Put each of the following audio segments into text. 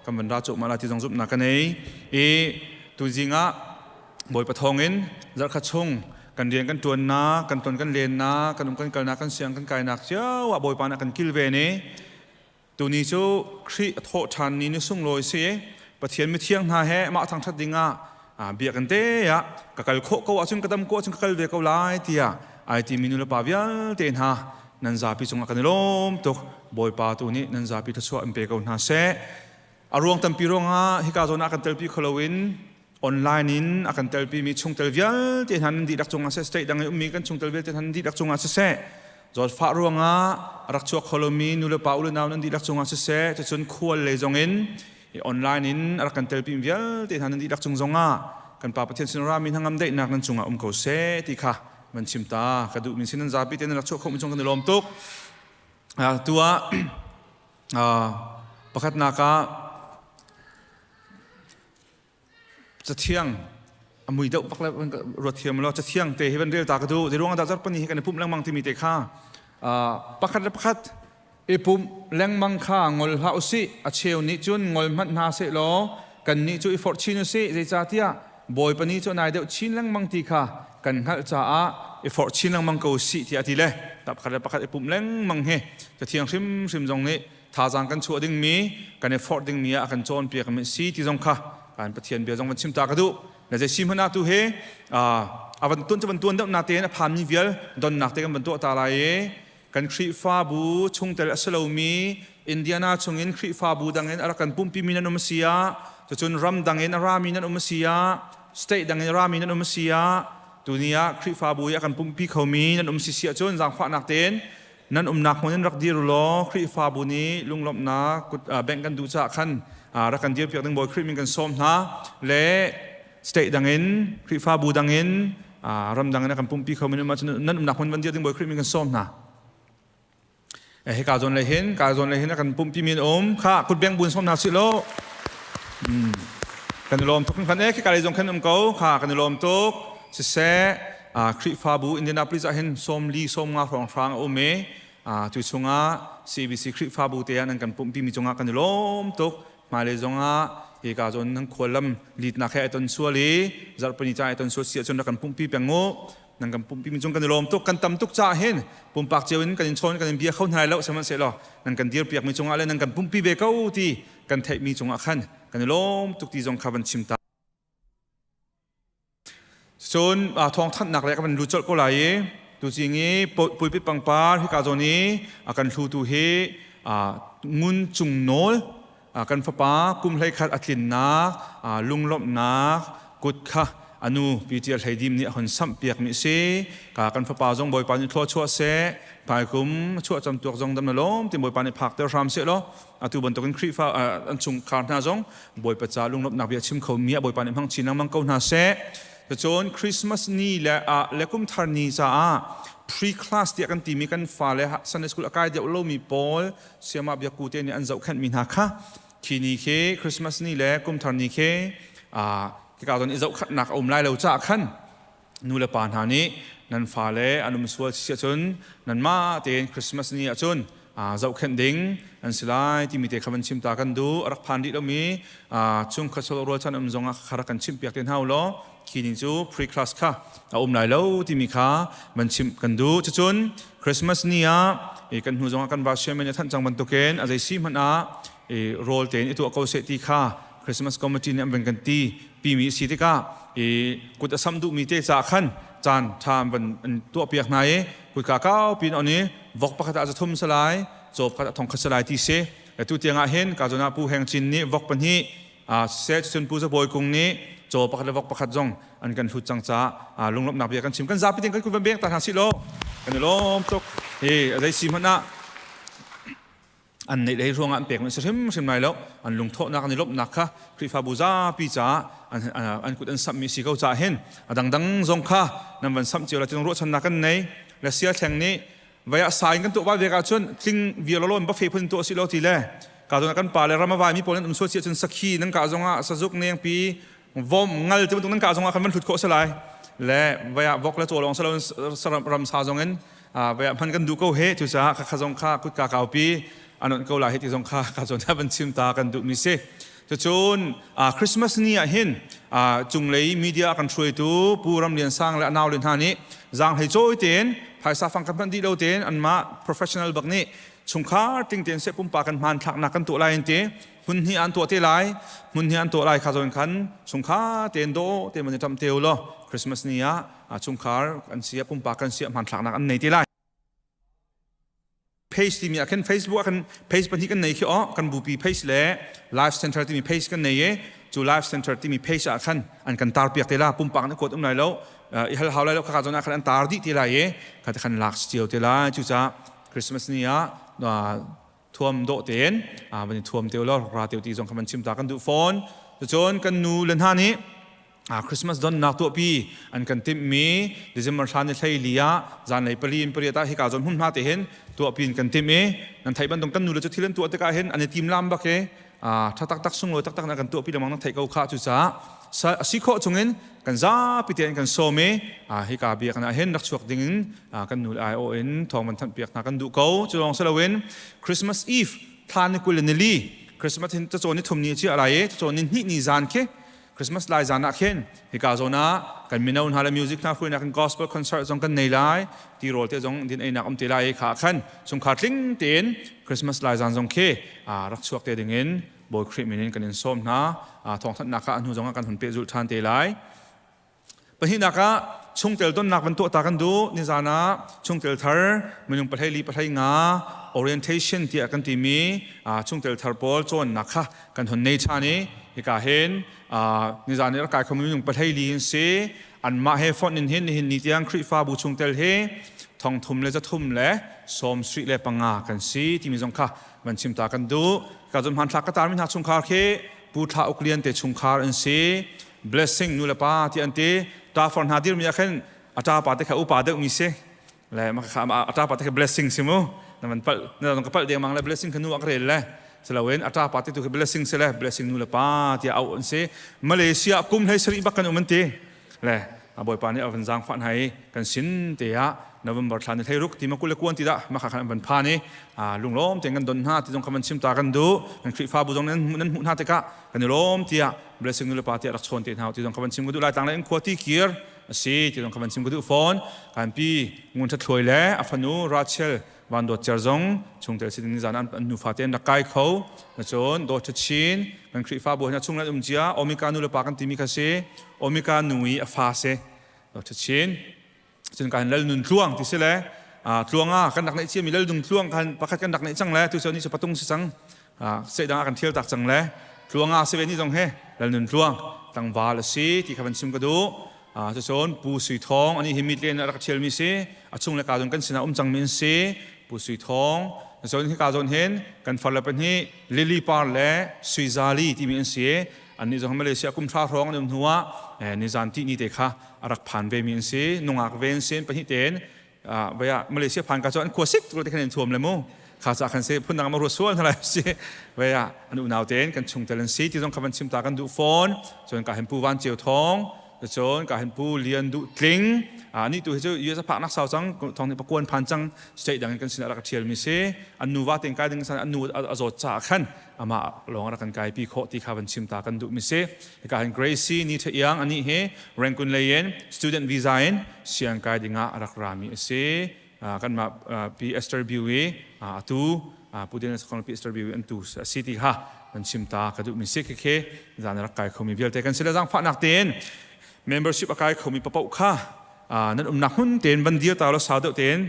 Kan van ra cuahmah la ti zong zumhnak ka nei. I tuzing ah Bawipa thawngin zarhkhat chung kan rian kan ṭuannak, kan ton kan lennak, kan um kan kalnak, kan siang kan kainak cio ah Bawipa nih a kan kilven i tuni cu Khrih a thawh ṭhan ni ni sunglawi si i Pathian mithiang hna he mah thangṭhat dingah biakinn te ah ka kal khawh ko ahcun ka dam ko ahcun ka kal ve ko lai tiah ai timi nulepa vialte hna nan zapi cungah kan i lawm tuk. Bawipa tu nih nan zapi thluachuah in pe ko hna seh. A ruang tampi ruangah hika zawn ah kan telpi kho loin online in a kan telpi mi chungtel vialte hna nan dihlak cungah seh, state dang i ummi kan chungtel vialte hna nan dihlak cungah siseh, zawtfah ruangah a rak chuak kho lomi nulepa u le nau nan dihlak cungah siseh, cucun khual lei zong in online in a rak kan telpi vialte hna nan dihlak cung zongah kan Pa Pathian sin rami hnangam daihnak nan cungah um ko seh ti kha van chim ta ka duh min sin nan zapi te nan rak chuah khawh mi cung kan i lawm tuk. Tu ah pakhatnak ah Cathiang a mui deuh bak le ruat thiam law cathiang te hi van rel ta ka duh. Zei ruang ah dah zarhpini hi kan i pumh lengmang timi te kha pakhat le pakhat i pumh lengmang kha ngol hlah usih. A cheu nih cun ngol hmanh hna seh law kannih cu i forh chin usih. Zeicahtiah Bawipa ni cu nai deuh chin lengmang ti kha kan hngalh caah i forh chin lengmang ko usih tiah a ti le pakhat le pakhat i pumh lengmang hi cathiang hrimhrim zong nih thazaang kan chuah dingmi kan i forh dingmi ah a kan cawnpiak mi si ti zong kha kan Pathian bia zong van chim ta ka duh. Na zei si hmanh ah tu hi a van tuan cu van tuan deuh na tein a phanmi vial donnak te kan van tuah ta lai i kan Khrihfabu chungtel a si lomi Indiana chungin Khrihfabu dangin a rak kan pumpi mi nan um si ah, cucun ram dangin a rami nan um si ah, state dangin a rami nan um si ah, tuni ah Khrihfabu i a kan pumpi khomi nan um si si ahcun zaangfahnak tein Nan umnak hmun in rak dir law Khrihfabu nih lunglawmhnak kut bengh kan duh caah khan rak kan dirpiak ding Bawi Khrih min kan sawm hna. Le state dang in Khrihfabu dang in ram dang in a kan pumpi kho mi nan umnak hmun van dir ding Bawi Khrih min kan sawm hna. Hika zawn le hin ka zawn le hin a kan pumpi mi an um kha kut beng bun sawm hna sih law kan i lawm tuk kan e khika lei zong khan um ko kha kan i lawm tuk. Siseh, Khrihfabu Indianapolis ah hin 40 sawmnga hrawnghrang a um i cu chungah CBC Khrihfabu te ah nan kan pumhpi mi cungah kan i lawm tuk. Hmailei zongah hika zawn nan khuallam litnak he ai ton sual i zarhpini ca ai ton sual si ahcun rak kan pumhpi peng u. Nan kan pumhpi mi cung kan i lawm tuk. Kan tam tuk caah hin pumpak cio in kan in chawn kan in bia kho hna lai lo, sihmanhsehlaw nan kan dirpiak mi cungah le nan kan pumhpi ve ko ti kan theih mi cungah khan kan i lawm tuk ti zong kha van chim ta. Cun thawngthanhnak le ka van lut colh ko lai i tuzing i pulpit pangpar hika zawn i a kan hlutu hi Ngun Cung Nawl kan fapa kum 11 a tlinnak lunglawmhnak kut kha a nu Pi Tial Hlei Dim nih a hun samhpiakmi a si. Ka kan fapa zong Bawipa nih thlua chuah seh. Hmaikum chuah camtuak zong dam na lawm ti Bawipa nih phakter hram seh law atu bantukin Khrihfa an chungkhar hna zong Bawipa ca lunglawmhnak bia chim kho mi ah Bawipa nih hmang chin lengmang ko hna seh. Cun Christmas ni le le kum thar ni caah pre-class tiah kan timi kan fale Sunday school a kai deuh lomi pawl siama biakku te nih an zohkhenh mi hna kha khi ni khi Christmas ni le kum thar ni khi kika zawn i zohkhenhnak a um lai lo caah khan nu le pa hna nih nan fale an um sual si ahcun nanmah tein Christmas ni ahcun zohkhenh ding an si lai timi te kha van chim ta kan duh. A rak phan rih lomi chungkhat solo rualchan um zong ah kha rak kan chimh piak te hna u law khi ni cu pre-class kha a um lai lo timi kha van chimh kan duh. Cucun Christmas ni ah kan hnu zong ah kan va siamen a thanh cang bantukin a zei si hmanh ah rawl tein i tuah ko seh ti kha Christmas committee nih an van kan ti pimi si tikah i kut a sam duhmi te ca khan caan ṭha an van an tuahpiak hna i kutka kau pin on i vok pakhat ah zathum salai, caw pakhat ah thongkhat salai ti si. Tu tiang ah hin ka zawn ah Pu Heng Cin nih vok pahnih seh, cun Pu Zabawi Kung nih caw pakhat le vok pakhat zong an kan hlut cang caah lunglawmhnak bia kan chim. Kan zapi tein kan kut van beng ta hna sih law kan i lawm tuk. Hi a zei si hmanh ah an neih lei ruangah an pek si hrimhrim lai lo. An lungthawhnak, an i lawmhnak kha Khrihfabu zapi caah an kut an samhmi si ko caah hin a dangdang zong kha nan van samh cio la ti ruahchannak kan nei. Le sia thleng nih vai ah sa in kan tuah vai vek ahcun tling vialolon bafe phun tuah si lo ti le ka zong kan pa le ramavai mi pawl nan um sual si ahcun sakhi nan kah zongah sazuk nengpi vom ngal ti bantuk nan kah zongah khan van hlut khawh si lai. Le vai ah vok le caw lawng salo ram sa zong in vai ah hman kan duh ko he. Cucaah kha zong kha kutka kaupi. an onh ko lai hi ti zong kha ka zawn van chim ta kan duhmi si. Cucun Christmas ni ah hin cunglei media kan hruaitu Pu Ram Lian Sang le a naule hna nih zaanghlei cawi tein phaisa fang kan hman dih lo tein anmah professional bak nih chungkhar ting tein seh pumpak kan hmanthlaknak kan tuah lai an ti. Hmun hnih an tuah te lai. Hmun hnih an tuah lai kha zawn khan chungkhar tein dawh tein van i ṭamh te u law Christmas ni ah chungkhar kan si pumpak kan si hmanthlaknak an nei te lai. Page timi ah khin Facebook ah khan page pahnih kan nei khi aw kan bupi page le life center timi page kan nei i cu life center timi page ah khan an kan tar piak te la. Pumpak na kuat um lai lo, i hal hau lai lo. Khaka zawn ah khan an tar dih te lai i kha te khan lak cio te lai. Cucaah Christmas ni ah thuam dawh tein van i thuam te law ra te ti zong kha van chim ta kan duh fawn. Cun kan nu le hna nih Christmas donnak tuahpi an kan timhmi December thla ni 14 ah zanlei 4 in 8 ah hika zawn hmunhma te hin tuahpi in kan timh i nan theih bantuk kan nu le cu thil an tuah tikah hin an i tim lam bak i tha taktak, sunglawi taktak na kan tuahpi lengmang nan theih ko kha. Cucaah a si khawh chungin kan zapi tein kan sawm i hika biakinn ah hin rak chuak dingin kan nu le aiawh in thawng van thanh piak hna kan duh ko. Cu lawng si loin Christmas Eve thla ni 24, Christmas hin cacawn ni thum ni a chiah lai i cacawn ni hnih ni zan khi Christmas lai zan ah khin hika zawn ah kan mino hna le music hna hruainak in gospel concert zong kan nei lai, tirawl te zong din einak um te lai i kha khan chungkhar tling tein Christmas lai zan zong khi rak chuak te ding in Bawi Khrih min in kan in sawm hna. Thawngthanhnak kha a hnu zong ah kan hun pehzulh ṭhan te lai. Pahnihnak ah chungtel donnak van tuah ta kan duh. Nizan ah chungtel thar minung 14, 15 orientation tiah kan timi chungtel thar pawl cawnnak kha kan hun nei ṭhan i hika hin nizan i rak kai khomi minung 14 in si. Anmah he fonh in hin nihin ni tiang Khrihfabu chungtel hi 3775 kan si timi zong kha van chim ta kan duh. Ka zon hmanthlak ka tarmi hna chungkhar khi Pu Thla Uk Lian te chungkhar an si. Blessing nu le pa ti an ti. Ṭafar hna dirmi ah khin a ṭapa te kha upa deuhmi si le a ṭapa te kha blessing si mu. Na van palh, na ka palh dengmang le blessing kha nu ah ka rel le siloin a ṭapa te tu khi blessing si le blessing nu le pa tiah auh an si. Malaysia kum 17 bak kan um an ti le Bawipa nih a van zaangfah hna i kan sin te ah November thla ni 16 ti ma 29 ti dah maka khan an van phan i lunglawm tein kan don hna ti zong kha van chim ta kan duh. Kan Khrihfabu zong nan hmuh hna tikah kan i lawm tiah blessing nu le pa tiah rak chawn te hna ti zong kha van chim ka duh. Laitlang le in khua ti kir a si ti zong kha van chim ka duh fawn. Kan pi Ngun Tha Thluai le a fanu Rachel Van Dawt Cer zong chungtel si ding zan an nufa te an rak kai kho. Cun Dawt Tha Chin kan Khrihfabu hna chung an um cia Omika nu le pa kan timi kha si. Omika nu i a fa si Dawt Tha Chin. Cun kan Lal Nun Tluang ti si le Tluanga kan rak neih ciami Lal Dung Tluang kan pakhat kan rak neih cang le tu ni cu patung si cang, seidang ah kan thial tak cang le Tluanga si ve ni zong he Lal Nun Tluang tlangval a si ti kha van chim ka duh. Cucun Pu Sui Thawng, ani hi mit len a rak thialmi si, a chung le ka zon kan sinah um cangmi an si Pu Sui Thawng. Cun hika zawn hin kan farle pahnih Lily Par le Sui Zali timi an si. Annih zong Malaysia kum hra hrawng an um hnu ah nizan tih ni te kha a rak phan ve mi an si. Nungak ve an si pahnih tein vaya Malaysia phan ka cu an khua sik tuk te khan in thuam le mu kha ca khan se phun dang ma ru sual hna lai si. Vaya an unau tein kan chungtel an si ti zong kha van chim ta kan duh fawn. Cun ka hin Pu Van Ceu Thawng, cun ka hin Pu Lian Duh Tling, ani tu hi cu US a phak nak sau cang, thong nih pakuan phan cang, state dang in kan sinah rak thial mi si. An nuva tein kai ding san an nu a zawt ca khan amah lawng rak kan kai pi khawh ti kha van chim ta kan duh mi si. Hika hin Gracie Ni Tha Iang, ani hi Rangoon lei in student visa in siang kai dingah a rak rami a si. Kanmah Pi Esther Biu i atu Pu Daniel Sakhong Pi Esther Biu i an tu a si ti kha van chim ta ka duh mi si. Khekhe zan rak kai khomi vialte kan si le zaangfahnak tein membership a kai khomi papoh kha nan umnak hmun tein van dir ta lo sau deuh tein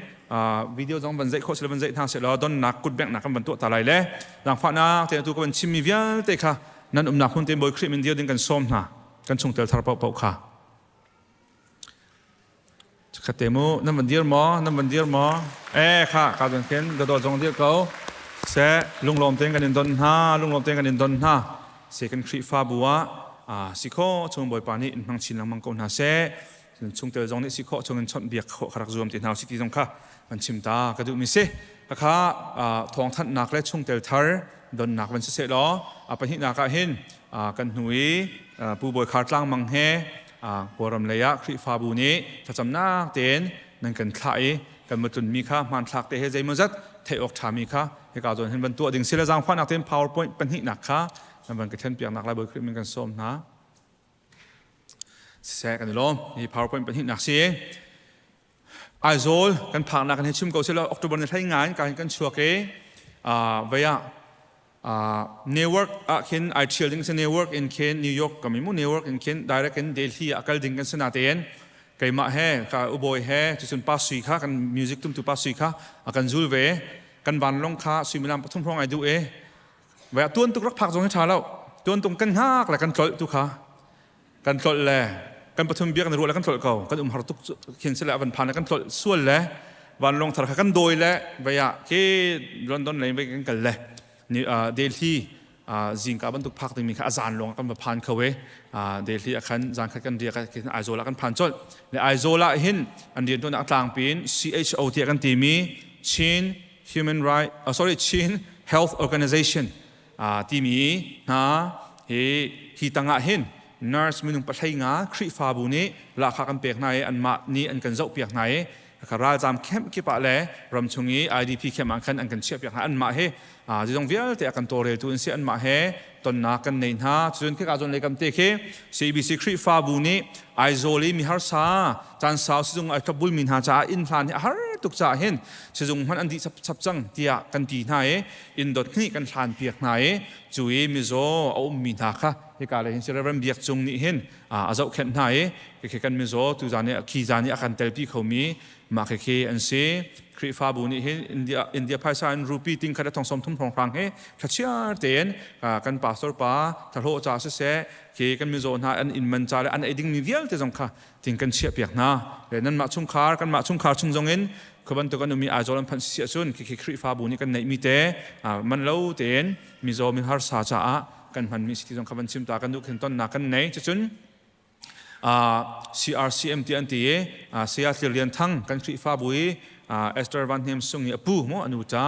video zong van zeih khawh sila van zeih hna seh law donnak kut bengnak kan van tuah ta lai le zaangfahnak tein atu ka van chimmi vialte kha nan umnak hmun tein Bawi Khrih min dir ding kan sawm hna, kan chungtel thar paohpaoh kha. Khat te mu, nan van dir maw? Nan van dir maw? E kha ka zon khin dawdawt zong dir ko se. Lunglawm tein kan in don hna, lunglawm tein kan in don hna. Se kan Khrihfabu ah si kho chung Bawipa nih in hmang chin lengmang ko hna seh. Chungtel zong nih si khawh chung in chawnh biak khawh kha rak zuam ti hna si ti zong kha van chim ta ka duhmi si. Khakha thawngthanhnak le chungtel thar donnak van si seh law a pahnihnak ah hin kan hnu i Pu Bawi Khar Tlang Mang he Kawlram lei ah Khrihfabu nih thlacamnak tein nan kan thlah i kan va tlunmi kha hmanthlak te he zeimawzat theih awk ṭhami kha. Hika zawn hin van tuah ding si le zaangfahnak tein PowerPoint pahnihnak kha nan van ka thlenpiaknak lai Bawi Khrih min kan sawm hna. Siseh kan i lawm. Hi PowerPoint pahnihnak si. Aizawl kan phaknak kan hei chim ko sila October ni hlei ngai ka hin kan chuak i vei ah Newark ah khin ai thial ding si. Newark in khin New York kami mu. Newark in khin direct in Delhi ah kal ding kan si. Natein keimah he ka ubawi he cucun pa Sui kha, kan music tumtu pa Sui kha a kan zul ve. Kan vanlawng kha suimilam 3 hrawng ai duh i vei ah tuan tuk rak phak zong hi ṭha lo. Tuan tung kan hngak le kan tlolh tu kha kan tlolh le kan pathum biak na ruah le kan tlolh ko. Kan um har tuk khin sile a van phan le kan tlolh sual le vanlawng thar kha kan dawi le vei ah ke London lei vei kan kal le Delhi zingka bantuk phak dingmi kha a zan lawng kan va phan kho e. Delhi ah khan zan khat kan riak khin Aizawl ah kan phan colh le Aizawl ah hin an rian tuan tlangpi in CHO tiah kan timi Chin Human Right, sorry, Chin Health Organization timi hna hi hi tangah hin nurse minung 15 Khrihfabu nih lahkhah kan pek hna i anmah nih an kan zohpiak hna i ralzaam camp kip ah le ramchung i IDP camp ah khan an kan chiahpiak hna. Anmah he zizong vialte a kan tawlreltu an si. Anmah he tonnak kan nei hna. Cun khika zawn lei kam te khi CBC Khrihfabu nih Aizawl i miharsa caan sau sizung ai thlopbul mi hna caah inn hlan hi a har tuk caah hin sizung hmanh an dih chap cang tiah kan ti hna i inn dot hnih kan hlan piak hna i cu i mizaw a ummi hna kha hika lei hin si Reverend Biak Cung nih hin a zohkhenh hna i khi kan mizaw tu zan i khi zan i a kan telpi khomi mah khi an si. Khrihfabu nih hin India phaisa in rupee ting khat a thong 30 hrawnghrang hi thlachiar tein kan pastor pa thlahlawh ca siseh, khi kan mizaw hna an inn man ca le an ei dingmi vialte zong kha ting kan chiah piak hna. Le nanmah chungkhar, kanmah chungkhar chung zong in kha bantuk an ummi Aizawl an phanh si ahcun khi Khrihfabu nih kan neihmi te man lo tein mizaw mi harsa caah kan hmanmi si ti zong kha van chim ta kan duh. Khin tonnak kan nei. Cucun CRCM ti an ti i Saya Tlir Lian Thang, kan Khrihfabu i Esther Van Hnem Sung i a pu mu anu ca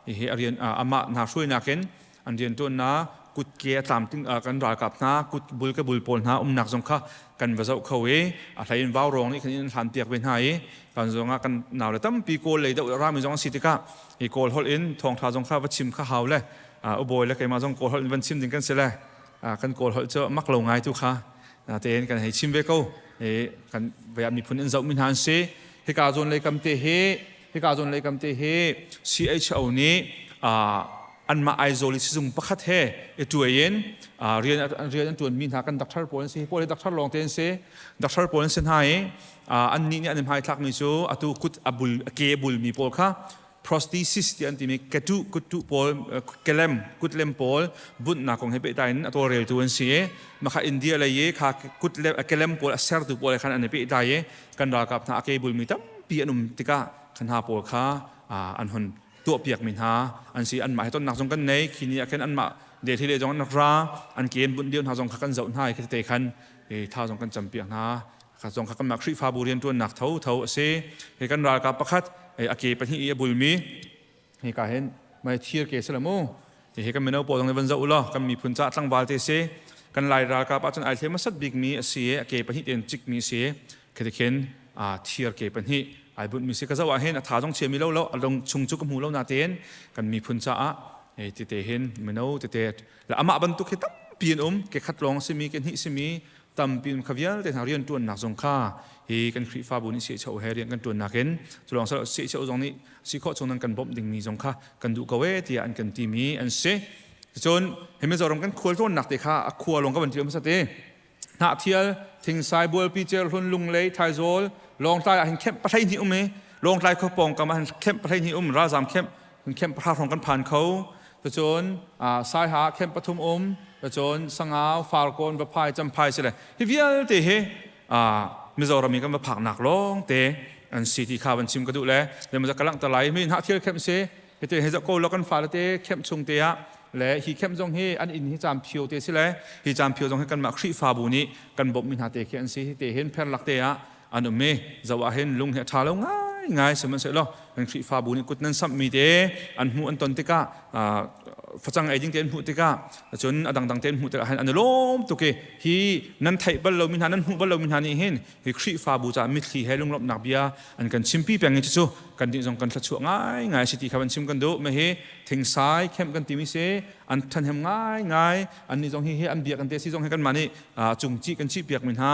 hi a rian amah hna hruainak in an riantuannak kutke a tlamtling kan ralkap hna kut bul ke bul pawl hna umnak zong kha kan va zoh kho i a hlei in vau rawng nih khan in hlan piak ve hna i kan zong ah kan nau le tampi Kawl lei deuh rami zong an si tikah i Kawl holh in thawngtha zong kha va chim kha hau le ubawi le keimah zong Kawl holh in van chim ding kan si le kan Kawl holh cu mak lo ngai tu kha tein kan hei chim ve ko. Kan miphun in zoh mi hna an si. Hika zawn lei kam te hi, hika zawn lei kam te hi CHO nih anmah Aizawl i sizung pakhat he i tuai in rian an tuanmi hna kan doctor pawl an si. Pawl hi doctor lawng te an si, doctor pawl an si hna i annih nih an i hmaithlakmi cu atu kut a bul, a ke a bulmi pawl kha prosthesis ti an timi ketuh kuttuh pawl, kelem kutlem pawl bunhnak kong he pehtlai in a tawlreltu an si i makha India lei i kha kutlem kelem pawl a sertu pawl he khan an i pehtlai i kan ralkap hna a ke bulmi tampi an um tikah kha hna pawl kha an hun tuahpiakmi hna an si. Anmah he tonnak zong kan nei. Khi ni ah khin anmah Delhi le zong an rak ra, an ke an bunh lio hna zong kha kan zoh hna i khi te khan tha zong kan campiak hna kha zong kha kanmah Khrihfabu rianṭuannak tho tho a si. Hi kan ralkap pakhat a ke pahnih i a bulmi hika hin mai thir ke si la mu. Hi kan mino pawl zong nih van zoh u law kan miphun caah tlangval te si. Kan Lai ralkap ahcun ai thlem hmasat bikmi a si i a ke pahnih tein cikmi a si. Khi khin thir ke pahnih ai bunhmi si ka zoh ah hin a tha zong chiami lo lo, a lung chung cu ka hmu lo natein kan miphun caah tete hin mino tete le amah bantuk hi tampi an um. Ke khat lawng simi, ke hnih simi tampi um. Kha vialte hna rian ṭuannak zong kha hi kan Khrihfabu nih CHO he rian kan ṭuannak in culawng CHO zong nih si khawh chung nan kan bawmh dingmi zong kha kan duh ko e tiah an kan timi an si. Cun hi Mizoram kan khual tlawnnak te kha a khua lawng ka van ṭial hmasa te. Hnahthial, Thingsai, Bualpi, Cerhlun, Lunglei, Thaizawl, Lawngtlai ah hin camp 12 um i Lawngtlai khua pawngkam ah hin camp 12 um, ralzaam camp hin camp 10 hrawng kan phan kho. Cun Saiha camp 3 um, cun Sangau, Farkawn, Vaphai, Champhai si le hi vialte hi Mizoram i kan va phaknak lawng te an si ti kha van chim ka duh le le ka langhter lai mi Hnahthial camp si. Hiti he ko lo kan fale te camp chung te ah le hi camp zong hi an inn hi caam phio te si le hi caam phio zong hi kanmah Khrihfabu nih kan bawmhmi hna te khi an si. Hi te hin pherlak te ah an um i zoh ah hin lung hi a ṭha lo ngai. Ngai sihmanhsehlaw kan Khrihfabu nih kut nan samhmi te an hmuh an ton tikah, facang ei ding te an hmuh tikah, cun a dangdang te an hmuh tikah hin an i lawm tuk i hi nan theih bal lomi hna, nan hmuh bal lomi hna nih hin hi Khrihfabu caah mitthli he lunglawmhnak bia an kan chimpi peng i cucu kan nih zong kan thluachuah ngaingai a si ti kha van chim kan duh. Mah hi thingsai kemh kan timi si, an ṭhahnem ngaingai. Annih zong hi hi an biak an te si zong hi kanmah nih cungcih kan cihpiakmi hna,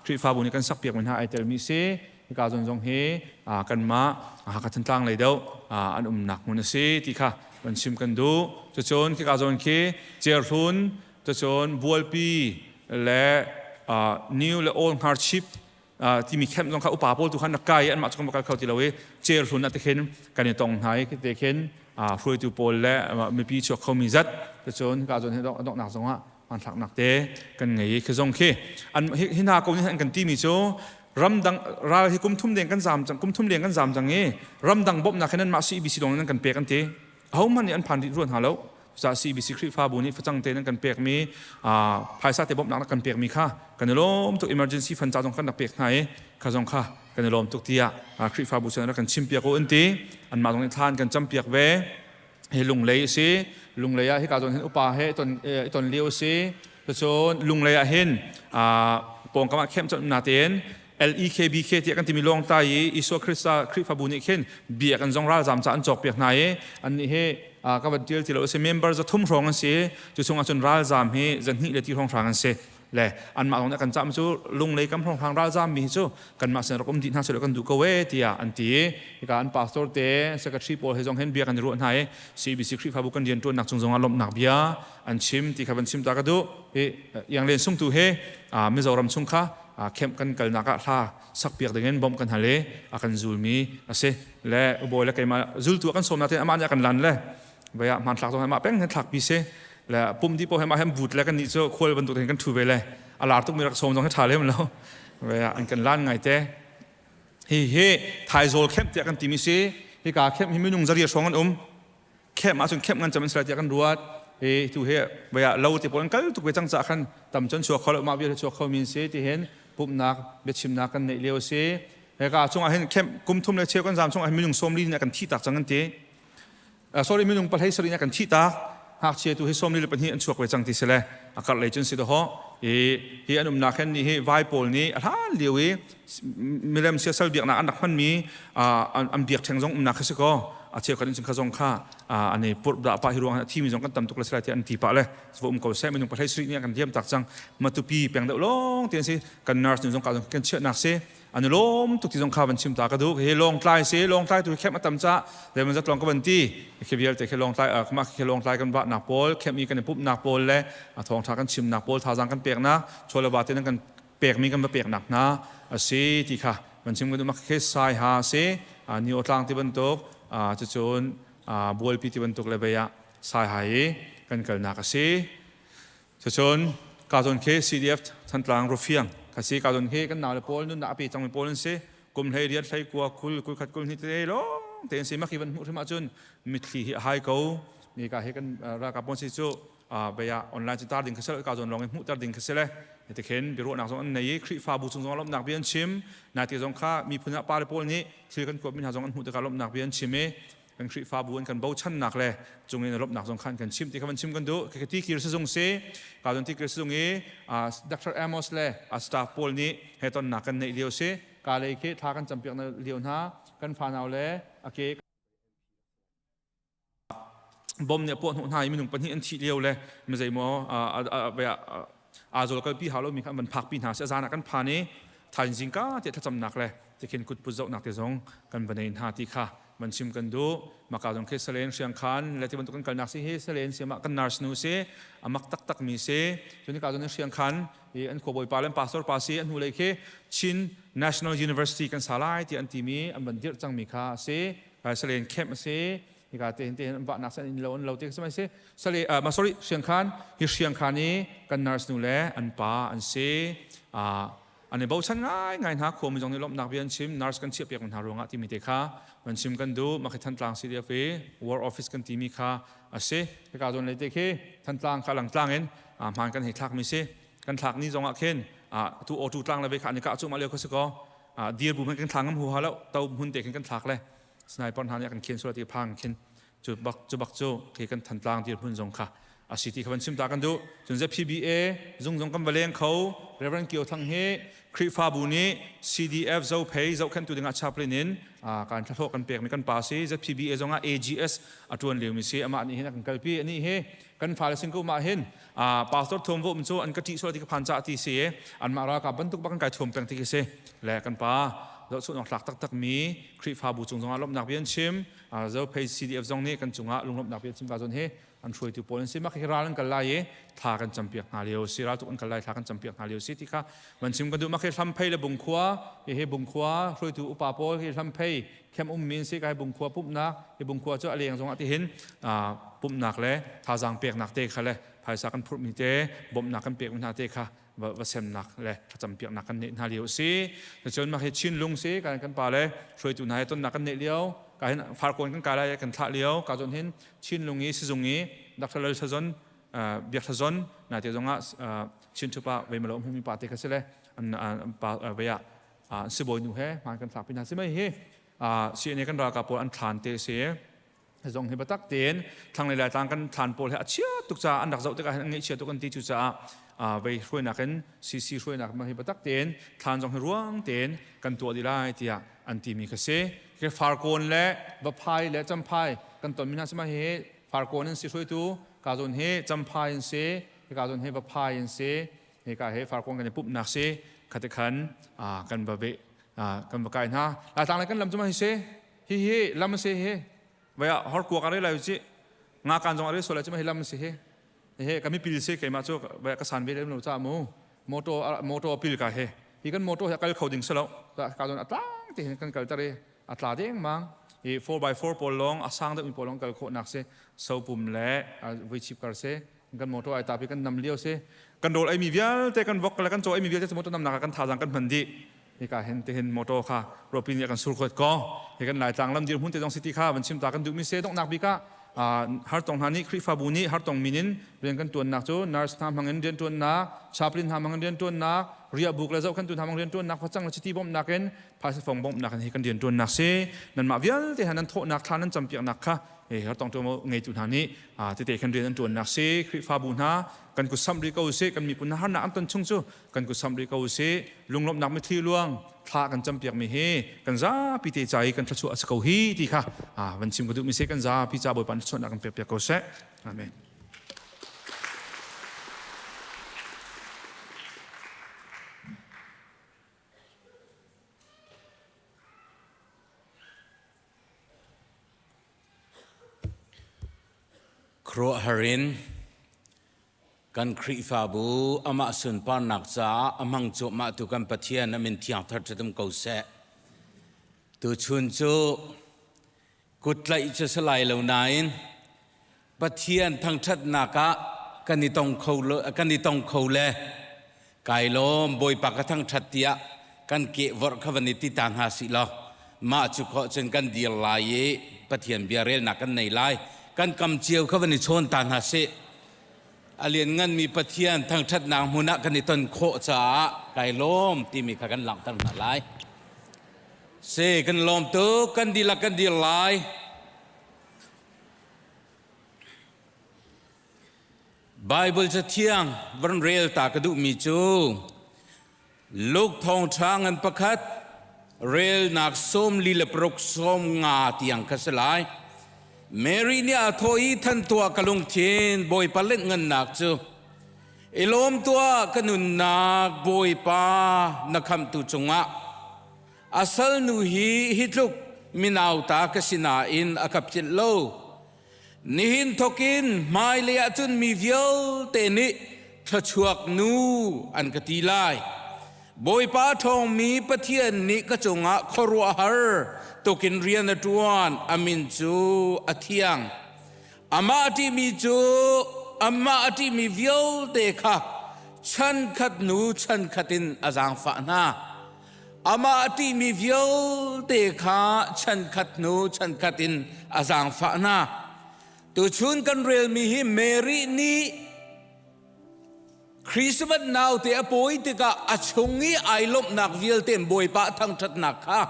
Khrihfabu nih kan sakpiakmi hna ai telmi si. Hika zawn zong hi kanmah Hakha Thantlang lei deuh an umnak hmun a si ti kha van chim kan duh. Cucun khika zawn khi Cerhlun, cucun Bualpi le New le Old Hngarchip timi camp zong kha upa pawl tu khan rak kai i anmah cu kan va kal kho ti lo i Cerhlun ah tikhin kan i tong hna i te khin hruaitu pawl le mipi chuak khomi zat, cucun hika zawn hi a donghnak zong ah hmanthlaknak te kan ngei i khi zong khi an hi hna ko nih an kan timi cu ramdang ral hi kum thum deng kan zam cang, kum thum leng kan zam cang i ramdang bawmhnak hin anmah CBC dong nan kan pek an ti. Ahohmanh nih an phan rih ruan hna lo. Cucaah CBC Khrihfabu nih facang te nan kan pekmi, phaisa te bawmhnak nan kan pekmi kha kan i lawm tuk. Emergency fund ca zong kan rak pek hna i kha zong kha kan i lawm tuk tiah Khrihfabu cun rak kan chimpiak u an ti. Anmah zong nih thla an kan campiak ve. Hi Lunglei a si. Lunglei ah hika zawn hin upa he i ton lio a si. Cucun Lunglei ah hin pawngkam ah khem cun natein LEKBK tiah kan timi Lawngtlai i Isua Khrista Khrihfabu nih khin biak an zong ralzam ca an cawkpiak hna i annih hi ka van tial ti lo a si, member 300 hrawng an si. Cu chungah cun ralzam hi 200 le ti hrawng hrang an si le anmah zong nih kan cam cu Lunglei kam hrawnghrang ralzam mi hi cu kanmah sin rak um dih hna seh kan duh ko e tiah an ti. Hika an pastor te, secretary pawl he zong hin bia kan i ruah hna i CBC Khrihfabu kan rianṭuannak cung zongah lawmhnak bia an chim ti kha van chim ta ka duh. Hi Ianglen sungtu he Mizoram chung kha camp kan kalnak ah hla sakpiak dingin bawmh kan hal i a kan zulmi a si le ubawi le keimah zultu a kan sawmnak tein amah nih a kan lan le vaya hmanthlak zong amah peng hin thlakpi si le pum di paoh he mah hem but le kan nih cu khual bantuk hin kan thu ve le a lar tukmi rak sawm zong hi ṭha lem lo. Vaya an kan lan ngai te. Hi hi Thaizawl camp tiah kan timi si. Hika camp hi minung 400 hrawng an um. Camp ahcun camp ngan cam an si lai tiah kan ruat. Hi tu hi vaya lo te pawl an kal tuk ve cang caah khan tam cun chuak kho lo, mah vial hi chuak kho mi an si ti hin pumhnak biachimnak kan neih lio a si. Hika chungah hin camp kum thum le cheu kan zam chungah hin minung 40 nih kan thih tak cang an ti. Sorry, minung 17 nih kan thih tak. Ngakchia tu hi 42 an chuak ve cang ti si le a karh lei cun si dahawh. I hi an umnak hen nih hi vai pawl nih a hlan lio i milem siasal biaknak an rak hmanmi an biak ṭheng zong umnak kha si kaw a cheukhat in cun kha zong kha an i purh dah pah. Hi ruang thimi zong kan tam tuk le si lai tiah an ti pah le va um ko seh. Minung 17 nih kan diam tak cang. Matupi peng deuh lawng ti an si. Kan nurse nu zong ka zong kan chiahnak si, an i lawm tuk ti zong kha van chim ta ka duh. Hi Lawngtlai si, Lawngtlai tu khem a tam ca zeiman zat lawng ka van ti. Khi vialte khi Lawngtlai mah khi Lawngtlai kan vahnak pawl, khem i kan i pumhnak pawl le a thawngtha kan chimnak pawl, thazaang kan peknak, chawleva te nan kan pekmi kan va peknak hna a si ti kha van chim ka duh. Mah khi Sai ha si, ni awtlang ti bantuk, cucun Bualpi ti bantuk le bei ah Sai ha i kan kalnak a si. Cucun Kazawn khi CDF Thantlang Rufiang kha si. Kazawn khi kan naule pawl, nunnak a pe cangmi pawl an si. Kum 18, 19, 20, 21, 22 te lawng te an si. Mah khi van hmuh hrim ahcun mitthli hi a hai ko. Mi ka hi kan ralkap pawl si cu bia online cu tar ding kha si lo, Kazawn lawng in hmuhter ding kha si le tikhin biaruahnak zong an nei i Khrihfabu cung zong lawmhnak bia an chim. Naite zong kha miphun ah pale pawl nih thil kan kuatmi hna zong an hmuh tikah lawmhnak bia an chim i kan Khrihfabu an kan bochannak le cung in lawmhnak zong khan kan chim ti kha van chim kan duh. Ti kir sizung si, ka zon ti kir sizung i Dr. Amos le a staff pawl nih he tonnak kan neih lio si. Ka lei khi thla kan campiak na lio hna kan fanau le a ke bom nih a puah hnawh hna i minung pahnih an thih lio le mizei maw Aizawl kalpi hau lomi kha an van phakpi hna si. A zan ah kan phan i thaizing ka tiah thlacamnak le tikhin kutput zohnak te zong kan va nei hna ti kha van chim kan duh. Maka zong khi Salen Hriangkhan le ti bantuk kan kalnak si hi Salen siam ah kan nurse nu si, amak taktak mi si. Cun ka zong Hriangkhan i an khuabawi pa le pastor pa si. An hnulei khi Chin National University kan sa lai ti an timi an van dirh cangmi kha a si. Salen camp a si. Hika te hin te hin an vahnak san in lo an lo te khi si sale ma sorry, Hriangkhan hi, Hriangkhan i kan nurse nu le an pa an si. An i bochan ngai ngai hna. Khuami zong nih lawmhnak bia an chim, nurse kan chiah piak hna ruangah timi te kha van chim kan duh. Mah khi Thantlang CDF i war office kan timi kha a si. Hika zawn lei te khi Thantlang kha langtlang in hmaan kan hei thlak mi si. Kan thlak ni zong ah khin tu auto tlang le ve kha an i kah cu mah lio kha si ko. Dir bu kan thla ngam hu ha lo to hmun te khin kan thlak le sniper hna nih kan khen sual ti phang khin cu bak cu bak cu khi kan Thantlang dir hmun zong kha a si ti kha van chim ta kan duh. Cun ZPBA zung zong kan va leng kho. Reverend Kio Thang hi Khrihfabu nih CDF Zophei zohkhenhtu dingah chaplain in kan thlahlawh kan pekmi kan pa si. ZPBA zongah AGS a ṭuan liomi si. Amah nih hin a kan kalpi. Anih hi kan fale sin ko mah hin pastor thuam vom cu an ka ṭih sual ti ka phan ca ti si. Anmah ralkap bantuk bak kan kai thuam peng ti khi si. Le kan pa zohchunh awk tlak taktak mi Khrihfabu cung zongah lawmhnak bia an chim. Zophei CDF zong nih kan cungah lunglawmhnak bia chim ka zawn hi an hruaitu pawl an si. Mah khi ral an kal lai i thla kan campiak hna lio si, ral tuk an kal lai, thla kan campiak hna lio si ti kha van chim kan duh. Mah khi Hlamphei le Bungkhua hi, hi Bungkhua hruaitu upa pawl hi Hlamphei khem ummi an si. Ka hi Bungkhua pumhnak hi, Bungkhua cu a leng zongah ti hin pumhnak le thazaang peknak te kha le phaisa kan phurhmi te, bawmhnak kan pekmi hna te kha va semnak le thlacampiaknak kan neih hna lio a si. Cun mah hi Chinlung si, kan kan pa le hruaitu hna he tonnak kan neih lio, ka hin Farkawn kan kai lai, kan thlah lio ka zawn hin Chinlung i sizung i Dr. Lal Thazon, Biak Thazon na te zongah Chin Thupa veimalo hmumi pa te kha si le an pa vei ah sibawi nu he hmaan kan thlak pi hna si. Mai hi CNA kan ralkap pawl an thlan te si zong hi biatak tein thlanglei Laitlang kan thlan pawl hi a chia tuk caah an rak zoh tikah hin an ngaihchia tuk an ti. Cu caah vei hruainak in CC hruainak ma hi biatak tein thlan zong hi ruang tein kan tuah dih lai tiah an timi kha si. Ke Farkawn le Vaphai le Champhai kan tonmi hna sima hi Farkawn in si hruaitu, ka zawn hi Champhai in si, ka zawn hi Vaphai in si, hika hi Farkawn kan i pumhnak si. Khate khan kan va ve, kan va kai hna. Laitlang le kan lam cu ma hi si, hi hi lam si hi vai ah hor kuak are lai chi nga kan zong are so lai chi ma hi lam si hi he kami pil si. Keimah cu vai ka san ve lem lo cha mu, motor motor pil ka he hi kan motor he kal kho ding selo ka zon atlang te hin kan kal tare atla deng mang hi 4x4 pawl long asang deuh mi pawl long kal khawh nak si. Sopum le voi chip kar si kan motor ai tapi kan nam lio si. Kan rawl ei mi vialte, kan vok le kan caw ei mi vialte motor nam nak kan thazang kan hman dih. Hika hin te hin motor kha ropi nih kan sur khot ko. Hi kan Laitlang lam dir hmun te zong city kha van chim ta kan duh mi se. Donghnak bik ah hartong hna nih, Khrihfabu nih hartong min in rian kan tuannak cu nurse hna hmang in rian tuannak, chaplain hna hmang in rian tuannak, riahbuk le zohkhentu hna hmang rian tuannak, facang le chiti bawmhnak in, phaisa fong bawmhnak in hi kan rian tuannak si. Nanmah vialte hna nan thawhnak, thla nan campiaknak kha hartong tuanvo ngeitu hna nih tete khan rian an tuannak si. Khrihfabu hna kan kut samh rih ko usih. Kan miphun hna harnak an ton chung cu kan kut samh rih ko usih. Lunglawmhnak mitthli luang thla kan campiak mi hi kan zapi te ca i kan thluachuah a si ko hi ti kha van chim ka duh mi si. Kan zapi ca Bawipa thluachuahnak kan pek piak ko seh. Amen. Khuaruahhar in kan Khrihfabu amah sunparnak caah a hmang cuahmah tu kan Pathian a min thiang thar ṭhatum ko seh. Tuchun cu kuttlaih cu si lai lo nain Pathian thangṭhatnak ah kan i tong kho kan i tong kho le kai lawm, Bawipa ka thangṭhat tiah kan keh vorh kha van i ti ta hna sih law mah cu khawh cun kan dir lai i Pathian bia relnak kan nei lai. Kan kam cio kha van i chawn ta hna sih. A liannganmi Pathian thangṭhatnak hmun ah kan i ton khawh caah kai lawm timi kha kan langhter hna lai. Si kan lawm tuk. Kan dihlak kan dir lai. Baibal Cathiang van rel ta ka duhmi cu Luke thawngṭha ngan pakhat relnak 46 50 tiang kha si lai. Mary nih a thawh i, "Than tuah ka lungthin, Bawipa lenhngannak cu. I lawm tuah ka nunnak, Bawipa na khamhtu cungah. A salnu hi hi tluk minauta ka si nain a ka philh lo. Nihin thokin hmailei ah cun mi vialte nih thluachuak nu an ka ti lai. Bawipa ṭhawngmi Pathian nih ka cungah khuaruahhar tukin rian a ṭuan, a min cu a thiang. Amah a ṭihmi cu amah a ṭihmi vialte kha chan khat hnu chan khat in a zaangfah hna. Amah a ṭihmi vialte kha chankhat hnu chankhat in a zaangfah hna. Tuchun kan relmi hi Mary nih Christmas naute a pawi tikah a chung i ai lawmhnak vialte in Bawipa thangṭhatnak kha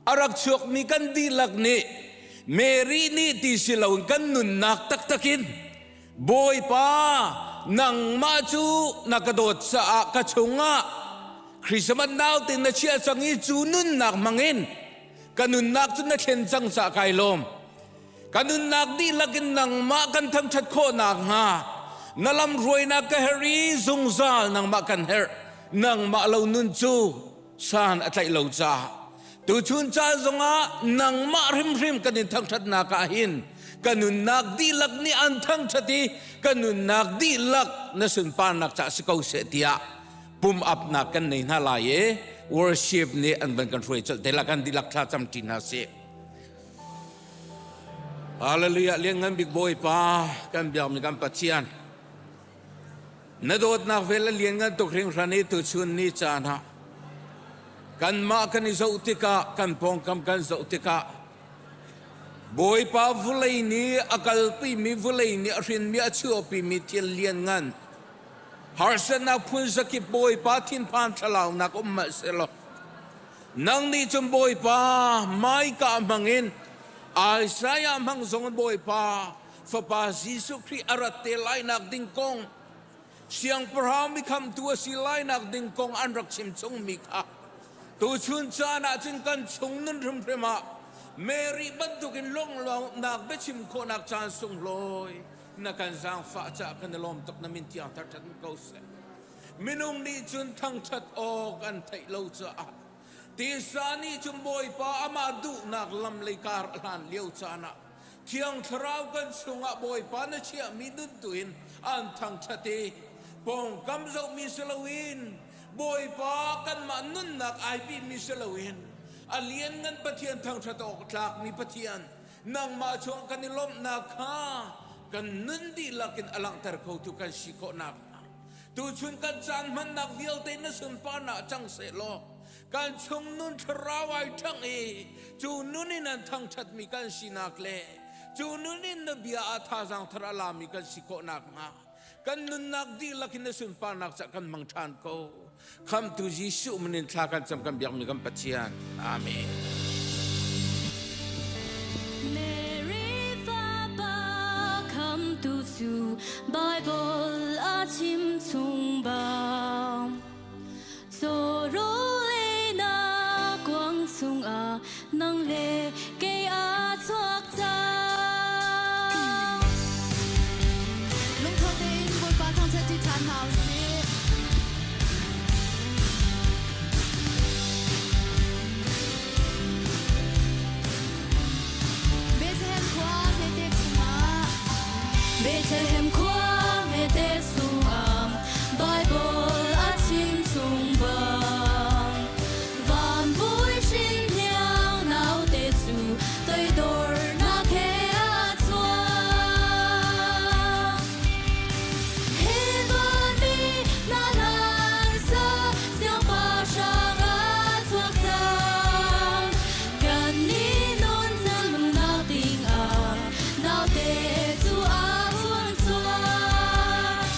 a rak chuakmi kan dihlak nih Mary nih ti si loin kan nunnak taktak in Bawipa nangmah cu na ka dawt caah ka chungah Christmas naute na chiah cang i cu nunnak hmangin ka nunnak cu na thlen cang caah kai lawm. Ka nunnak dihlak in nangmah kan thangṭhat khawh nakhnga na lamhruainak ka herh i zungzal nangmah kan herh. Nangmah lo nun cu san a tlaih lo caah tuchun caan zongah nangmah hrimhrim kan in thangṭhatnak ah hin ka nunnak dihlak nih an thangṭhat i ka nunnak dihlak na sunparnak caah si ko seh tiah pum apnak kan nei hna lai i worship nih an van kan hruai colh te la kan dihlak thla cam ṭi hna sih. Hallelujah lianngan bik Bawipa kan biakmi kan Pathian na dawtnak vel a lianngan tuk hringhran i tuchun ni caan ah kanmah kan i zoh tikah kan pawngkam kan zoh tikah Bawipa vulei nih a kalpimi vulei nih a hrinmi a chuahpimi thil lianngan harsatnak phun zakip Bawipa thinphan thlalaunak um hmanh sehlaw Nang nih cun Bawipa hmaika hmangin Isaiah hmang zong Bawipa Fapa Jesuh Khrih a rat te lainak ding kong siangpahrang mikhamtu a si lainak ding kong an rak chim chungmi kha tuchun caan ah cun kan chung nun hrimhrim ah Mary bantukin lunglawmhnak biachim khawhnak caan sunglawi na kan zaangfah caah kan i lawm tuk na min tiang thar ko seh. Minung nih cun thangṭhat awk an theih lo caah tisa nih cun Bawipa amah duhnak lam lei kar a hlan lio caan ah Thiang Thlarau kan chungah Bawipa na chiahmi nun tu in an thangṭhat i pawngkam zohmi si loin Bawipa kanmah nunnak ai bihmi si loin a lianngan Pathian thangṭhat awk tlakmi Pathian nangmah chung kan i lawmhnak kha kan nun dihlak in a langhter khotu kan si khawh nakhnga Tuchun kan caan hmannak vialte na sunparnak cang sehlaw kan chung nun thlarau ai ṭhang i cu nun in an thangṭhatmi kan sinak le cu nun in na bia ah thazaang thar a lami kan si khawh nakhnga kan nunnak dihlak in na sunparnak cah kan hmang ṭhan ko. Khamtu Jesuh min in thla kan cam kan biakmi kan Pathian. Amen. Mary fapa khamtu cu Bible a chim chung bang Cawrawl na kuang chungah nang le kei a chuak cang. Lungtho tein Bawipa thangṭhat ṭi ṭhan hna u sih. Bethlehem khua hmete chungah Bethlehem khua hmete chungah Bible a chim chung bang Van vui hrin hniang naute cu toidornak he a chuak. Hi vanmi hna hlan sa siangpahrang a chuak cang. Kannih nun nunnak dingah naute cu a hun chuak.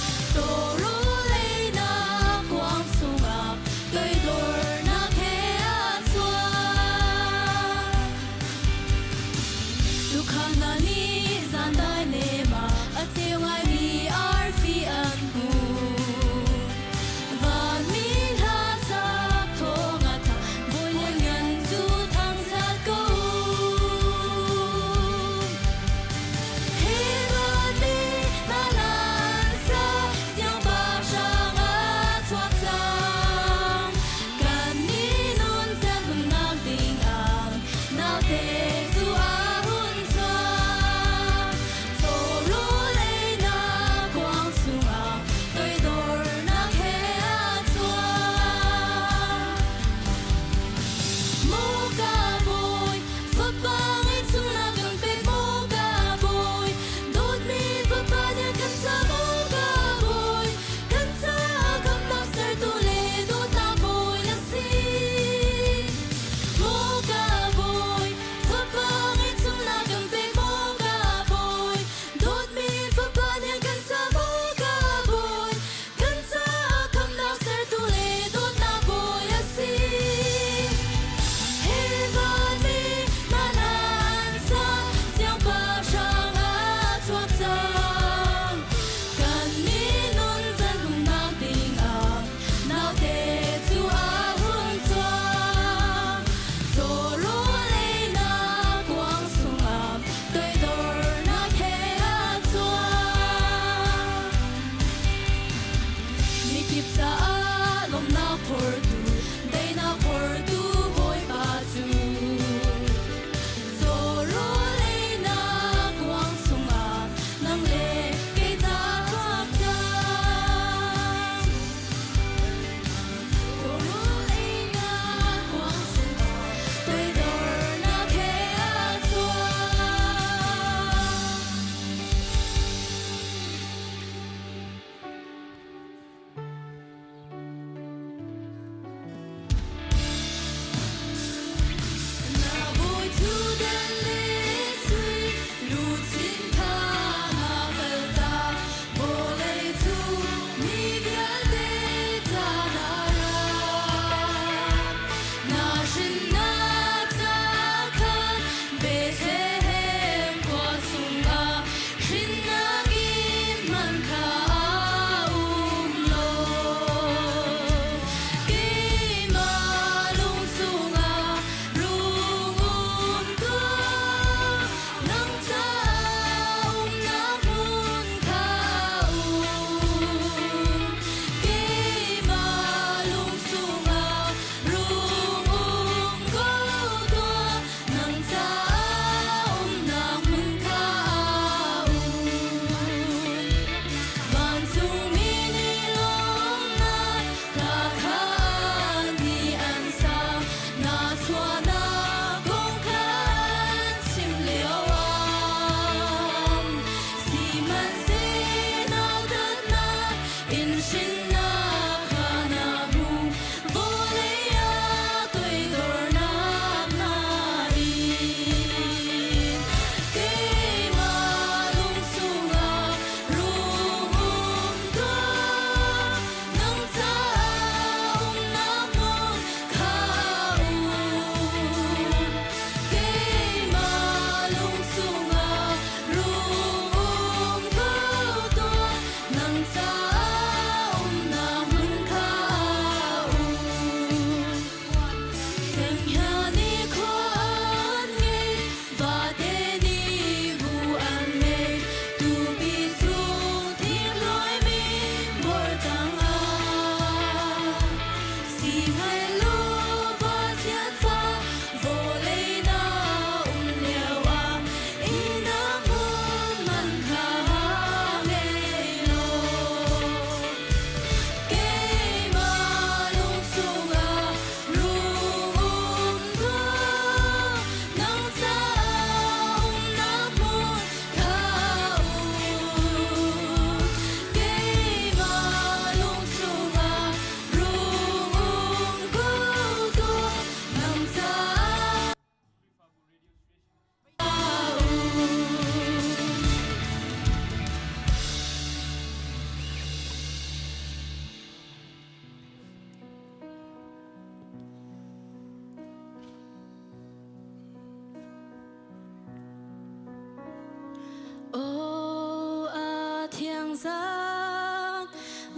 Thiang zan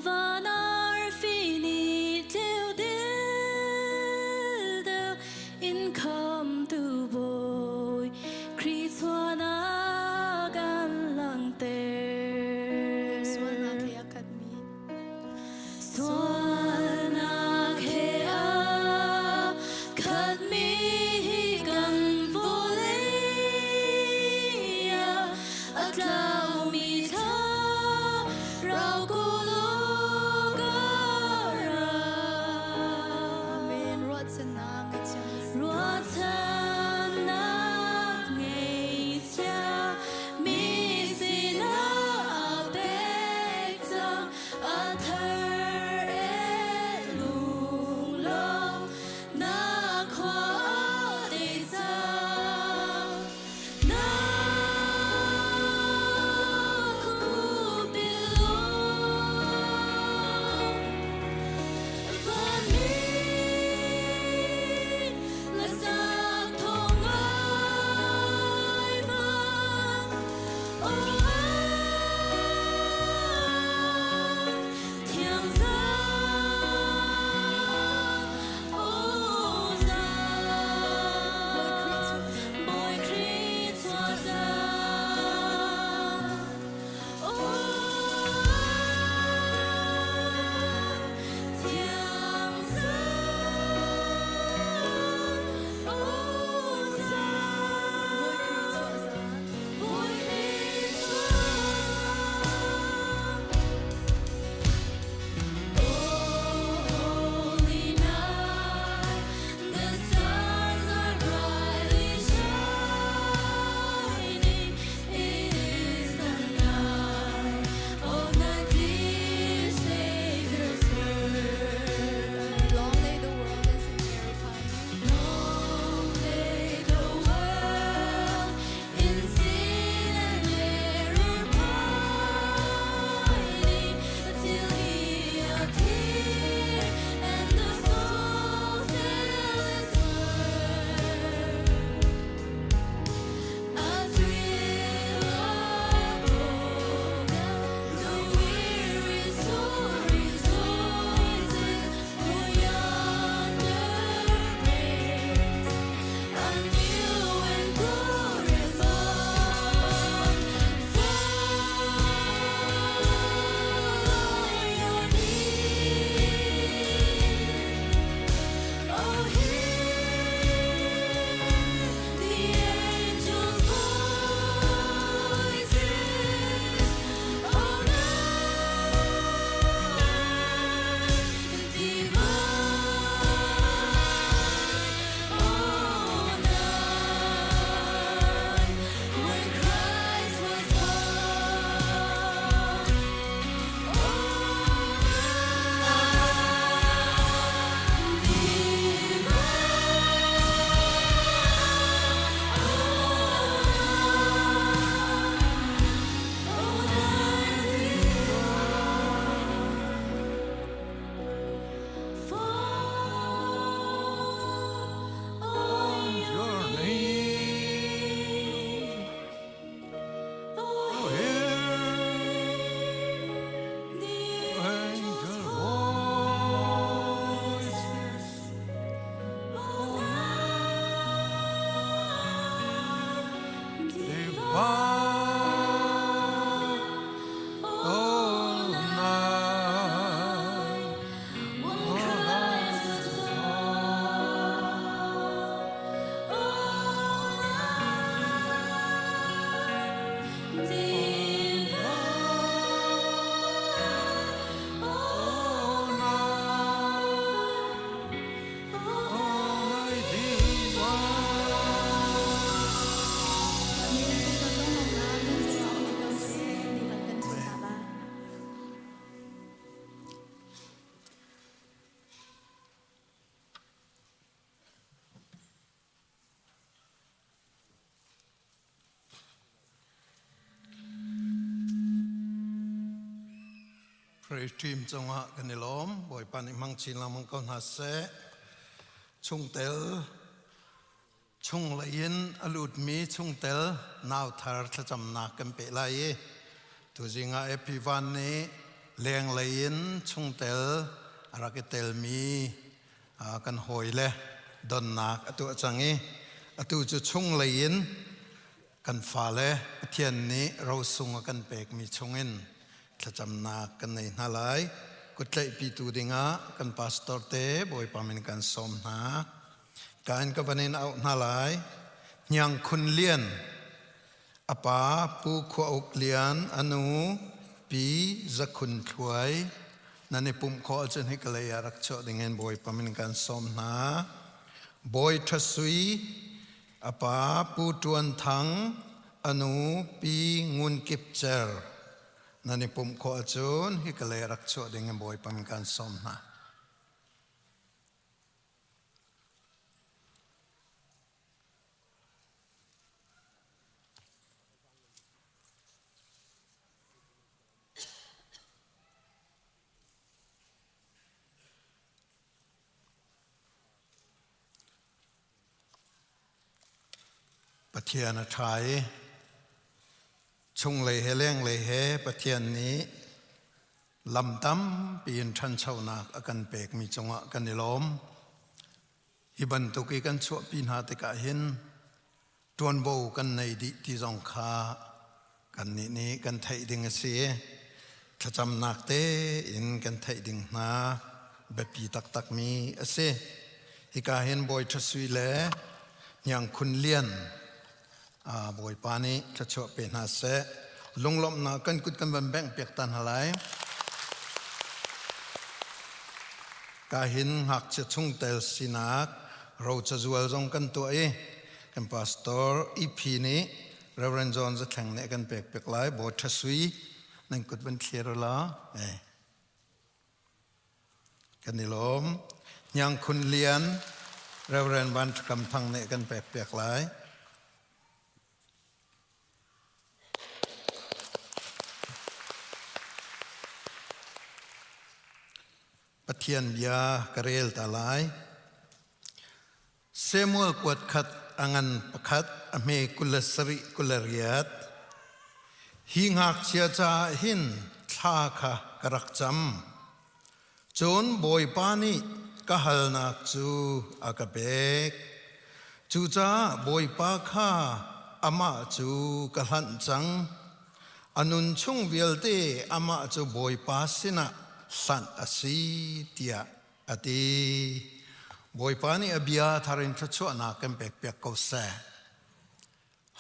van arfi nih tleu dildel in khamtu Bawi Khrih chuahnak an langhter. Sualnak he a khatmi Sualnak he a khatmi hi kan vawlei ah a tlaumi thlarau kuluk a ra. Amen. Ruahchannak ngei Ruahchannak ngei mi sinah a pek cang a thar e lunglawm na khua a dei cang na khupil Vanmi hlasak thawng ngai bang, aw thiang zan, aw zan, Bawi Khrih chuah zan. Bawi Khrih chuah zan. Holy night, the stars are brightly shining. It is the night of the dear Savior's birth. Long lay the world in sin error pining. Long lay the world in sin and error pining till He appeared and the soul filled world. A thrill of hope, the weary soul rejoices, for yonder breaks a new and glorious dawn. Fall on your knees. Oh, hear the angels' voices. Oh, night divine. Oh, night when Christ was born. Oh, night Fall on your knees. Oh, hear the angels' voices. Oh, night divine. Oh, night when Christ was born. Oh, night divine. Oh, night. Oh, Amen. Kan donghnak kan cungah um ko seh. Kan dihlak kan chung hna lai. Praise team cungah kan i lawm. Bawipa nih hmang chin lengmang ko hna seh. Chungtel chunglei in a lutmi chungtel nau thar thlacamnak kan pe lai i. Tuzing ah AP Van nih lenglei in chungtel a rak i telmi kan hawile donnak a tuah cang i atu cu chunglei in kan fale Pathian nih rosung a kan pekmi chungin thlacamnak kan nei hna lai. Kuttlaihpitu dingah kan pastor te Bawipa min kan sawm hna. Ka in ka van in auh hna lai. Hniang Khun Lian, a pa Pu Khua Uk Lian, a nu Pi Za Khun Thluai, nan i pumh khawh ahcun hi ka lei ah rak chuah ding in Bawipa min kan sawm hna. Bawi Ṭha Sui, a pa Pu Ṭuan Thang, a nu Pi Ngun Kip Cer, nan i pumh khawh ahcun hi ka lei ah rak chuah ding in Bawipa min kan sawm hna. Pathian a ṭha i chunglei he lenglei he Pathian nih lam tampi in ṭhanchonak a kan pekmi cungah kan i lawm. Hi bantuk i kan chuahpi hna tikah hin ṭuanvo kan nei dih ti zong kha kannih nih kan theih ding a si. Thlacamnak tein kan theih ding hna biapi taktakmi a si. Hika hin Bawi Ṭha Sui le Hniang Khun Lian Bawipa nih thluachuah pe hna seh. Lunglawmhnak kan kut kan van bengh piak ta hna lai. Ka hin ngakchia chungtel sinak ro cazual zong kan tuah i kan pastor EP nih Reverend John Zathleng nih a kan pek piak lai. Bawi Ṭha Sui nan kut van thlir la. Eh. Kan i lawm. Hniang Khun Lian, Reverend Van Ṭhakam Thang nih kan pek piak lai. Pathian bia ka rel ta lai. Samuel kuat khat a ngan pakhat a hme 27 28. Hi ngakchia caah hin thla kha ka rak cam. Cun Bawipa nih ka halnak cu a ka pek. Cucaah Bawipa kha amah cu ka hlanh cang. A nun chung vialte amah cu Bawipa sinah hlanh a si tiah a ti. Bawipa nih a bia thar in thluachuahnak kan pekpiak ko seh.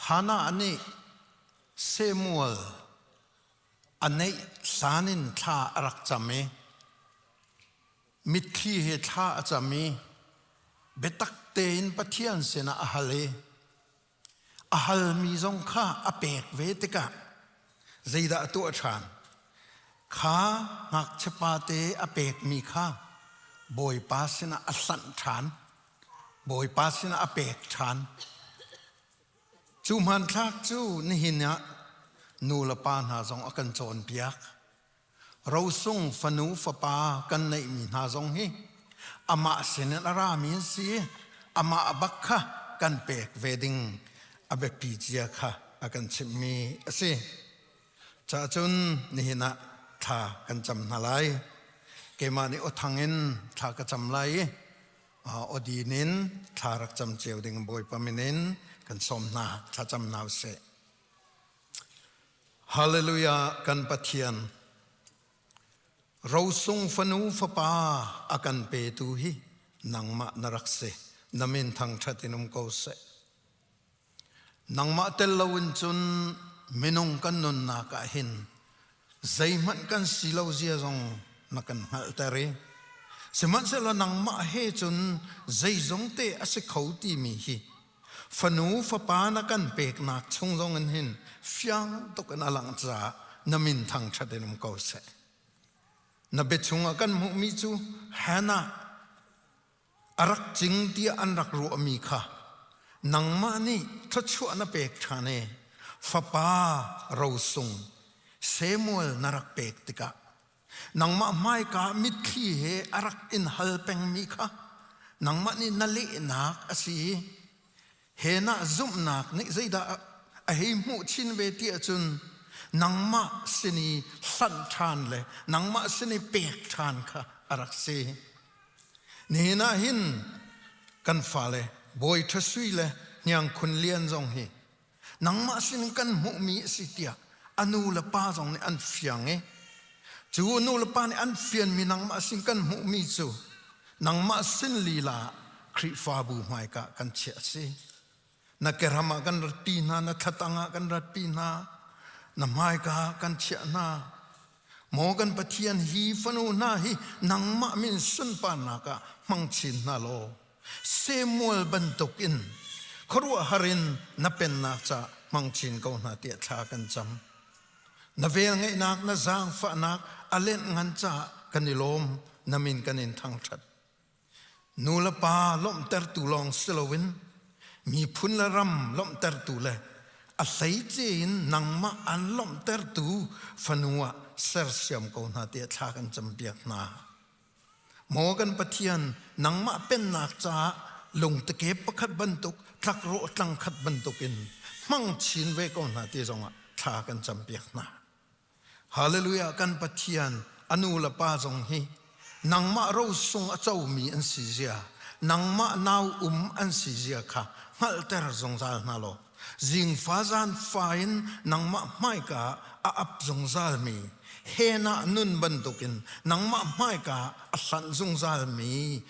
Hannah nih Samuel a neih hlan in thla a rak cam i mitthli he thla a cam i biatak tein Pathian sinah a hal i a halmi zong kha a pek ve tikah zeidah a tuah ṭhan? Kha ngakchiapa te a pekmi kha Bawipa sinah a hlanh ṭhan. Bawipa sinah a pek ṭhan. Cu hmanthlak cu nihin ah nu le pa hna zong a kan cawnpiak. Rosung fanu fapa kan neihmi hna zong hi amah sinin a rami an si i amah bak kha kan pek ve ding a biapi cia kha a kan chimhmi a si. Cahcun nihin ah thla kan cam hna lai. Keimah nih awthang in thla ka cam lai i awdin in thla rak cam cio ding Bawipa min in kan sawm hna thla cam hna usih. Hallelujah kan Pathian rosung fanu fapa a kan petu hi nangmah na rak si na min thangṭhat in um ko seh nangmah tel loin cun minung kan nunnak ah hin zeihmanh kan si lo zia zong na kan hngalhter i sihmanhsehlaw nangmah he cun zeizong te a si kho timi hi Fanu fapa na kan peknak chung zong in hin fiang tuk in a langh caah na min thangṭhat in um ko seh. Na bia chungah kan hmuhmi cu Hannah a rak cing tiah an rak ruahmi kha nangmah nih thluachuah na pek ṭhan i fapa rosung Samuel na rak pek tikah Nangmah hmaika mitthli he a rak in hal pengmi kha nangmah nih na lehnak a si i he nah zumhnak nih zeidah a hei hmuh chin ve ti ahcun nangmah sin i hlanh ṭhan le nangmah sin i pek ṭhan kha a rak si. Nihin ah hin kan fale Bawi Ṭha Sui le Hniang Khun Lian zong hi nangmah sin kan hmuhmi a si tiah a nu le pa zong nih an fiang i cu nu le pa nih an fianmi nangmah sin kan hmuhmi cu nangmah sin lila ah Khrihfabu hmaika kan chiah a si. Na keram ah kan ratpi hna, na thlatang ah kan ratpi hna, na hmaika ah kan chiah hna. Maw kan Pathian hi fanu hna hi nangmah min sunparnak ah hmang chin hna law Samuel bantuk in khuaruahhar in na pennak ca hmang chin ko hna tiah thla kan cam. Na velngeihnak, na zaangfahnak a lenh ngan caah kan i lawm, na min kan in thangṭhat. Nu le pa lawmhtertu lawng si loin miphun le ram lawmhtertu le a hleice in nangmah an lawmhtertu fanu ah sersiam ko hna tiah thla kan campiak hna. Maw kan Pathian, nangmah pennak caah lungteke pakhat bantuk, tlakrawh tlangkhat bantukin hmang chin ve ko hna ti zongah thla kan campiak hna. Hallelujah kan Pathian a nu le pa zong hi nangmah rosung a comi an si zia nangmah nau um an si zia kha hngalhter zungzal hna law zingfa zan fa in nangmah hmaika a ap zungzalmi henah nun bantukin nangmah hmaika a hlanh zungzalmi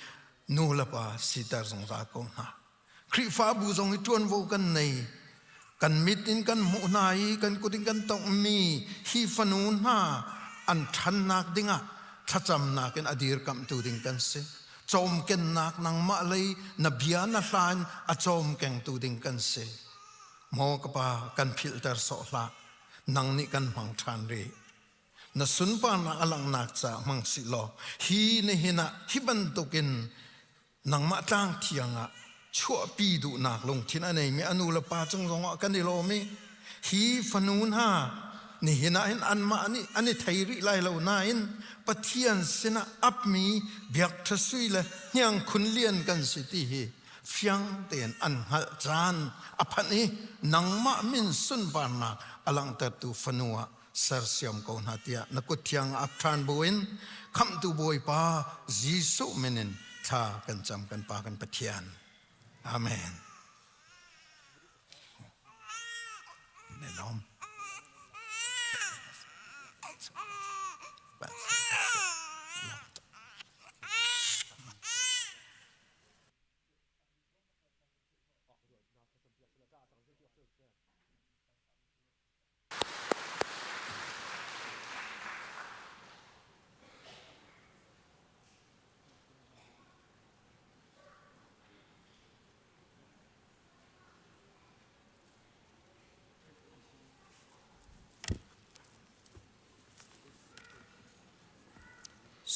nu le pa siter zungzal ko hna. Khrihfabu zong hi ṭuanvo kan nei. Kan mit in kan hmuh hna i kan kut in kan tonghmi hi fanu hna an ṭhannak dingah thlacamnak in a dirkamhtu ding kan si. Cawmkennak nangmah lei na bia na hla in a cawmkengtu ding kan si. Maw ka pa kan philhter sawh hlah. Nang nih kan hmang ṭhan rih. Na sunparnak a langhnak caah hmang sih law hi nihin ah hi bantukin nangmah tlang thiang ah chuahpi duhnak lungthin a neimi a nu le pa cung zongah kan i lawm i hi fanu hna nihin ah hin anmah nih an i thei rih lai lo nain Pathian sinah apmi biak ṭha sui le hniang khun lian kan si ti hi fiang tein an hngalh caan a phanh i nangmah min sunparnak a langhtertu fanu ah sersiam ko hna tiah na kut thiang ah ap ṭhan buin khamhtu Bawipa Jesuh min in thla kan cam kan Pa kan Pathian. Amen. Ne lawm.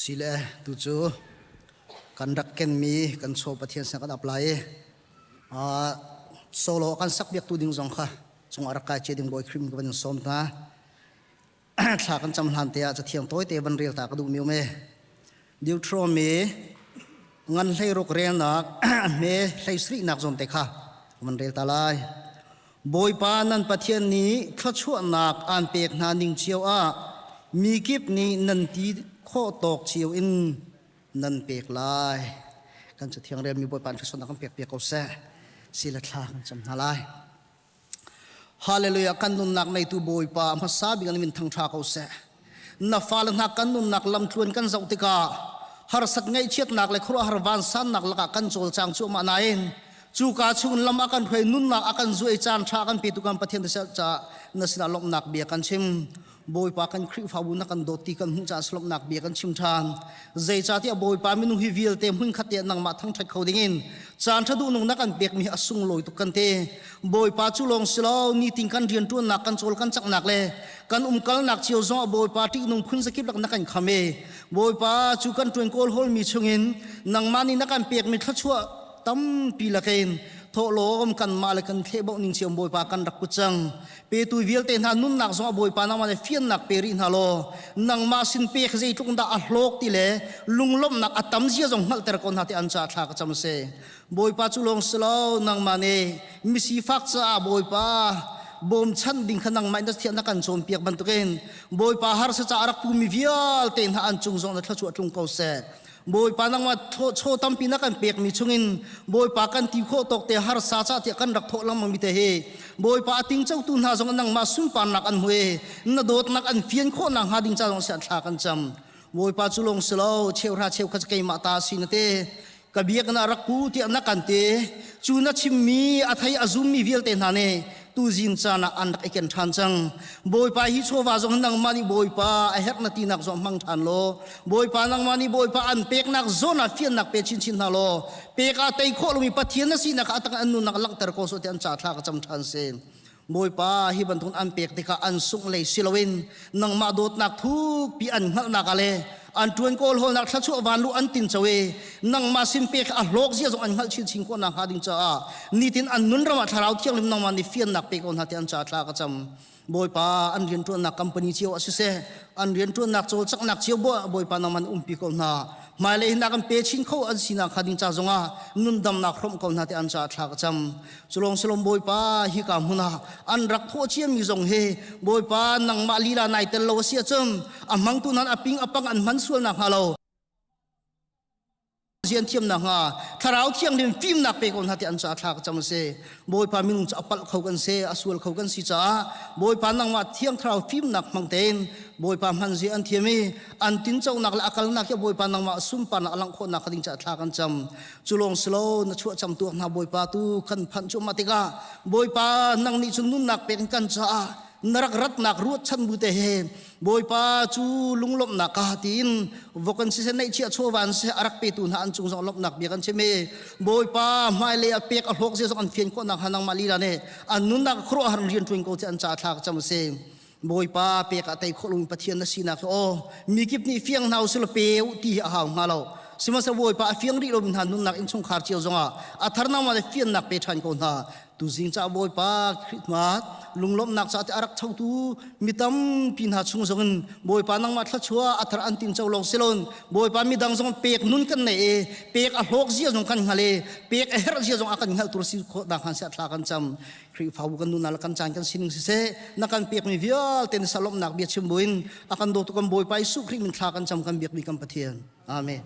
Sile tu cu kan rak kenmi kan chaw Pathian sin kan ap lai i solo kan sak biak tu ding zong kha cungah rak kai cia ding Bawi Khrih ka van in sawm hna. Thla kan cam hlan te ah cathiang tawite van rel ta ka duh mi um e. Deuteronomy ngan hlei ruk relnak hme hlei sarihnak zawn te kha van rel ta lai. Bawipa nan Pathian nih thluachuahnak aan pek hna ning cio ah mi kip nih nan ti khawh tawk cio in nan pek lai. Kan cathiang relmi Bawipa an thluachuahnak kan pek piak ko seh. Sila thla kan cam hna lai. Hallelujah kan nunnak neitu Bawipa hmasa bik an min thangṭha ko seh. Na fale hna kan nunnak lamtluan kan zoh tikah harsat ngaihchiatnak le khuaruahhar vansannak lakah kan cawlcang cuahmah nain cuka chung lam a kan hruai nunnak a kan zuai caan ṭha kan petu kan Pathian caah na sinah lawmhnak bia kan chim. Bawipa kan Khrihfabu na kan dawt ti kan hmuh caah lawmhnak bia kan chim ṭhan. Zeicahtiah Bawipa minung hi vialte hmunkhat te nangmah thangṭhat kho dingin caan ṭha duhnung na kan pekmi hi a sunglawi tuk kan ti. Bawipa cu lawng si lo nitin kan rianṭuannak kan cawl kan caknak le kan umkalnak cio zong ah Bawipa ṭihnung phun zakip lak na kan kham i Bawipa cu kan ṭuan kawl hawlmi chungin nangmah nih na kan pekmi thluachuah tampi lakin thawhlawm kanmah le kan thlehbauh ning cio Bawipa kan rak put cang. Petu vialte hna nunnak zong a Bawipa nangmah nih fiannak pe rih hna law nangmah sin pek zeitluk dah a hlawk ti le lunglawmhnak a tam zia zong hngalhter ko hna ti an caah thla ka cam si. Bawipa cu lawng si lo nangmah nih misifak caah Bawipa Bawmchan ding kha nangmah in na thian na kan cawnpiak bantukin Bawipa harsa ca a rak pumi vialte hna an cung zong na thluachuah tlung ko seh. Bawipa nangmah chaw tampi na kan pekmi chungin Bawipa kan ti khawh tawk te harsa ca tiah kan rak thawh lengmang mi te hi Bawipa a tingcotu hna zong nangmah sunparnak an hmu i na dawtnak an fian khawh nak hnga ding ca zong sian thla kan cam. Bawipa cu lawng si lo cheuhra cheukhat keimah ta si na te ka biakinn ah rak pu tiah na kan ti cu na chimmi a thei a zummi vialte hna nih tuzing caan ah an rak i ken ṭhan cang. Bawipa hi chawva zong nangmah nih Bawipa a herh na tinak zong hmang ṭhan law Bawipa nangmah nih Bawipa an peknak zawn ah fiannak pe chinchin hna law pek ah tei khawh lomi Pathian na sinak kha a tang an nunnak langhter ko sawh ti an ca thla ka cam ṭhan si. Bawipa hi bantuk an pek tikah an sungh lei si loin nangmah dawtnak thukpi an hngalhnak ah le an ṭuan kawl hawlnak thluachuah vanluh an tinco i nangmah sin pek a hlawk zia zong an hngalh chinchin khawh nakhnga ding caah nitin an nun ram ah thlarau thianghlim nangmah nih fiannak pe ko hna ti an ca thla ka cam. Bawipa an rianṭuannak company cio ah siseh an rianṭuannak cawlcanghnak cio Bawipa nangmah nih umpi ko hna. Hmailei hin a kan pe chin kho an sinak hnga ding ca zongah nundamnak hrawmh ko hna ti an caah thla ka cam. Culawng silom Bawipa hika hmun ah an rak thawh ciami zong hi Bawipa nangmah lila nai tel lo a si ahcun a hmangtu nan a ping a pang an hman sual nak hnga lo zian thiamnak hnga thlarau thianghlim fimnak pe ko hna ti an caah thla ka cam a si. Bawipa minung cu a palh kho kan si a sual kho kan si caah Bawipa nangmah thiang thlarau fimnak hmang tein Bawipa hman zia an thiam i an tinconak le a kalnak hi Bawipa nangmah sunparnak a langh khawhnak ding caah thla kan cam. Cu lawng si lo na chuah cam tuak hna Bawipa tu kan phanh cuahmah tikah Bawipa nang nih cun nunnak pek in kan caah na rak ratnak ruatchan bu te he Bawipa cu lunglawmhnak ka tiin vok an siseh neihchiah chawva an siseh a rak petu hna an cung zong lawmhnak bia kan chim i Bawipa hmailei a pek a hlawk zia zong an fian khawhnak hnga nangmah lila nih an nunnak khuaruahhar in rian ṭuan ko ci an ca thla ka cam a si. Bawipa pek ah tei khawh lomi Pathian na sinak hi aw mi kip nih fiang hna usih law pe u ti hi a hau hnga lo. Sihmanhsehlaw Bawipa a fiang rih lomi hna nunnak innchungkhar cio zongah a thar nangmah le fiannak pe ṭhan ko hna. Tuzing ca Bawipa Christmas lunglawmhnak ca te a rak chotu mi tampi hna chung zongin Bawipa nangmah thluachuah a thar an tin co lawng silon Bawipa midang zong pek nun kan nei i pek a hlawk zia zong kan hngal i pek a herh zia zong a kan hngalh tur si khawh nak han sia thla kan cam. Khrihfabu kan nunnak le kan caan kan sining siseh na kan pekmi vialte na salomnak bia chim buin a kan dawtu kan Bawipa Jesuh Khrih min thla kan cam kan biakmi kan Pathian. Amen.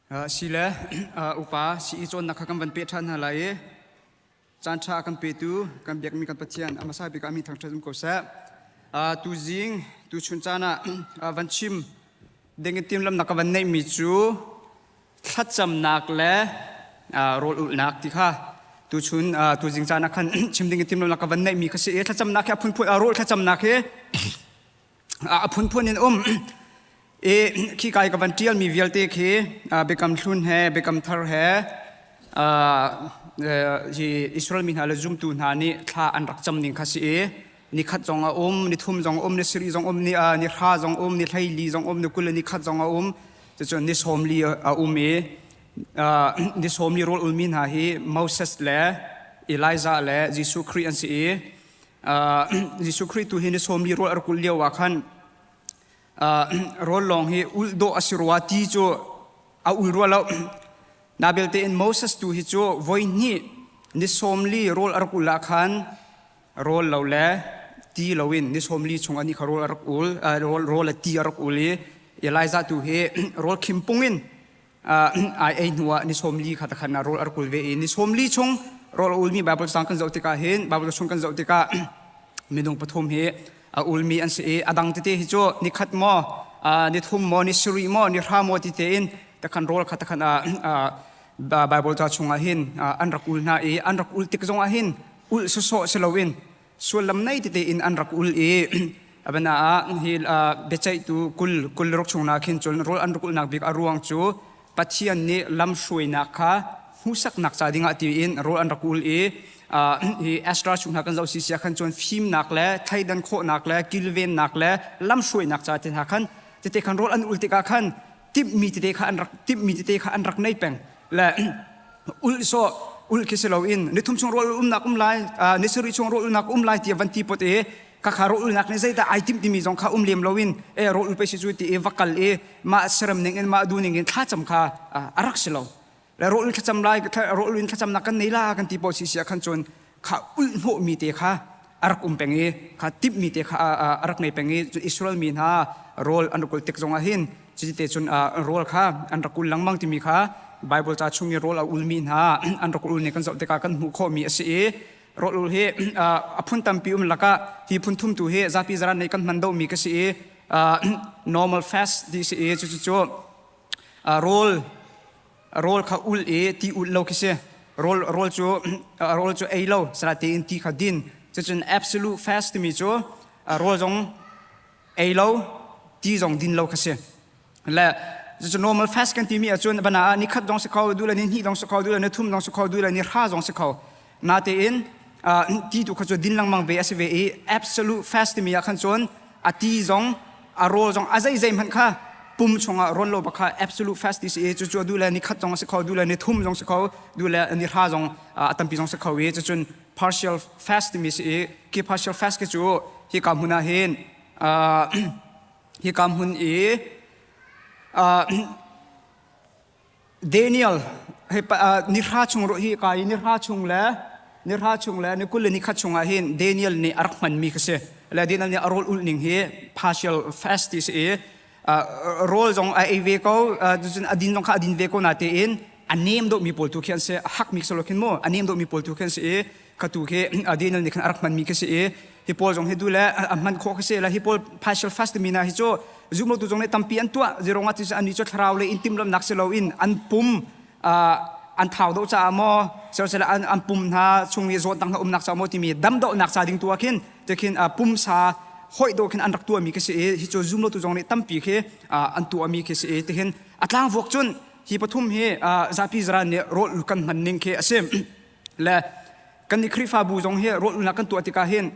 Si le upa sii cawnnak kha kan van peh ṭhan hna lai i caan ṭha a kan petu kan biakmi kan Pathian a hmasa bik ah mi thangṭhat um ko seh. Tuzing tuchun caan ah van chim ding in timhlamhnak ka van neihmi cu thlacamnak le rawl ulhnak ti kha tuchun tuzing caan ah khan chim ding in timhlamhnak ka van neihmi kha si i thlacamnak hi a phunphun rawl thlacamnak hi a phunphun in um i khi kai ka van ṭialmi vialte khi biakam hlun he biakam thar he hi Israel mi hna le zumtu hna nih thla an rak cam ning kha si i ni khat zong a um ni thum zong a um ni sarih zong um ni ni hra zong um ni hleili zong um ni 20 ni khat zong a um cucun ni 40 a um i ni 40 rawl ulmi hna hi Moses le Elijah le Jesuh Khrih an si i Jesuh Khrih tu hi ni 40 rawl a rak ulh lio ah khan rawl lawng hi ulh dawh a si rua ti cu a ul rua lo. Na belte in Moses tu hi cu voi hnih ni 40 rawl a rak ul ah khan rawl lo le ti loin ni 40 chung ani kha rawl a rak ul rawl rawl le ti a rak ul i Elijah tu hi rawl khim pung in ai ei hnu ah ni 40 kha takhan rawl a rak ul ve i ni 40 chung rawl a ulmi Bible cang kan zoh tikah hin Bible chung kan zoh tikah minung pathum hi a ulmi an si i a dang tete hi cu ni khat maw ni thum maw ni sarih maw ni hra maw ti tein takhan rawl kha takhan Bible ca chungah hin an rak ul hna i an rak ul tik zongah hin ul sawsawh si loin sullam nei tete in an rak ul i abana ah hi biaceihtu kul kul ruk chung na khin cun rawl an rak ulnak bik a ruang cu Pathian nih lamhruainak kha hmuhsaknak ca dingah tiin rawl an rak ul i hi Ezra chung hna kan zoh si sia khan cun fimnak le thleidan khawhnak le kilvennak le lamhruainak ca te hna khan tete khan rawl an ul tikah khan timhmi tete kha an rak timhmi tete kha an rak nei peng le ul so ul khi si loin ni thum chung rawl umnak um lai ni sarih chung rawl ulnak um lai tiah van ti pot i khakha rawl ulnak nih zeidah ai timh timi zong kha um lem loin e rawl ul pe si cu ti i va kal i mah serem ning in mah du ning in thlacam kha a rak si lo le rawl ul thlacam lai rawl ul in thlacamnak kan nei la kan ti pawl si sia khan cun kha ulh hnawhmi te kha a rak um peng i kha timhmi te kha a rak nei peng i Israel mi hna rawl an rak ul tik zongah hin cuti te cun rawl kha an rak ul lengmang timi kha Bible ca chung i rawl a ulmi hna an rak ul ni kan zoh tikah kan hmuh khawhmi a si i rawl ul hi a phun tampi um lakah hi phun thum tu hi zapi zaran nih kan hman dohmi ka si i normal fast ti si i cucu cu rawl rawl kha ul i ti ul lo khi si rawl rawl cu rawl cu ei lo sara tein ti kha din cucun absolute fast timi cu rawl zong ei lo ti zong din lo kha si le cucu normal fast kan timi ahcun bana ah ni khat zong si kho du le ni hnih zong si kho du le ni thum zong si kho du le ni hra zong si kho natein ti tu kha cu din lengmang ve a si ve i absolute fast timi ah khan cun a ti zong a rawl zong a zeizei hmanh kha pum chungah rawn lo bak kha absolute fast ti si i cucu du le ni khat zong a si kho du le ni thum zong si kho du le ni hra zong a tampi zong si kho i cucun partial fast timi si i khi partial fast khi cu hi ka hmun ah hin hi ka hmun i Daniel hi ni hra chung hi ka i ni hra chung le ni hra chung le ni 20 le ni khat chungah hin Daniel nih a rak hmanmi kha si le Daniel nih a rawl ulh ning hi partial fast ti si i rawl zong a ei ve ko cun a din zong kha a din ve ko na tein a nem deuhmi pawl tu khi an si a hakmi solo khin mu a nem deuhmi pawl tu khi an si i kha tu khi Daniel nih khan a rak hmanmi khi si i hi pawl zong hi du le a hman khawh khi si le hi pawl partial fast mi na hi cu zumlotu zong nih tampi an tuah zirong ah ti ani cu thlarau le in timhlamnak si loin an pum an thau do caah maw siseh an, an pum hna chung i zawtnak hna umnak caah maw timi damdawhnak ca ding tu ah khin tikhin pumsa hoih do khin an rak tuahmi khi si i hi cu zumlotu zong nih tampi khi an tuahmi khi si i tihin a tlangvuak cun hi pathum hi zapi zaran nih rawl kan hman ning khi a si le kan nih Khrihfabu zong hi rawl ulnak kan tuah tikah hin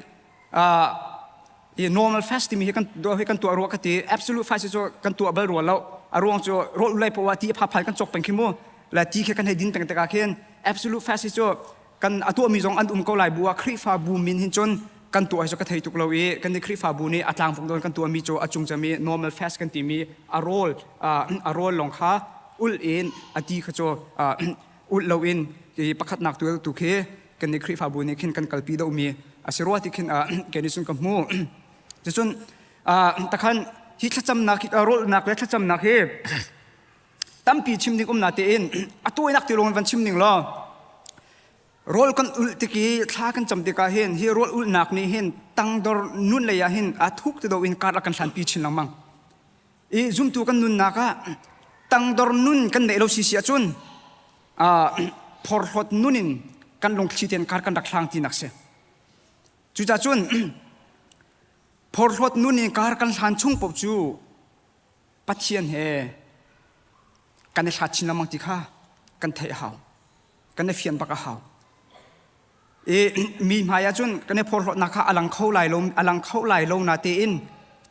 i normal fast timi hi kan hi kan tuah rua ka ti absolute fast cu kan tuah bal rua lo a ruang cu rawl ulai poah ti pha phal kan cok peng khi mu la ti khi kan hei din peng tikah khin absolute fast hi cu kan a tuahmi zong an um ko lai bu ah Khrihfabu min hin cun kan tuah hi cu ka thei tuk lo i kan nih Khrihfabu nih a tlangfung don kan tuahmi cu a cung cami normal fast kan timi a rawl a rawl lawng kha ul in a ti kha cu ulh loin hi pakhatnak tu tu khi kan nih Khrihfabu nih khin kan kalpi domi a si rua ti khin kei nih cun ka hmu. Cucun takhan hi thlacamnak rawlnak le thlacamnak hi. Tampi chim ding um na tein a tawinak ti lawng van chim ning law rawl kan ulh tik i thla kan cam tikah hin hi rawl ulhnak nih hin tangdor nun lei ah hin a thuk ti do in kar a kan hlanpi chin lengmang. I zumtu kan nunnak ah tangdor nun kan neih lo si si ahcun phorhlawt nun in kan lungthli tein kar kan rak hlang tinak si. Cucaah cun phorhlawt nun in kar kan hlan chung paoh cu Pathian he kan i hlat chin lengmang ti kha kan theih a hau. Kan i fian bak a hau. I mi hmai ah cun kan i phorhlawtnak kha a lang kho lai lo a lang kho lai lo na tein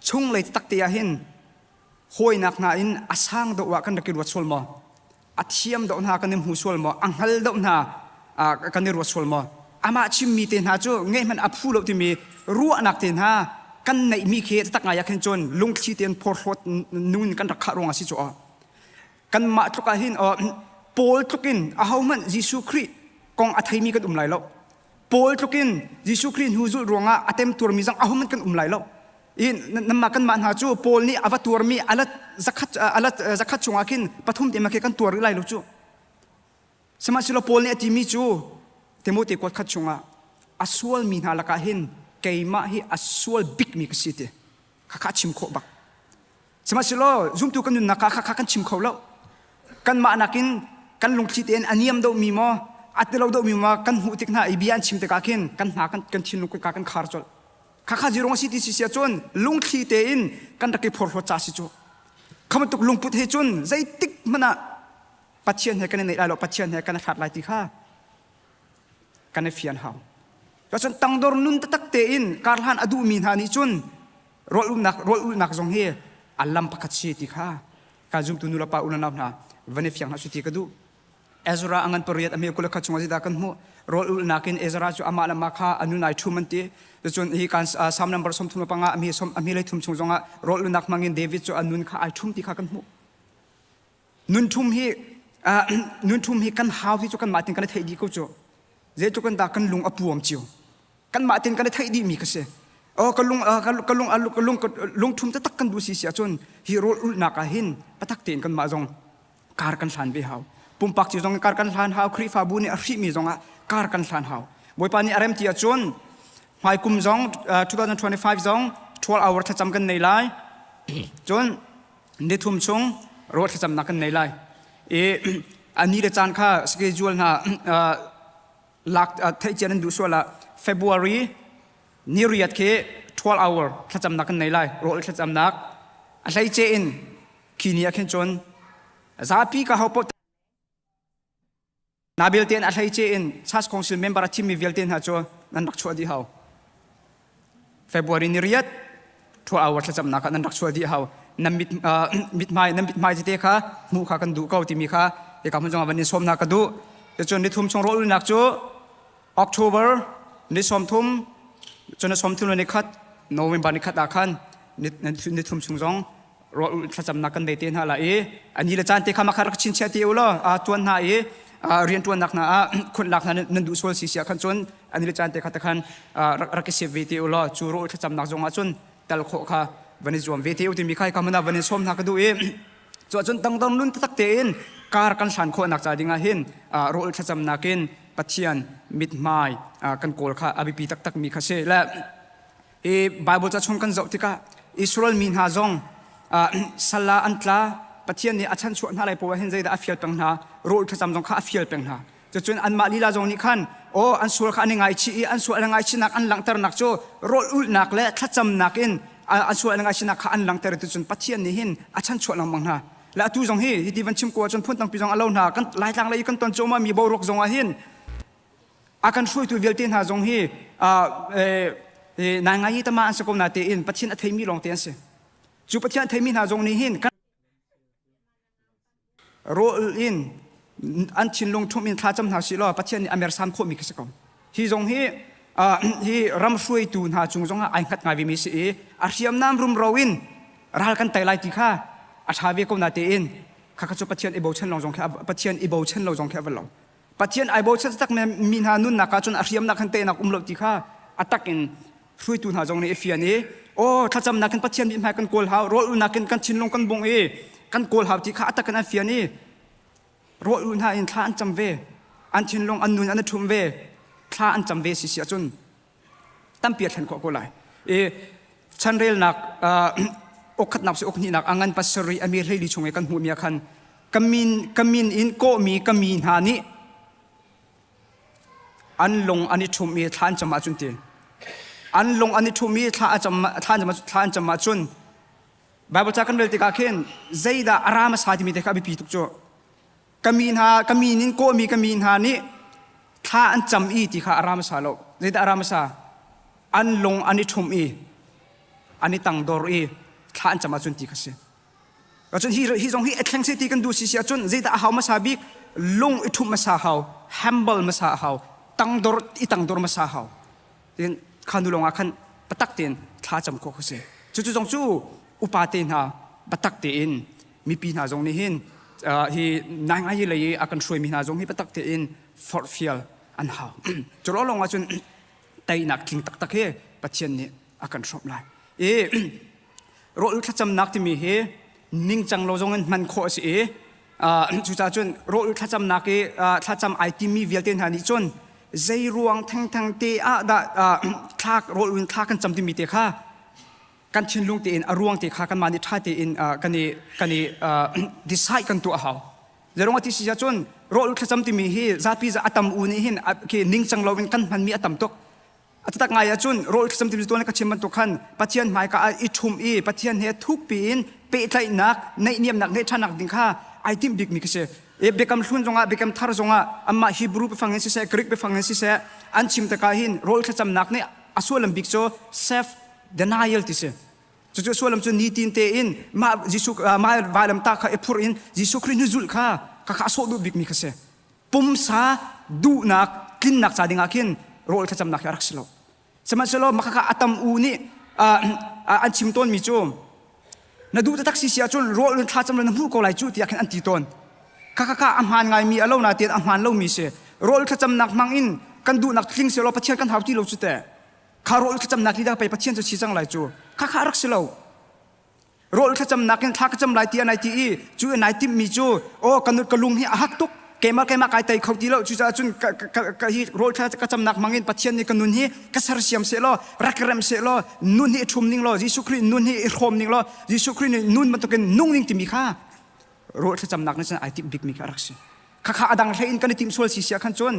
chunglei taktak te ah hin hawinak hna in a sang deuh ah kan rak i ruat sual maw? A thiam deuh hna kan i hmu sual maw? A hngal deuh hna kan i ruat sual maw? Amah chimmi te hna cu ngeih hmanh a phu lo timi ruahnak te hna kan neihmi khi taktak ngai ah khin cun lungthli tein phorhlawt nun kan rak khah ruang a si cu aw. Kanmah tluk ah hin Paul tluk in ahohmanh Jesuh Khrih kong a theimi kan um lai lo. Paul tluk in Jesuh Khrih hnu zulh ruangah a temtuarmi zong ahohmanh kan um lai lo. I nanmah kanmah hna cu Paul nih a va tuarmi alat zakhat alat zakhat chungah khin pathum te ma khi kan tuar rih lai lo cu. Sihmanhsehlaw Paul nih a timi cu Timote kuat khat chungah a sualmi hna lakah hin keimah hi a sual bikmi ka si ti khakha a chim khawh bak. Sihmanhsehlaw zumtu kan nunnak ah khakha kan chim kho lo. Kanmah nakin kan lungthli tein a niam deuhmi maw a tilo deuhmi maw kan hmuh tik hna i bia an chim tikah khin kan hna kan kan thinlung kutka kan khar colh. Khakha zirong a si ti si sia cun lungthli tein kan rak i phorhlawt ca si cu. Kha bantuk lungput he cun zeitik hmanh ah Pathian he kan i neih lai lo Pathian he kan i hlat lai ti kha kan i fian hau. Cun tangdor nun taktak tein karhlan a duhmi hna nih cun rawl ulhnak rawl ulhnak zong hi a lam pakhat si ti kha ka zumtu nu le pa u le nau hna van i fiang hna su ti ka duh. Ezra a ngan pariat a hme kul kha chungah zeidah kan hmuh rawl ulhnak in Ezra cu amah le mah kha a nun ai ṭhum an ti cun hi kan Psalm number 35 a mi som a mi lei thum chung zongah rawl ulhnak hmangin David cu a nun kha ai ṭhum ti kha kan hmuh nun ṭhum hi nun ṭhum hi kan hau hi cu kanmah tin kan i theih dih ko cu zeitluk in dah kan lung a puam cio kanmah tin kan i theih dihmi ka si oh ka lung ka lung ka lung lungṭhum taktak kan duh si si ahcun hi rawl ulhnak ah hin patak tein kanmah zong kar kan hlan ve hau pumpak cio zong kar kan hlan hau Khrihfabu nih a hrihmi zong ah kar kan hlan hau Bawipa nih a rem ti ahcun hmaikum zong 2025 zong 12 hour thlacam kan nei lai cun nithum chung rawl thlacamnak kan nei lai i a ni le caan kha schedule hna lak theih cia nan duh sual ah February ni riat khi 12 hour thlacamnak kan nei lai rawl thlacamnak a hleice in khi ni ah khin cun zapi ka ho paoh Na belte in a hleice in Church Council member a thimmi vialte hna cu nan rak chuah dih hau. February ni riat 12 hour thlacamnak ah nan rak chuah dih hau. Nan mit mithmai nan mithmai tete kha hmuh kha kan duh ko timi kha hika hmun zongah van in sawm hna ka duh. Cun nithum chung rawlulnak cu October ni 30 cun ni 30 le ni khat November ni khat ah khan ni thum chung zong rawl thlacamnak kan nei te hna la i ani le caan te kha makha rak chinchiah te u law tuan hna i rian tuannak hna ah khunlak hna nan duh sual si sia khan cun ani le caan te kha te khan rak i sep ve te u law cu rawl thlacamnak zong ah cun tal khawh kha van i zuam ve te u timi kha ka mana van in sawm hna ka duh i cu ahcun dangdang nun taktak tein kar kan hlan khawhnak ca ding ah hin rawl thlacamnak in Pathian mithmai kan kawl kha a biapi taktak mi kha si le I Bible ca chung kan zoh tikah Israel mi hna zong sal ah an tla Pathian nih a chanchuah hna lai poah hin zeidah a fial peng hna rawl thlacam zong kha a fial peng hna cucun anmah lila zong nih khan aw an sual kha an i ngaichih i an sual an ngaichihnak an langhternak cu rawl ulhnak le thlacamnak in an sual an ngaichihnak kha an langhter tu cun Pathian nih hin a chanchuah lengmang hna le atu zong hi hiti van chim ko ahcun phun tampi zong a lo hna kan Laitlang lei i kan ton cuahmah mi boruak zong ah hin a kan hruaitu vialte hna zong hi nai ngai tama an si ko na tein Pathian a theimi lawng te an si cu Pathian a theimi hna zong nih hin kan rawl in an thinlung ṭhum in thlacam hna sih law Pathian nih a mersam khawhmi khi si ko hi zong hi hi ram hruaitu hna cung zong ah ai hngat ngai vemi si i a hriamnam rumro in ral kan tei lai ti kha a ṭha ve ko na tein kha cu Pathian i bochan lo zong khi Pathian i bochan lo zong khi a va lo Pathian ai bochan tak mi hna nunnak ah cun a hriamnak khan tehnak um lo ti kha a tak in hruaitu hna zong nih i fian i aw thlacamnak in Pathian mithmai kan kawl hau rawl ulnak in kan thinlung kan bungh i Kan kawl hau ti kha a tak in an fian i rawl ulh hna in thla an cam ve. An thinlung an nun an i ṭhum ve. Thla an cam ve si si ahcun tampi a thlen khawh ko lai. I chanrelnak okhatnak si okhnihnak a ngan pasarih a mi hleili chung i kan hmuhmi ah khan ka min ka min in kawhmi ka mi hna nih an lung an i ṭhum i thla an cam ahcun ti an lung an i ṭhum i thla a cam thla an cam thla an cam ahcun Bible ca kan rel tikah khin zeidah a ra hmasa timi te kha a biapi tuk cu ka mi hna ka min in kawhmi ka mi hna nih thla an cam i ti kha a ra hmasa lo zeidah a ra hmasa an lung an i ṭhum i an i tangdor i thla an cam ahcun ti kha si Cun hi, hi zong hi a thleng se ti kan duh si si ahcun zeidah a hau hmasa bik lung i ṭhumh hmasa hau humble hmasa a hau tangdor i tangdor hmasa hau tin kha nu lawngah khan patak tein thla cam khawh kha si cucu zong cu upa te hna patak tein mipi hna zong nih hin hi nai ngai lei i a kan hruaimi hna zong hi patak tein forhfial an hau cu lawng ah cun teinak tling taktak hi Pathian nih a kan hrawmh lai i rawl thlacamnak timi hi ningcang lo zong in hman khawh a si i cucaah cun rawl thlacamnak i thlacam ai timi vialte hna nih cun zei ruang thengtheng te ah dah thla rawl in thla kan cam timi te kha kan thinlung tein a ruang te kha kanmah nih ṭha tein kan i kan i decide kan tuah a hau Zeirong a ti si cun rawl thlacam timi hi zapi a tam u nih hin khi ningcang lo in kan hmanmi a tam tuk A taktak ngai ahcun rawl thlacam timi tuan ka chim bantuk khan Pathian hmaika ah i ṭhum i Pathian he thukpi in pehtlaihnak naihniamnak neih ṭhannak ding kha ai timh bikmi ka si. E biakam hlun zongah biakam thar zongah amah Hebrew biafang in siseh Greek biafang in siseh an chim tikah hin rawl thlacamnak nih a sullam bik cu self denial ti si. Cucu sullam cu nitin tein mah Jesuh mah vailamtah kha i phurh in Jesuh Khrih hnuzulh kha kha kha a sawh duh bikmi kha si. Pumsa duhnak tlinnak ca dingah khin rawl thlacamnak hi a rak si lo. Sihmanhsehlaw mah khakha a tam u nih an chim tawnmi cu na duh taktak si si ahcun rawl in thlacam na hmuh ko lai cu tiah khin an ti tawn. Khakha a hmaan ngaimi a lo nain a hmaan lomi si. Rawl thlacamnak hmang in kan duhnak tling selaw Pathian kan hau ti lo cu teh. Kha rawl thlacamnak lila pei Pathian cu si cang lai cu. Khakha a rak si lo. Rawl thlacamnak in thla ka cam lai ti nai ti i cu nai timhmi cu aw ka ka lung hi a hak tuk keimah keimah kai tei kho ti lo cucaah cun ka, ka, ka, hi rawl thla ka camnak hmangin Pathian nih ka nun hi ka sersiam seh law rak rem seh law nun hi i ṭhum ning law Jesuh Khrih nun hi i hrawm ning law Jesuh Khrih nih nun bantukin nung ning timi kha rawl thlacamnak nih cun ai timh bikmi kha a rak si khakha a dang hlei in kan i timh sual si sia khan cun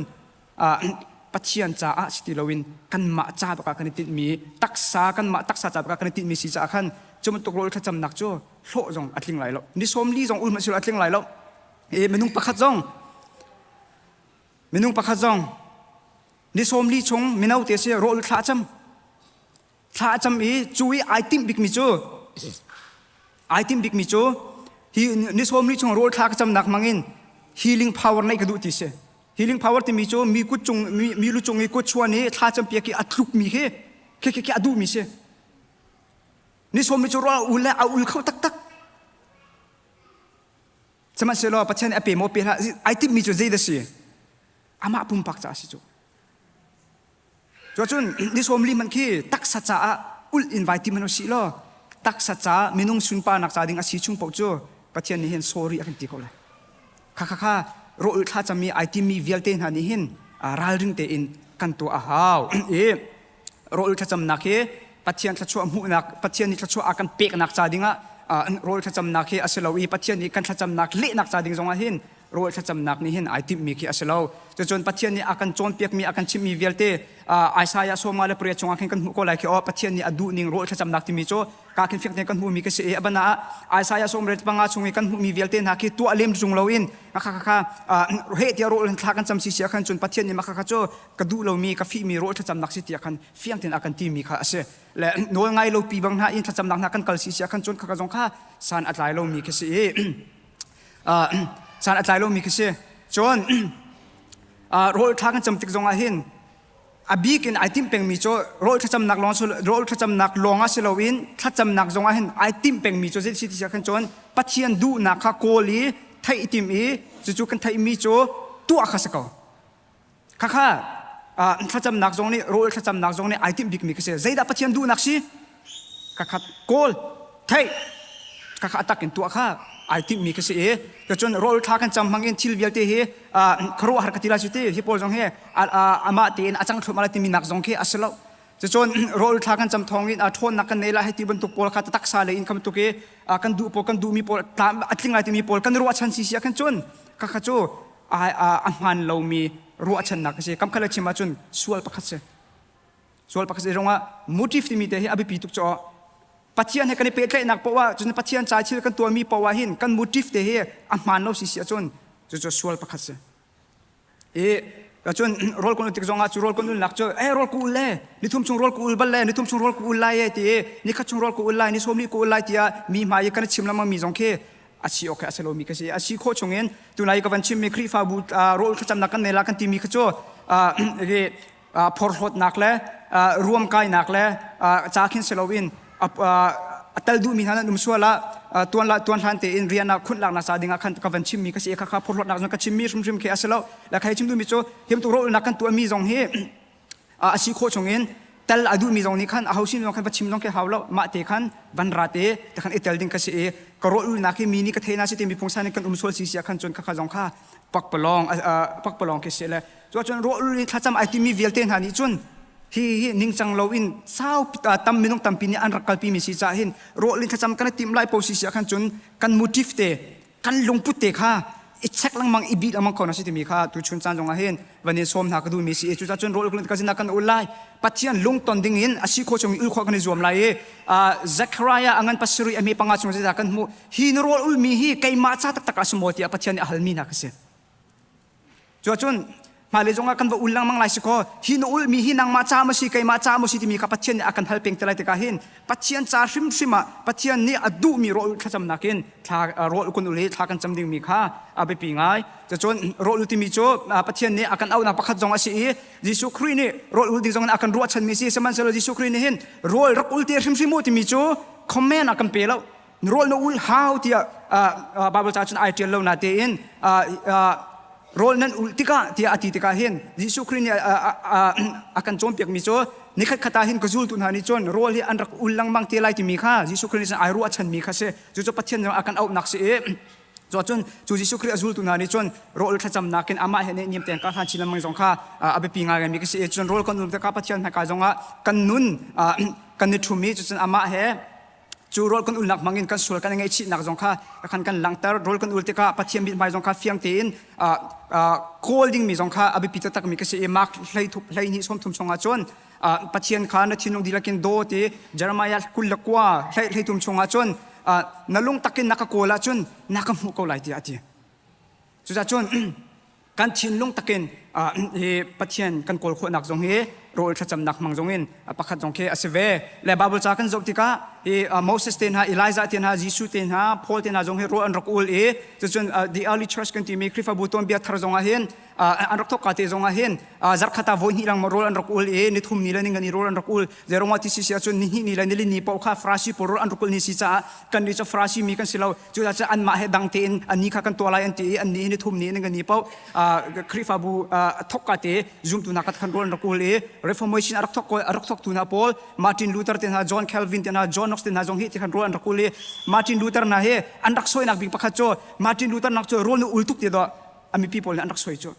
Pathian caah si ti loin kanmah ca bak ah kan i tinhmi taksa kanmah taksa ca bak ah kan i tinhmi si caah khan cu bantuk rawl thlacamnak cu hlawh zong a tling lai lo ni sawm li zong ul hmanh silo a tling lai lo e minung pakhat zong minung pakhat zong ni sawm li chung mino te si rawl thla cam thla a cam i cu i ai timh bikmi cu ai timh bikmi cu hi ni sawm li chung rawl thla ka camnak hmangin healing power neih ka duh ti si healing power timi cu mi kut cung mi, mi lu cung i kut chuan i thla campiak i a tlukmi khi khi khi khi a duhmi si ni sawm li cu rawl a ul le a ul kho taktak sihmanhsehlaw Pathian a pe maw pe hlah ai timhmi cu zei dah si amah pumpak caah si cu Cuacun ni sawm li hmanh khi taksa caah ulh in vai ti hmanh usih law taksa ca minung sunparnak ca ding a si chung paoh cu Pathian nih hin sorry a kan ti ko lai. Kha kha kha rawl thlacam i ai timi vialte hna nih hin ralring tein kan tuah a hau. I rawl thlacamnak hi Pathian thluachuah hmuhnak Pathian nih thluachuah a kan peknak ca dingah rawl thlacamnak hi a si lo i Pathian nih kan thlacamnak lehnak ca ding zongah hin rawl thlacamnak nih hin ai timhmi khi a si lo. Cucun Pathian nih a kan cawnpiakmi a kan chimhmi vialte Isaiah sawma le pariat chungah khin kan hmuh ko lai khi aw Pathian nih a duhning rawl thlacamnak timi cu ka khin fiang tein kan hmuhmi khi si i a ban ah Isaiah sawmriat panga chung i kan hmuhmi vialte hna khi tuah lem tung loin kha kha kha heh tiah rawl thla kan cam si si ah khan cun Pathian nih mah kha cu ka duh lomi ka fihmi rawl thlacamnak si tiah khan fiang tein a kan timi kha a si le nawl ngai lo pi bang hna in thlacamnak hna kan kal si si ah khan cun kha zong kha san a tlai lomi khi si i san a tlai lomi khi si cun rawl thla kan cam tik zongah hin a bik in ai timh pengmi cu rawl thlacamnak lawng rawl thlacamnak lawng ah si loin thlacamnak zongah hin ai timh pengmi cu zei si ti khan cun Pathian duhnak kha kawl i theih tim i cucu kan theihmi cu tuah kha si ko Khakha thlacamnak zong nih rawl thlacamnak zong nih ai timh bikmi ka si. Zeidah Pathian duhnak si? Khakha kawl, theih, khakha a tak in tuah kha. Ai timhmi ka si i cun rawl thla kan cam hmang in thil vialte hi khuaruahhar ka ti lai cu ti hi pawl zong hi amah tein a cang thluahmah lai timi nak zong khi a si lo. Cucun rawl thla kan cam thawng in ṭhawnnak kan nei lai hei ti bantuk pawl kha taksa lei in kha bantuk i kan duh pawl kan duhmi pawl a tling lai timi pawl kan ruahchan si si ah khan cun khakha cu a hmaan lomi ruahchannak a si. Kam khat le chim ahcun sual pakhat si. Sual pakhat si ruangah motive timi te hi a biapi tuk caw. Pathian he kan i pehtlaihnak poah ah cun Pathian ca thil kan tuahmi poah hin kan motive te hi a hmaan lo si si ahcun cucu sual pakhat si. I cun rawl kan ul tik zongah cu rawl kan ulnak cu eh rawl ku ul le nithum chung rawl ku ul bal le nithum chung rawl ku ul lai e ti i nikhat chung rawl ku ul lai ni sawmli ku ul lai tiah mi hmai i kan i chim lengmang mi zong khi a si awk a si lomi ka si. A si khawh chungin tunai ka van chimmi Khrihfabu rawl thlacamnak kan nei la kan timi kha cu phorhlawtnak le ruamkainak le ca khin si loin a tal duhmi hna nan um sual ah tuan la tuan hlan tein rian ah khunh laknak ca dingah khan ka van chimmi ka si kha kha phorhlawtnak zong ka chimmi hrimhrim khi a si lo. Le khai chim duhmi cu him tu rawlnak kan tuahmi zong hi a si khawh chungin tel a duhmi zong nih khan a ho sin zong khan va chim zong khi hau lo, mah te khan van ra te te khan i tel ding ka si i ka rawlulnak hi mi nih ka theina si timi phungsan in kan um sual si si ah khan cun khakha zong kha pakpalawng pakpalawng khi si le cu cun rawlul in thlacam ai timi vialte hna nih cun hi hi ningcang lo in sau tam minung tampi nih an rak kalpi mi si caah hin rawl in thlacam kan i tim lai po si si ah khan cun kan motive te kan lungput te kha i check lengmang i bih lengmang ko na si timi kha tu chun caan zongah hin van in sawm hna ka duhmi si i cucaah cun rawl ka zina kan ul lai, Pathian lungton ding in a si khawh chung in ul khawh kan i zuam lai i Zechariah a ngan pasarih a hme panga chung zeidah kan hmuh? Hi na rawl ulmi hi keimah ca taktak ah si maw tiah Pathian nih a halmi hna kha si. Cuacun hmailei zongah kan va ul lengmang lai si kaw hi na ulmi hi nangmah ca maw si keimah ca maw si timi kha Pathian nih a kan hal peng te lai tikah hin Pathian ca hrimhrim ah Pathian nih a duhmi rawl thlacamnak in thla rawl kun ul hi thla kan cam dingmi kha a biapi ngai. Cucun rawl ul timi cu Pathian nih a kan auhnak pakhat zong a si i Jesuh Khrih nih rawl ul ding zong in a kan ruahchanmi si. Sihmanhsehlaw Jesuh Khrih nih hin rawl rak ul te hrimhrim u timi cu command a kan pe lo. Rawl na ul hau tiah Bible ca cun ai ṭial lo na tein rawl nan ul tikah tiah a ti tikah hin Jesuh Khrih nih a kan cawnpiakmi cu nikhat khat ah hin ka zultu hna nih cun rawl hi an rak ul lengmang te lai timi kha Jesuh Khrih nih cun ai ruahchanmi kha si. Cucu Pathian zong a kan auhnak si i cun cu Jesuh Khrih a zultu hna nih cun rawl thlacamnak in amah he niam tein ka hlan chin lengmang zong kha a biapi ngaingaimi ka si i cun rawl kan ul tikah Pathian hmaika zongah kan nun kan i ṭhum i cucun amah he cu rawl kan ulnak hmangin kan sual kan i ngaihchihnak zong kha khan kan langhter. Rawl kan ul tikah Pathian mithmai zong kha fiang tein kawl dingmi zong kha a biapi taktakmi ka si i Mark 12 30 chungah cun Pathian kha na thinlung dihlak in daw ti, Jeremiah 29 13 chungah cun na lung takin na ka kawl ahcun na ka hmuh ko lai tiah a ti. Cucaah cun kan thinlung takin hi Pathian kan kawl khawhnak zong hi rawl thlacamnak hmang zong in pakhat zong khi a si ve. Le Bible ca kan zoh tikah hi Moses te hna, Elijah te hna, Jesuh te hna, Paul te hna zong hi rawl an rak ul i cucun the early church kan timi Khrihfabu tuanbia thar zong ah hin an rak thawkka te zong ah hin zarkhat ah voi hnih lengmang rawl an rak ul i nithum ni le ningani rawl an rak ul. Zeiruangah ti si si ahcun nihnih ni le nili ni paoh kha Farasi pawl rawl an rak ul ni si caah kan nih cu Farasi mi kan si lo, cucaah anmah he dang tein anni kha kan tuah lai an ti i anni hi nithum ni in ni paoh Khrihfabu thawkka te zumtu hna khan rawl an rak ul i Reformation a rak thawk a rak thawktu hna pawl Martin Luther te hna, John Calvin te hna, John Knox te hna zong hi ti khan rawl an rak ul i Martin Luther hna hi an rak sawinak bik pakhat cu Martin Luther nak cu rawl nu ul tuk ti dawh a mipi pawl nih an rak sawi cu.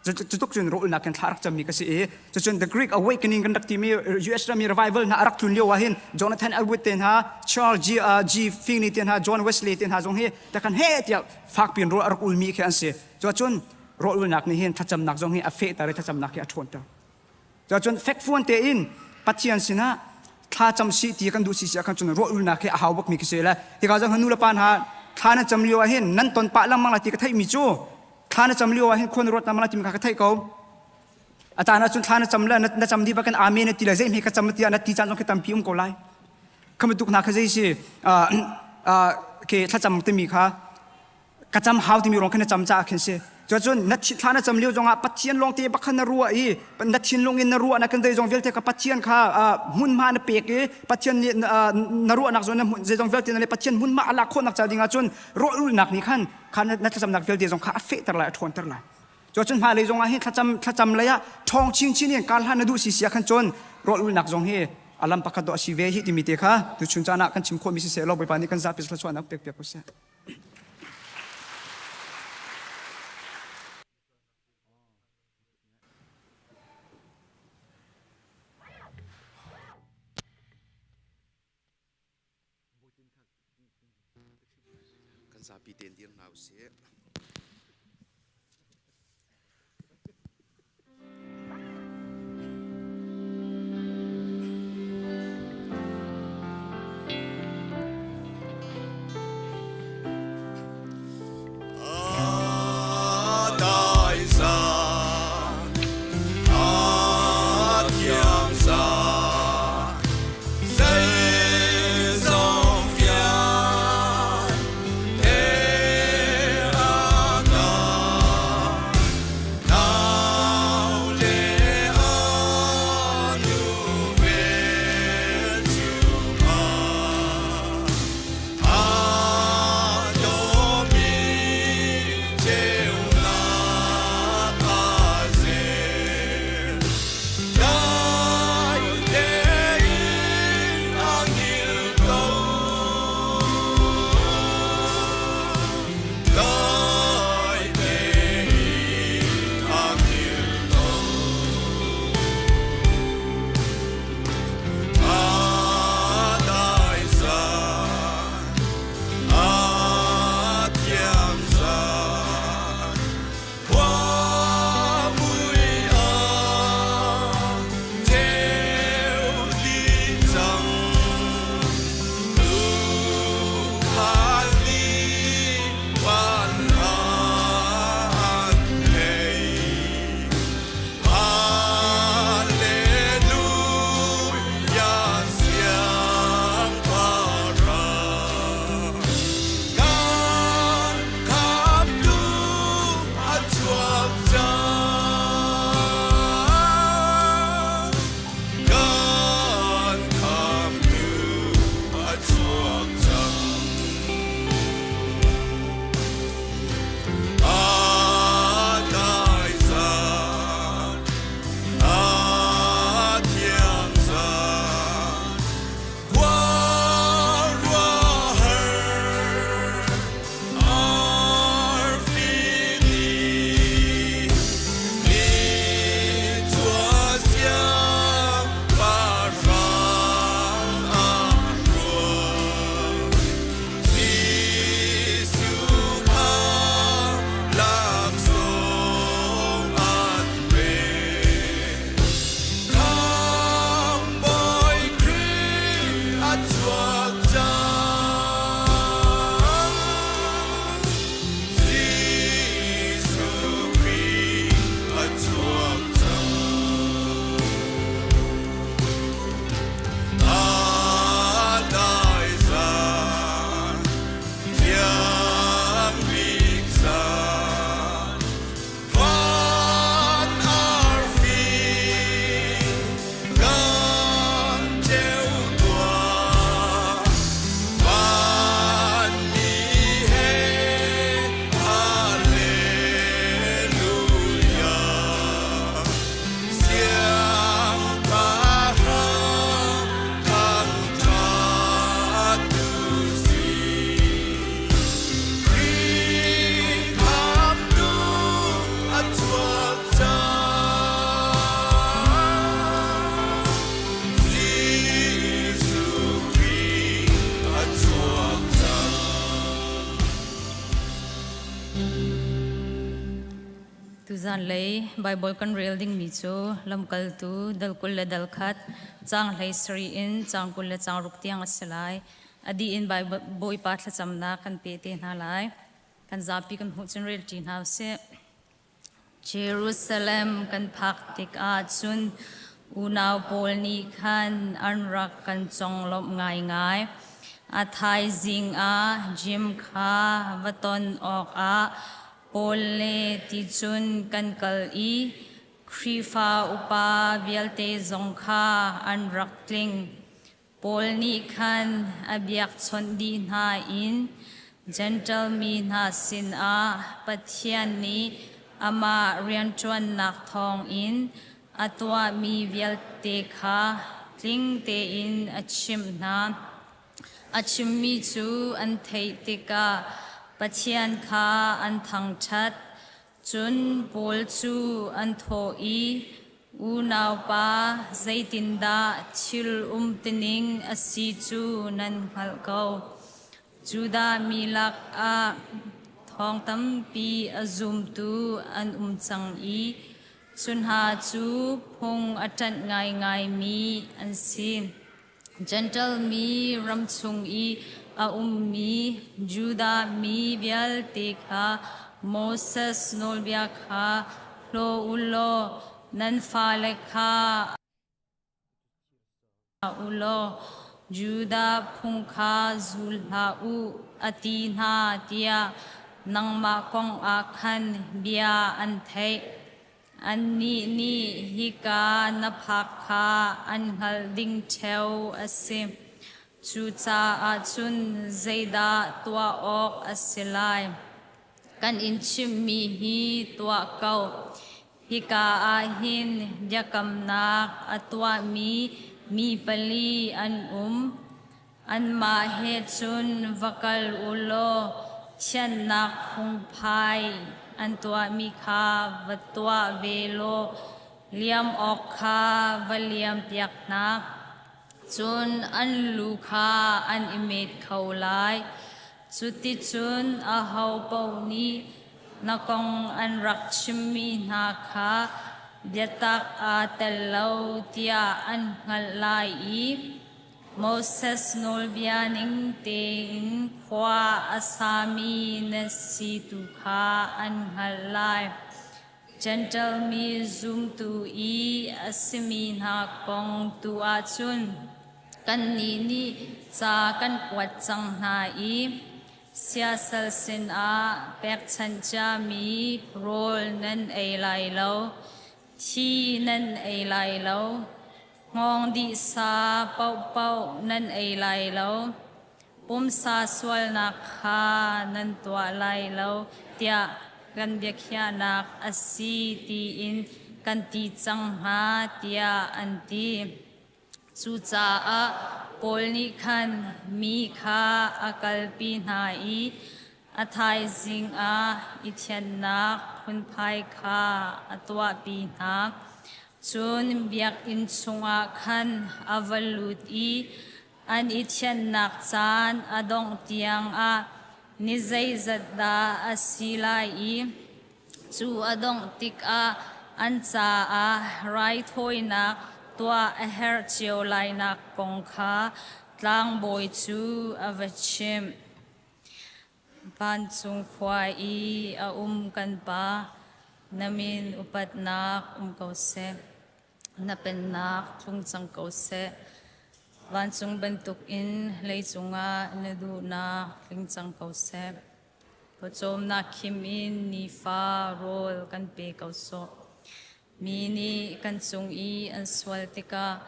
Cutuk cun rawlnak in thla rak cammi ka si i cucun the Greek Awakening kan rak timi US rami revival hna a rak tlun lio ah hin Jonathan Edwards te hna, Charles G. G. Finney te hna, John Wesley te hna zong hi takhan he tiah fakpi in rawl a rak ulmi khi an si. Cuacun rawl ulnak nih hin thlacamnak zong hi a fehter i thlacamnak hi a ṭhawnter. Cuacun fekfuan tein Pathian sinah thla cam si ti kan duh si si ah khan cun rawl ulnak hi a hau bakmi khi si le hika zong nu le pa hna thla nan cam lio ah hin nan ton pah lengmang lai ti ka theihmi cu thla na cam lio ah hin khua na ruat na mala timi kha ka theih ko. A caan ahcun thla na cam le na cam dih bakin amen na ti le zei hme ka cam tiah na ti caan zong khi tampi um ko lai. Kha bantuk hna kha zei si ke thlacam timi kha ka cam hau timi ruang khin na cam caah khin si. Cuacun na thla na cam lio zongah Pathian lawng te bak khan na ruah i na thinlung in na ruah na kan zeizong vialte kha Pathian kha hmunhma na pek i Pathian nih na ruahnak zong na zeizong vialte na le Pathian hmunhma a lak khawhnak ca dingah cun rawlulnak nih khan kha na thlacamnak vialte zong kha a fehter lai, a ṭhawnter lai. Cuacun hmailei zong ah hin thlacam thlacam lei ah ṭhawng chinchin in kar hlan na duh si si ah khan cun rawl ulnak zong hi a lam pakhat dawh a si ve hi timi te kha tuchun caan ah kan chim khawhmi siseh law Bawipa nih kan zapi thluachuahnak pek piak ko seh. Kan zapi tein dir hna usih. Tuzanlei Baibal kan rel dingmi cu lamkaltu dal 20 le dal khat caang hlei sarih in caang 20 le caang ruk tiang a si lai. A dih in Bawipa thlacamnak kan pe te hna lai. Kan zapi kan hmuh cun rel ṭi hna usih. Jerusalem kan phak tikah cun unau pawl nih khan an rak kan conglawmh ngaingai. A thaizing ah Jim kha va ton awkah Paul le ti cun kan kal i Khrihfa upa vialte zong kha an rak tling. Paul nih khan a biakchawnh dih hna in Jentail mi hna sinah Pathian nih amah rianṭuannak thawngin a tuahmi vialte kha tling tein a chimh hna. A chimmi cu an theih tikah Pathian kha an thangṭhat. Cun Paul cu an thawh i, Unaupa, zeitindah thil umtuning a si cu nan hngalh ko. Judah mi lakah thong tampi a zumtu an um cang i cu hna cu phung a ṭanh ngaingaimi an si. Jentail mi ram chung i a ummi Judah mi vialte kha Moses nawlbia kha hlaw u law nan fale kha u law Judah phung kha zul hlah u a ti hna tiah nangmah kong ah khan bia an theih. Annih nih hika na phak kha an hngalh ding ṭheo a si. Cucaah cun zeidah tuah awk a si lai? Kan in chimhmi hi tuah ko. Hika ah hin biakamnak a tuahmi mi pali an um. Anmah he cun va kal u law thianhnak phungphai an tuahmi kha va tuah ve law liam awk kha va liampiak hna. Cun an lu kha an i met kho lai. Cuticun ahopaoh nih na kong an rak chimmi hna kha biatak aa tel lo tiah an hngalh lai i Moses nawlbia ning tein khua a sami na si tu kha an hngalh lai. Jentail mi zumtu i a simi hna kong tu ahcun kannih nih ca kan kuat cang hna i siasal sinah pekchanh ciami rawl nan ei lai lo, thi nan ei lai lo, hngawng dih sa paohpaoh nan ei lai lo, pumsa sualnak kha nan tuah lai lo tiah kan biakhiahnak a si tiin kan ti cang hnga tiah an ti. Cucaah Paul nih khan mi kha a kalpi hna i a thaizing ah i thianhnak phunphai kha a tuahpi hna. Cun biakinn chungah khan a va lut i an i thianhnak caan a dongh tiangah ni zeizat dah a si lai i Cu a dongh tikah an caah raithawinak tuah a herh cio lainak kong kha tlangbawi cu a va chimh. Vancung khua i a um kan Pa, na min upatnak um ko seh. Na pennak tlung cang ko seh. Vancung bantukin leicung ah na duhnak tling cang ko seh. Pawcawmnak khim in nifa rawl kan pe ko sawh. Mi nih kan cung i an sual tikah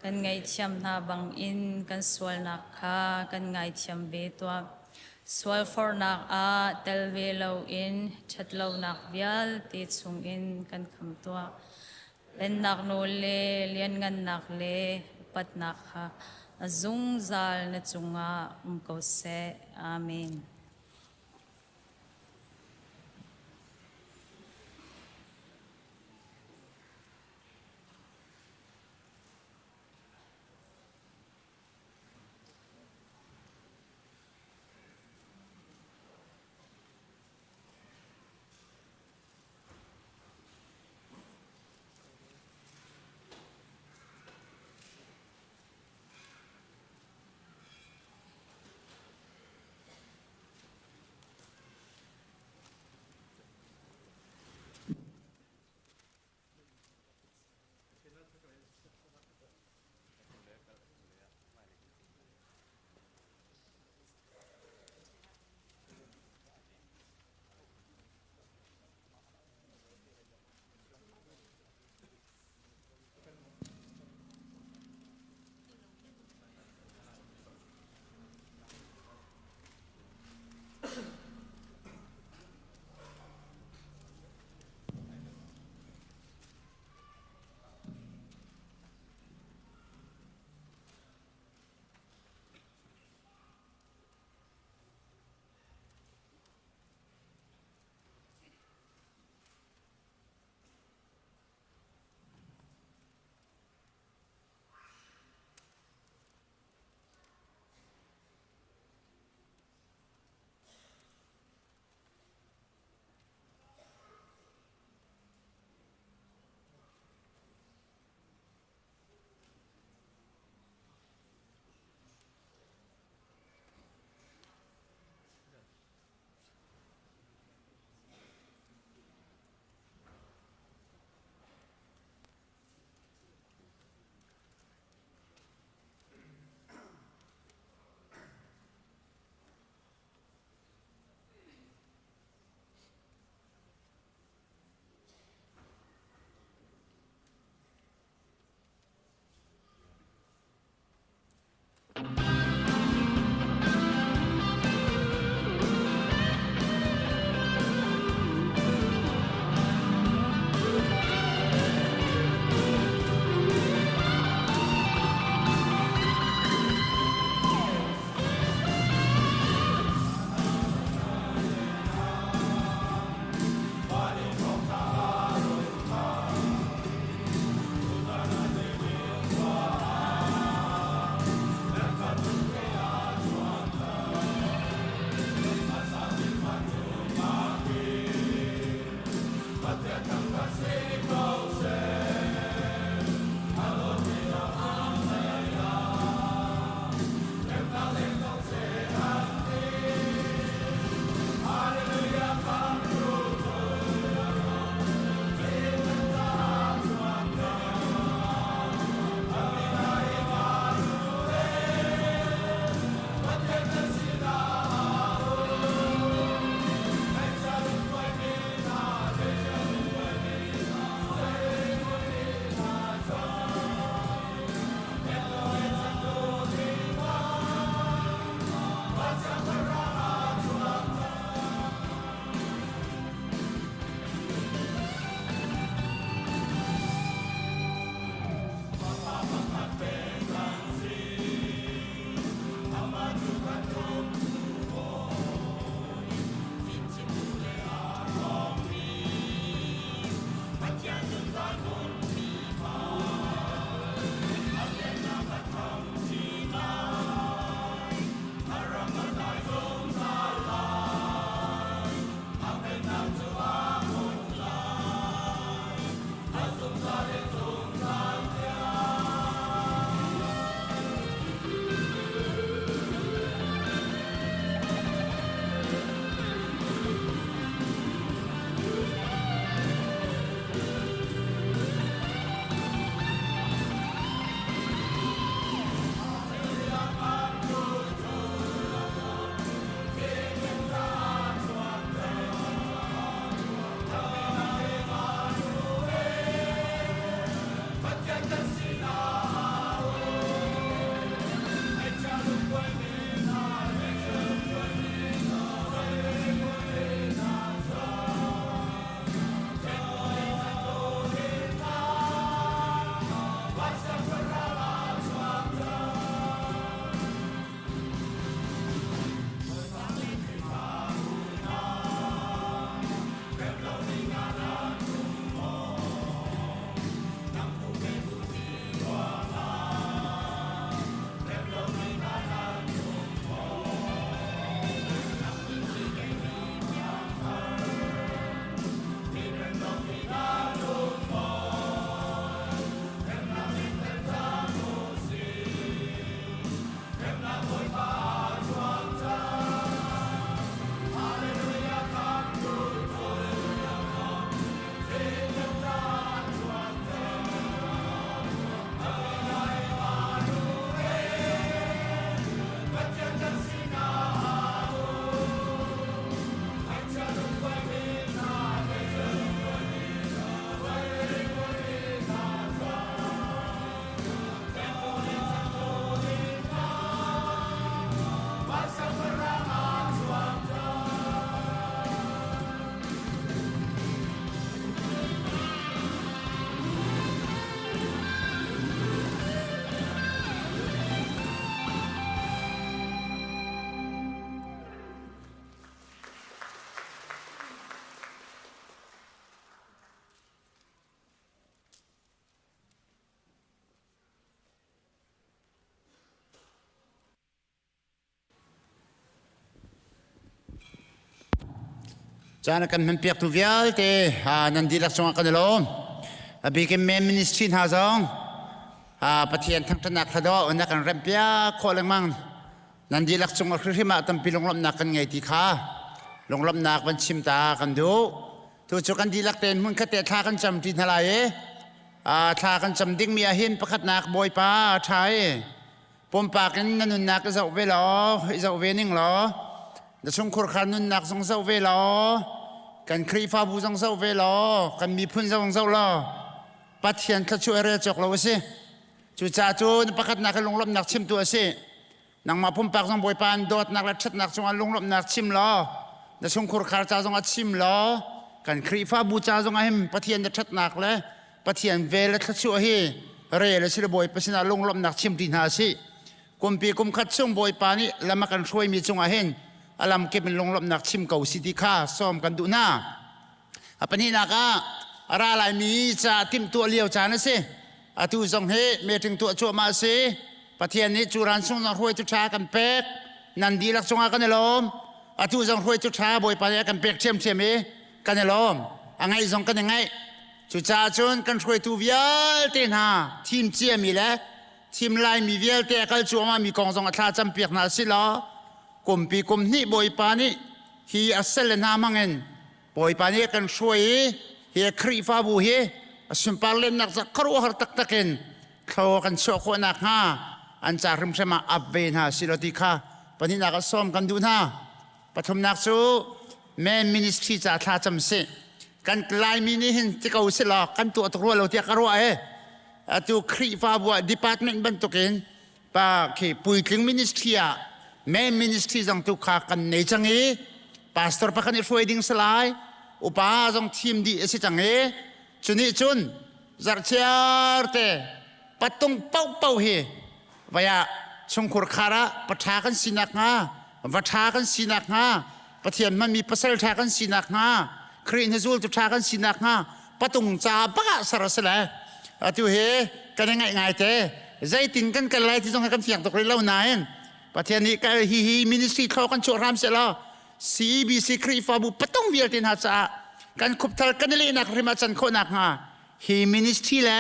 kan ngaihthiam hna bangin kan sualnak kha kan ngaithiam ve tuah. Sualforhnak ah tel ve loin ṭhatlonak vialte chungin kan kham tuah. Pennak nawl le lianngannak le upatnak kha a zungzal na cungah um ko seh. Amen. Caan a kan hmanpiaktu vialte nan dihlak cungah kan i lawm. A bikin men ministry hna zong Pathian thangṭhatnak thladawh na kan remhpiak khawh lengmang. Nan dihlak cungah hrimhrim ah tampi lunglawmhnak kan ngei ti kha lunglawmhnak van chim ta kan duh. Tu cu kan dihlak tein hmunkhat te thla kan cam ṭi hna lai i thla kan cam dingmi ah hin pakhatnak Bawipa a ṭha i pumpak in na nunnak i zoh ve law i zoh ve ning law na chungkhur kha nunnak zong zoh ve law kan Khrihfabu zong zoh ve law kan miphun zong zoh law Pathian thluachuah rel cawk lo a si. Cucaah cun pakhatnak hi lunglawmhnak chimtu a si. Nangmah pumpak zong Bawipa an dawtnak le ṭhatnak cungah lunglawmhnak chim law na chungkhur khar ca zongah chim law kan Khrihfabu ca zongah hin Pathian na ṭhatnak le Pathian vel le thluachuah hi rel a si le Bawipa sinah lunglawmhnak chim ti hna sih. Kumpi kum khat chung Bawipa nih lam a kan hruaimi cungah hin a lam kip in lunglawmhnak chim ko si ti kha sawm kan duh hna. A pahnihnak ah a ra laimi ca timhtuah lio caan a si. Atu zong hi meeting tuah cuahmah a si. Pathian nih cu ran sung zong hruaitu ṭha kan pek. Nan dihlak cungah kan i lawm. Atu zong hruaitu ṭha Bawipa nih a kan pek ṭhiamṭhiam i kan i lawm. A ngaih zong kan i ngaih. Cucaah cun kan hruaitu vialte hna thim ciami le thim laimi vialte a kal cuahmahmi kong zong a thla campiak hna si law kumpi kum hnih Bawipa nih hi a sel le hna hmangin Bawipa nih a kan hruai i hi Khrihfabu hi a sunpar lennak ca khuaruahhar taktak in thlo kan chuah khawh nakhnga an ca hrimhrim ah ap ve hna si law ti kha pahnihnak ah sawm kan duh hna. Pathumnak cu men ministry ca thla cam si. Kan Laimi nih hin ti ko si law kan tuah tuk rua lo tiah ka ruah e. Atu Khrihfabu ah department bantukin pa khi puitling ministry ah men ministry zong tu kha kan nei cang i pastor pakhat nih hruai ding si lai upa zong thim dih a si cang i cunih cun zarhchiar te patung paohpaoh hi vaya chungkhur khar ah paṭha kan sinak hnga va ṭha kan sinak hnga Pathian hmanmi pasal ṭha kan sinak hnga Khrih hna zultu ṭha kan sinak hnga patung ca bak ah ser a si le atu hi kan i ngaih ngai te zeitin kan kal lai ti zong kan fiang tuk rih lo nain Pathian nih hi hi ministry thlo kan chuah hram seh law CEBC Khrihfabu patung vialte hna caah kan khupthal kan i lehnak hrim ah can khawhnak hnga hi ministry le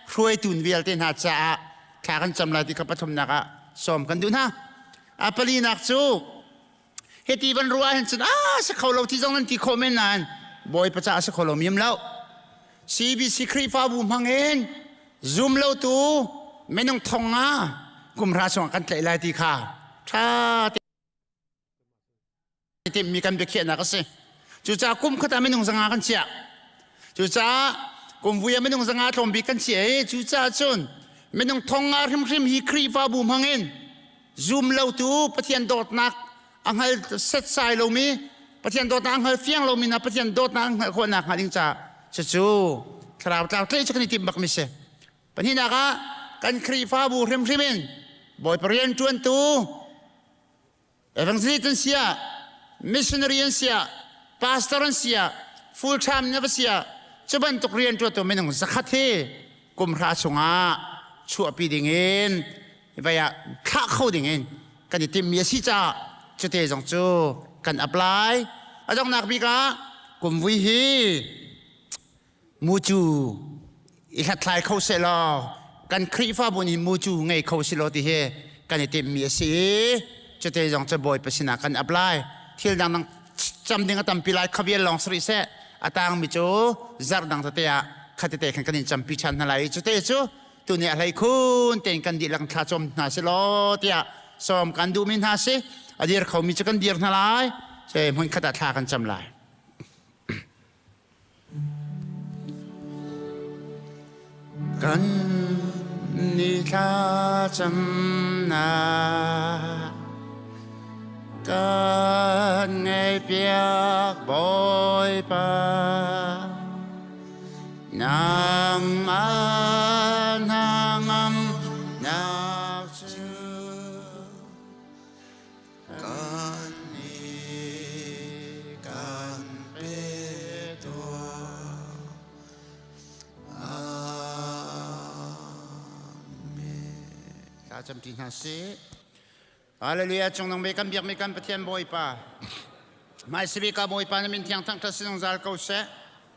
hruaitu vialte hna caah thla kan cam lai ti kha pathumnak ah sawm kan duh hna. A palinak cu hiti van ruah hin cun a si kho lo ti zong nan ti khawh men nain Bawipa caah si kho lo mim lo. CBC Khrihfabu hmang in zum lo tu minung thong nga kumhra chungah kan tlaih lai ti kha ṭha timmi kan biakhiahnak a si. Cucaah kum khat ah minung zanga kan chiah. Cucaah kum vui ah minung zanga tlawm bik kan chiah i cucaah cun minung thong nga hrimhrim hi Khrihfabu hmang in zum lotu Pathian dawtnak a hngal setsai lomi Pathian dawtnak a hngal fiang lomi hna Pathian dawtnak an hngalh khawh nakhnga ding caah cucu thlarau tlau tlaih cu kan i timh bakmi si. Pahnihnak ah kan Khrihfabu hrimhrim in Bawipa rian ṭuantu Evangelist an si ah, missionary an si ah, pastor an si ah, full time na va si ah, cu bantuk rian ṭuantu minung zakhat hi kum hra chungah chuahpi dingin vai ah thlah kho dingin kan i timmi a si caah cute zong cu kan apply. A donghnak bik ah kumvui hi mucu i hlathlai kho sehlaw kan Khrihfabu nih mucu ngei kho silaw ti hi kan i timhmi a si i cute zong cu Bawipa sinah kan apply thil dangdang cam ding a tampi lai khavial lawng si rih seh a tangmi cu zarh dang tete ah khatete khan kan in campi ṭhan hna lai i cute cu tuni a hlei khun tein kan dihlak thla cawm hna si law tiah sawm kan duhmi hna si a dir khomi cu kan dir hna lai hmun khat ah thla kan cam lai. Kan ni thlacamnak kan ngaihpiak Bawipa nangmah hnangamnak cu Kan nih kan pe tuah. Amen. Thla cam ti hna sih. Hallelujah cung nung kan biakmi kan Pathian Bawipa. Hmaisabik ah Bawipa na min thiang thangṭhat si zungzal ko seh.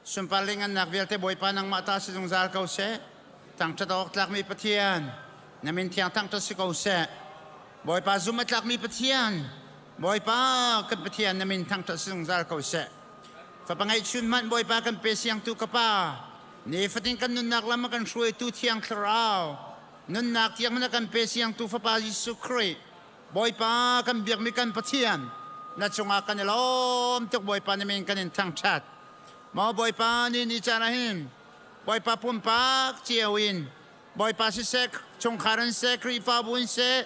Sunpar le ngannak vialte Bawipa nangmah ta si zungzal ko seh. Thangṭhat awk tlakmi Pathian, na min thiang thangṭhat si ko seh. Bawipa zum a tlakmi Pathian, Bawipa kan Pathian na min thangṭhat si zungzal ko seh. Fapa ngeihchun hmanh Bawipa kan pe siangtu ka Pa, nifatin kan nunnak lam a kan hruaitu Thiang Thlarau, nunnak tiang na kan pe siangtu Fapa Jesuh Khrih, Bawipa kan biakmi kan Pathian, na cungah kan i lawm tuk Bawipa na min kan in thangṭhat. Maw Bawipa ni ni caan ah hin Bawipa pumpak cio in Bawipa siseh chungkhar in seh Khrihfabu in seh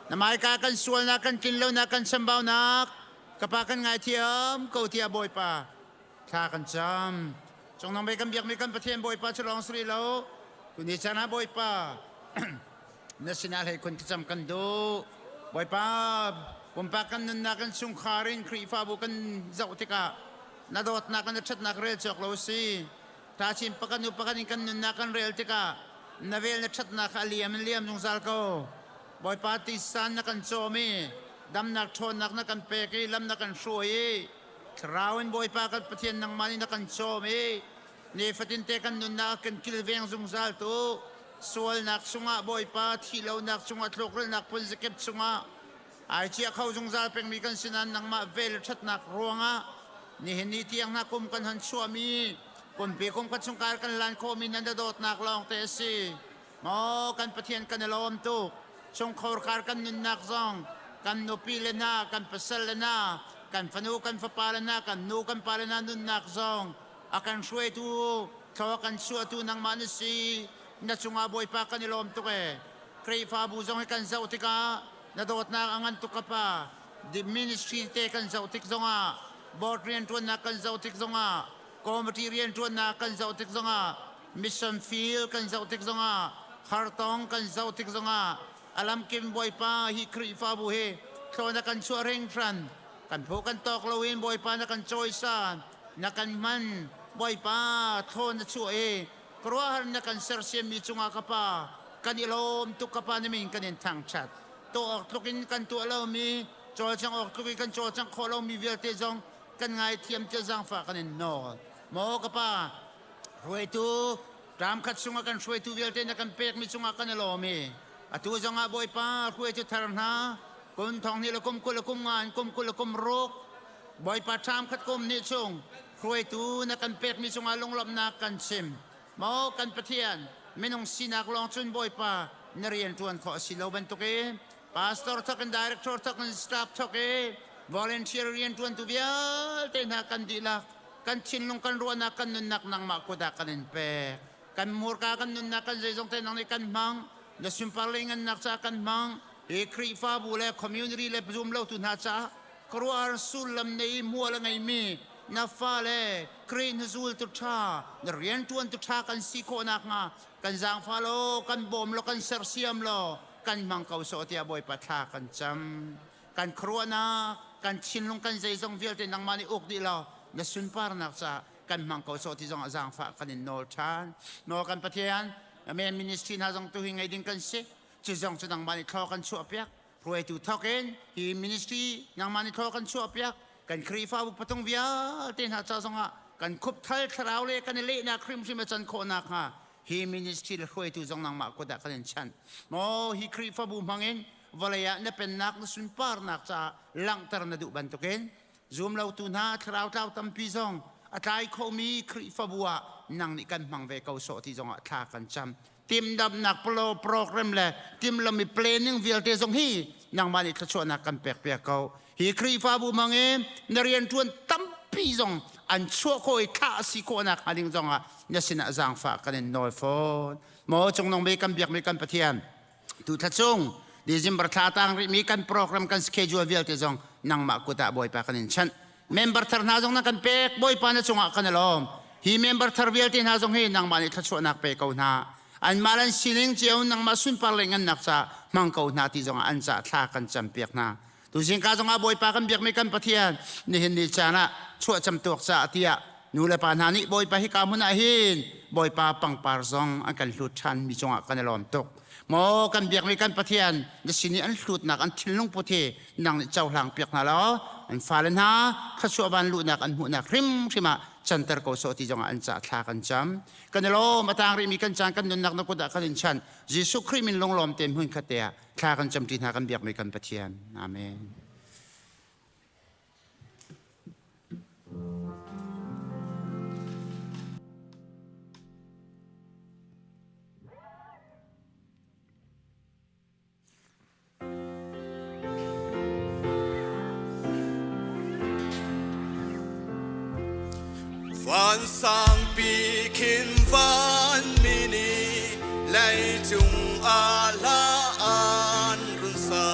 na hmaika kan sualnak kan tlinlonak kan chambaunak ka pa kan ngaithiam ko tiah Bawipa thla kan cam. Cungnung bei kan biakmi kan Pathian Bawipa cu lawng si rih lo tuni caan ah Bawipa na sinah hleikhun thlacam kan duh. Bawipa, pumpak kan nunnak in chungkhar in Khrihfabu kan zoh tikah na dawtnak le na ṭhatnak rel cawk lo si. Tachin pakhat hnu pakhat in kan nunnak kan rel tikah na vel na ṭhatnak kha a liam in liam zungzal ko. Bawipa tisan na kan cawm i damnak ṭhawnnak na kan pek i lam na kan hruai i Thlarau in Bawipa kan Pathian nangmah nih na kan cawm i Nifatinte kan nunnak kan kilveng zungzal tu sualnak chungah Bawipa thihlonak chungah tlukrilnak phunzakip chungah ai chia kho zungzal pengmi kan si nain nangmah vel ṭhatnak ruangah nihin ni tiang hna kum kan hon chuahmi kumpi kum khat chungkar kan lan khawhmi nan dawtnak lawng te a si. Maw kan Pathian kan i lawm tuk. Chungkhar kan nunnak zong kan nupi le hna, kan pasal le hna, kan fanu kan fapa le hna, kan nu kan pa le hna nunnak zong a kan hruaitu thlaw a kan chuahtu nangmah na si. Na cungah Bawipa kan i lawm tuk ee. Khrihfabu zong hi kan zoh tikah na dawtnak a ngan tuk ka pa. The ministry te kan zoh tik zongah board rianṭuannak kan zoh tik zongah committee rianṭuannak kan zoh tik zongah mission field kan zoh tik zongah hartong kan zoh tik zongah alamkim Bawipa hi Khrihfabu hi thlaw na kan chuah hringhran. Kan phu kan tawk loin Bawipa na kan cawisan, na kan hman. Bawipa thlaw na chuah i khuaruahhar na kan sersiammi cungah ka Pa kan i lawm tuk ka Pa na min kan in thangṭhat. Tuah awk tluk in kan tuah lomi, cawlcangh awk tluk in kan cawlcangh khawh lomi vialte zong kan ngaithiam tiah zaangfah kan in nawl. Maw ka Pa, hruaitu ṭamkhat chungah kan hruaitu vialte na kan pekmi cungah kan i lawm i atu zongah Bawipa hruaitu thar hna kum thong hnih le kum 20 le kum nga in kum 20 le kum ruk Bawipa ṭamkhat kum hnih chung hruaitu na kan pekmi cungah lunglawmhnak kan chim. Maw kan Pathian, minung sinak lawng cun Bawipa na rian ṭuan khawh a si lo bantukin pastor thawk in director thawk in staff thawk i volunteer rian ṭuantu vialte hna kan dihlak kan thinlung kan ruahnak kan nunnak nangmah kut ah kan in pek. Kan hmurka kan nunnak kan zeizong te nang nih kan hmang. Na sunpar le ngannak caah kan hmang. Hi Khrihfabu le community le zum lotu hna caah khuaruahhar sullam nei mual a ngeimi na fale Khrih na zultu ṭha na rianṭuantu ṭha kan si khawh nakhnga kan zaangfah law kan bawm law kan sersiam law kan hmang ko sawh tiah Bawipa thla kan cam. Kan khuaruahnak, kan thinlung, kan zeizong vialte nangmah nih uk dih law na sunparnak caah kan hmang ko sawh ti zongah zaangfah kan in nawl ṭhan. Nawl kan Pathian, Amen ministry hna zong tuhi ngei ding kan si. Cu zong cu nangmah nih thlaw kan chuahpiak. Hruaitu thawk in hi ministry nangmah nih thlaw kan chuahpiak. Kan Khrihfabu patung vialte hna ca zongah kan khupthal thlarau le kan i lehnak hrimhrim a can khawh nakhnga hi ministry le hruaitu zong nangmah kut ah kan in chanh. Maw hi Khrihfabu hmangin vawlei ah na pennak na sunparnak caah langhter na duh bantukin Zumlotu hna thlarau tlau tampi zong a tlai khomi Khrihfabu ah nang nih kan hmang ve ko sawh ti zongah thla kan cam. Timdamnak program le timlami planning vialte zong hi nangmah nih thluachuahnak kan pek piak ko. Hi Khrihfabu mang i na rianṭuan tampi zong an chuah khawh i thlah a si khawhnak hnga ding zongah na sinah zaangfah kan in nawl fawn. Maw cungnung bik kan biakmi kan Pathian, Tu thla chung December thla tang rihmi kan program kan schedule vialte zong nangmah kut ah Bawipa kan in chanh. Member thar hna zong na kan pek Bawipa na cungah kan i lawm. Hi member thar vialte hna zong hi nangmah nih thluachuahnak pe ko hna. Anmah an sining cio nangmah sunpar le ngannak ca hmang ko hna ti zongah an ca thla kan campiak hna. Tuzing ka zongah Bawipa kan biakmi kan Pathian nihin ni caan ah chuahcam tuak caah tiah nu le pa hna nih Bawipa hika hmun ah hin Bawipa pangpar zong an kan hlut ṭhan mi cungah kan i lawm tuk. Maw kan biakmi kan Pathian na sin i an hlutnak an thinlung put hi nang nih cohlang piak hna law An fale hna thluachuah van luhnak an hmuhnak hrimhrim ah canter ko sawh ti zongah an cah thla kan cam. Kan i lawm a tang rihmi kan caan kan nunnak na kut ah kan in chanh. Jesuh Khrih min lunglawm tein hmun khat te ah thla kan camṭi hna kan biakmi kan Pathian. Amen. Van sangpi khin vanmi nih leicung ah hla an run sa.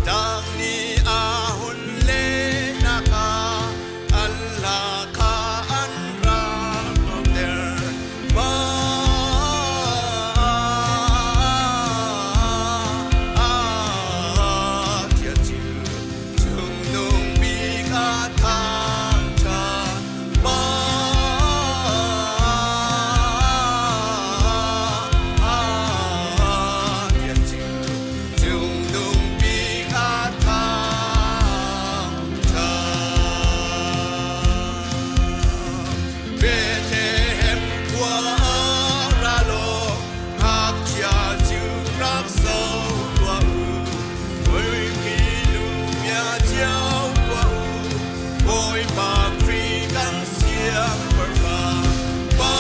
Tang nih a hun lehnak ah an hla kha an rak lawmhter. Bethlehem khua ra law ngakchia cu rak zoh tuah u. Muikhi lumia cio tuah u. Bawipa Khrih kan siangpahrang. Pa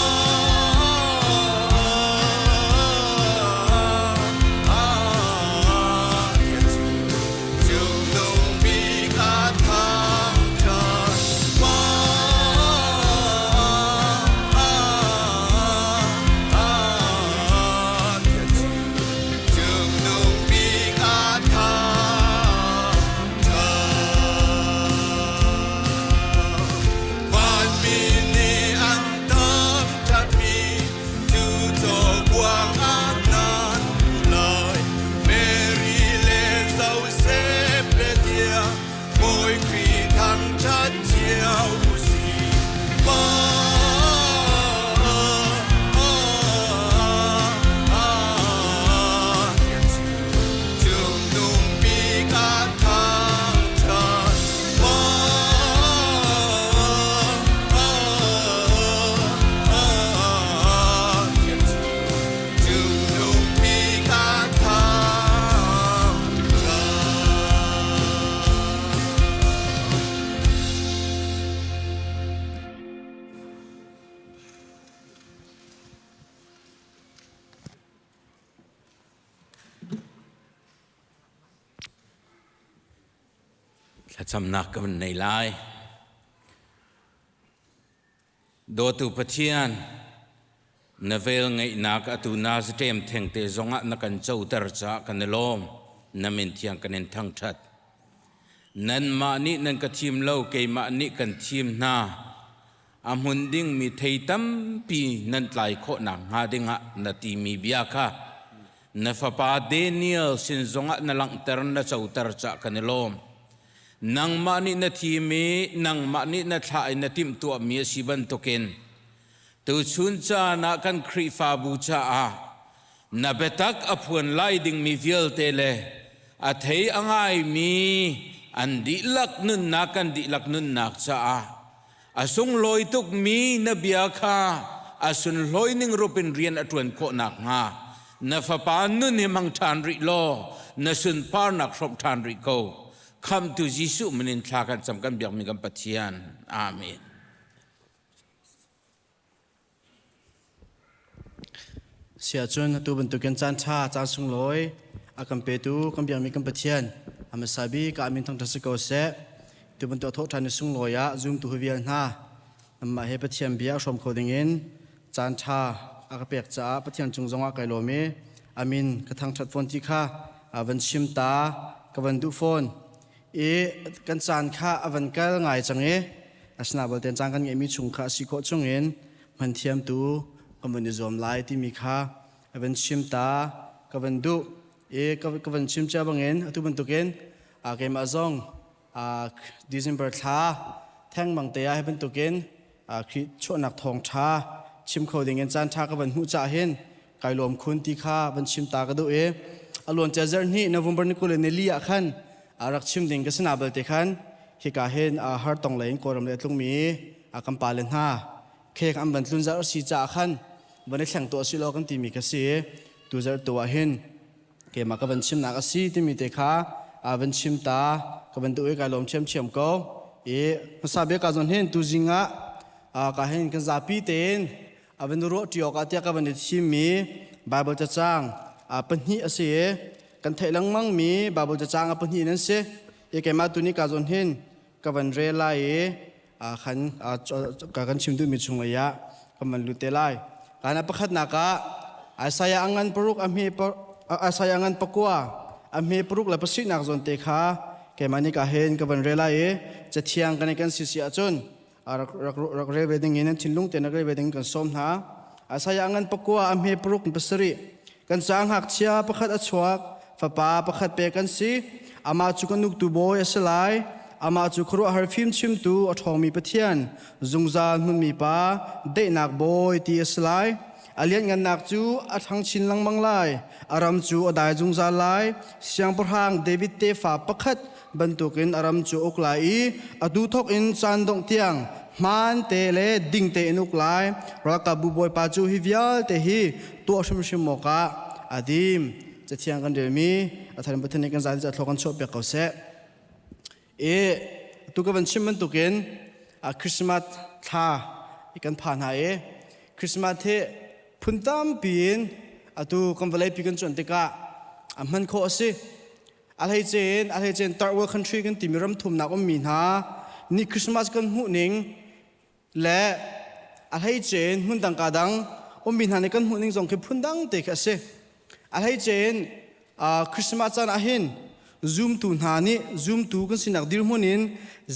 Cung bik a thangṭhat. Mary le Joseph le tiang Bawi Khrih thangṭhat cio usih. Pa Cungnung bik a thangṭhat. Pa Cungnung bik a thangṭhat. Thlacamnak ka van nei lai. Dawtu Pathian, na vel ngeihnak atu Nazatem thengte zongah na kan coter caah kan i lawm. Na min thiang kan in thangṭhat. Nanmah nih nan ka thim lo, keimah nih kan thim hna. A hmun dingmi thei tampi nan tlai khawh nakhnga dingah na timi bia kha na fapa Daniel sin zongah na langhter na coter caah kan i lawm. Nangmah nih na thim i nangmah nih na thlah i na timhtuahmi a si bantukin tuchun caan ah kan Khrihfabu caah na biatak a phuan lai dingmi vialte le a thei a ngaimi an dihlak nunnak kan dihlak nunnak caah a sunglawi tukmi na bia kha a sunhlawi ning rup in rian a ṭuan khawh nakhnga na fapa nun hi hmang ṭhan rih law na sunparnak hrawmh ṭhan rih ko. Khamhtu Jesuh min in thla kan cam kan biakmi kan Pathian. Amen. Siahcun atu bantukin caan ṭha, caan sunglawi a kan petu kan biakmi kan Pathian a hmasa bik ah min thangṭhat si ko seh. Tu bantuk a thawh ṭhan ni sunglawi ah zumtu vial hna nanmah he Pathian bia a hrawm kho dingin caan ṭha a ka pek caah Pathian cung zongah kai lawm i a min ka thangṭhat fawn ti kha van chim ta ka van duh fawn. I kan caan kha a van kal ngai cang i asina balte caan kan ngeihmi chung kha a si khawh chungin hman thiamtu kan van i zuam lai timi kha a van chim ta ka van duh i ka van chim cia bangin atu bantukin keimah zong December thla thengmang te ah hi bantukin Khrih chuahnak thawngṭha chim kho dingin caan ṭha ka van hmuh cah hin kai lawm khun ti kha van chim ta ka duh i a luancia zarhhnih November ni 24 ah khan rak chim ding ka si na balte khan. Hika hin har tong lei in Kawlram lei a tlungmi kan pale hna khek an van tlun zarh si caah khan van i thleng tuah si law kan timi ka si. Tu zarh tu ah hin keimah ka van chimnak a si timi te kha van chim ta ka van duh i kai lawm ṭhiamṭhiam ko. I hmasa bik ah zon hin tuzing ah ka hin kan zapi tein a van ruah ṭi awkah tiah ka van i thimmi Baibal cacang pahnih a si i kan theih lengmangmi Baibal cacang a pahnih nan si. I keimah tu nih ka zawn hin ka van rel lai i khan kan chim duhmi chung lei ah kan van lut te lai. Kana pakhatnak ah Isaiah a ngan paruk a hme Isaiah ngan pakua a hme paruk le pasihnak zawn te kha keimah nih ka hin ka van rel lai i cathiang kan i kan si si ahcun rak rak rak rel ve ding in nan thinlung tein rak rel ve ding kan sawm hna. Isaiah ngan pakua a hme paruk pasarih kan ca ngakchia pakhat a chuak fapa pakhat pe kan si amah cu kan uktu bawi a si lai amah cu khuaruahhar fimchimtu a ṭhawngmi Pathian zungzal hmunmi pa daihnak bawi ti a si lai a lianhngannak cu a ṭhang chin lengmang lai a ram cu a dai zungzal lai siangpahrang David tefa pakhat bantukin a ram cu uk lai i atu thawk in caan dongh tiang hmaan te le ding tein uk lai. Ralkapbu bawipa cu hi vialte hi tuah hrimhrim awkah a dim. Cathiang kan relmi a thar in Pathian nih kan zan ca thlawk kan chuahpiak ko seh. I tu ka van chim bantukin Christmas thla i kan pha hna i Christmas hi phun tampi in atu kan vawleipi kan cuan tikah a hman khawh a si. A hleice in a hleice in third world country kan timi ram thumnak ummi hna nih Christmas kan hmuh ning le a hleice in hmun dang ka dang ummi hna nih kan hmuh ning zong khi phun dang te khi a si. A hleice in Christmas caan ah hin zumtu hna nih zumtu kan sinak dirhmun in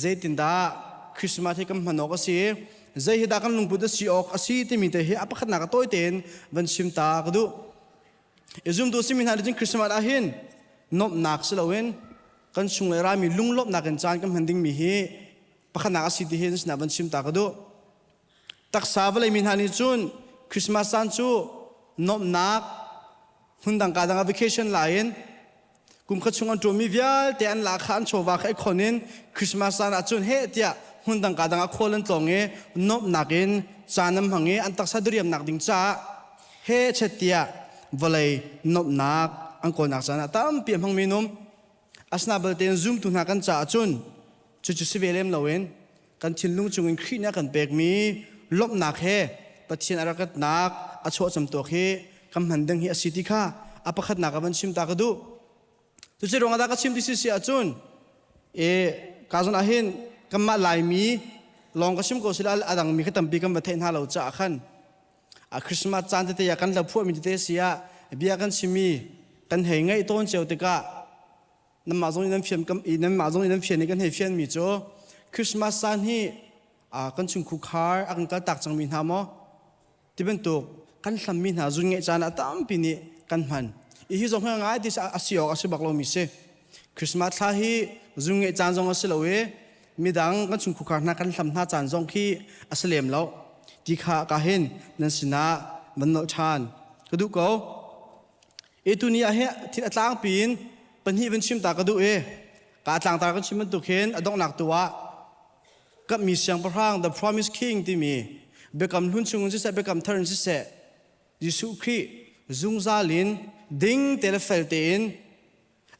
zeitindah Christmas hi kan hman awk a si zei hi dah kan lungput a si awk a si timi te hi a pakhatnak a tawi tein van chim ta ka duh. I zumtu simi hna nih cun Christmas ah hin nuamhnak si loin kan chung le rami lunglawmhnak in caan kan hman dingmi hi pakhatnak a si ti hi nan sinah van chim ta ka duh. Taksa vawlei mi hna nih cun Christmas caan cu nuamhnak hmundang ka dang ah vacation la in kum khat chung an ṭuanmi vialte an la kha an chawva kha i khon in Christmas caan ah cun heh tiah hmundang ka dang ah khual an tlawng i nuamhnak in caan an hmang i an taksa diriamnak ding caah he chet tiah vawlei nuamhnak an kawlnak caan ah tampi a hmangmi num asina balte in zumtu hna kan caah cun cucu si ve lem loin kan thinlung chungin Khrih nih a kan pekmi lawmhnak he Pathian a rakatnak a chuahcam tuak hi kan hman ding hi a si ti kha a pakhatnak ah van chim ta ka duh. Cuci ruangah dah ka chim ti si si ahcun e ka zawn ah hin kanmah Laimi lawng ka chim ko sila a dangmi kha tampi kan va theih hna lo caah khan a Christmas caan tete ah kan hla phuahmi tete si ah bia kan chimmi kan hei ngaih tawn cio tikah nanmah zong in nan fian nanmah zong in nan fian i kan hei fianmi cu Christmas caan hi kan chungkhar a kan kaltak cangmi hna maw ti bantuk kan hlammi hna zun ngeih caan ah tampi nih kan hman i hi zong hi ngai ti a si awk a si bak lomi si Christmas thla hi zun ngeih caan zong a si lo i midang kan chungkhar hna kan hlam hna caan zong khi a si lem lo ti kha ka hin nan sinah van nolh ṭhan ka duh ko I tuni ah hin thil a tlangpi in pahnih van chim ta ka duh i ka tlangtar kan chim bantuk hin a donghnak tu ah kammi siangpahrang the promise king timi biakam hlun chung in siseh biakam thar in siseh Jesuh Khrih zungzal in ding te le fel tein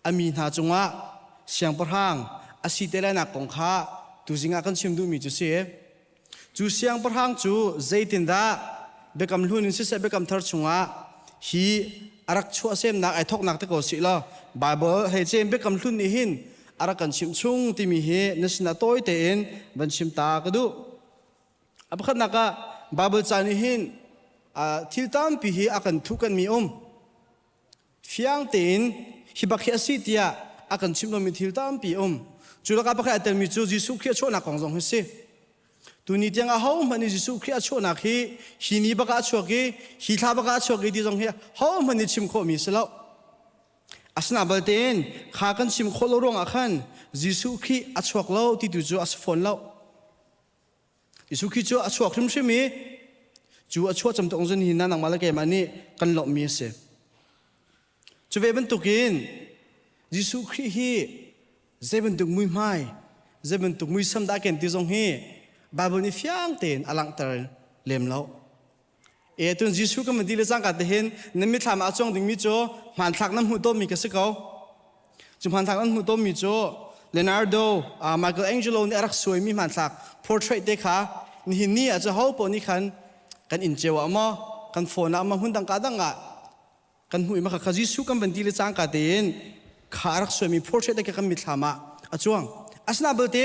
a mi hna cungah siangpahrang a si te lainak kong kha tuzing ah kan chim duhmi cu si. Cu siangpahrang cu zeitindah biakam hlun in siseh biakam thar chungah hi a rak chuahsemnak ai thawknak te ko si law Bible hei cem biakam hlun nih hin a rak kan chimh chung timi hi na sinah tawi tein van chim ta ka duh. A pakhatnak ah Bible ca nih hin thil tampi hi a kan thuh kan mi um. Fiang tein hi bak hi a si tiah a kan chimh lomi thil tampi a um. Cu lakah pakhat a telmi cu Jesuh Khrih a chuahnak kong zong hi si. Tuni tiang ahohmanh nih Jesuh Khrih a chuahnak hi hi ni bak ah a chuak i hi thla bak ah a chuak i ti zong hi hohmanh nih chim khawhmi si lo. Asina baltein kha kan chim khawh lo ruangah khan Jesuh Khrih a chuak lo ti tu cu a si fawn lo. Jesuh Khrih cu a chuak hrimhrim i cu a chuah cam tong zun hi na nangmah le keimah nih kan lawmhmi a si. Cu ve bantukin Jesuh Khrih hi zei bantuk muihmai, Zei bantuk muisam dah ken ti zong hi Bible nih fiang tein a langhter lem lo. E tun Jesuh kan van ti le cangka te hin na mithlam ah a cuang dingmi cu hmanthlak na hmuh tawnmi ka si ko. Cu hmanthlak an hmuh tawnmi cu Leonardo, uh, Michelangelo nih a rak suaimi hmanthlak portrait te kha nihin ni ah cu ho paoh nih khan kan inn cio ah maw kan phone ah maw hmun dang ka dang ah kan hmuh i mah kha Jesuh kan van ti le cangka tein kha a rak suaimi portrait te kha kan mithlam ah a cuang. Asina belte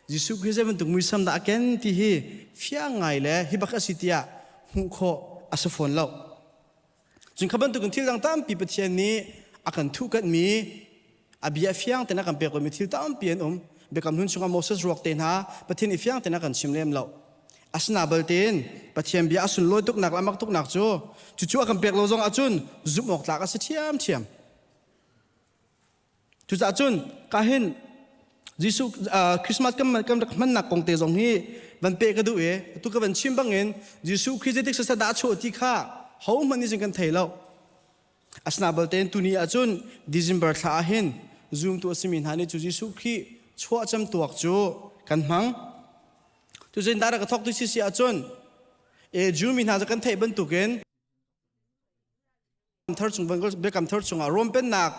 Jesuh Khrih zei bantuk muisam dah a ken ti hi fiang ngai le hi bak a si tiah hmuh khawh a si fawn lo. Cun kha bantukin thil dang tampi Pathian nih a kan thuhkanhmi a bia fiang tein a kan pek lomi thil tampi an um. Biakam hlun chungah Moses ruak te hna Pathian i fiang tein a kan chim lem lo. Asina baltein Pathian bia a sunlawi tuknak le a mak tuknak cu cucu a kan pek lo zong ahcun zumh awk tlak a si ṭhiamṭhiam. Cucaah cun ka hin Jesuh uh, Christmas kan kan rak hmannak kong te zong hi van pe ka duh i tu ka van chim bangin Jesuh Khrih zeitik sasa dah chuah ti kha ho hmanh nih cun kan thei lo. Asina baltein tuni ahcun December thla ah hin zumtu a simi hna nih cu Jesuh Khrih chuah cem tuak cu kan hmang. Tu zein dah rak ka thok tu si si ahcun e Jew mi hna cu kan theih bantukin thar chung biakam thar chungah Rom pennak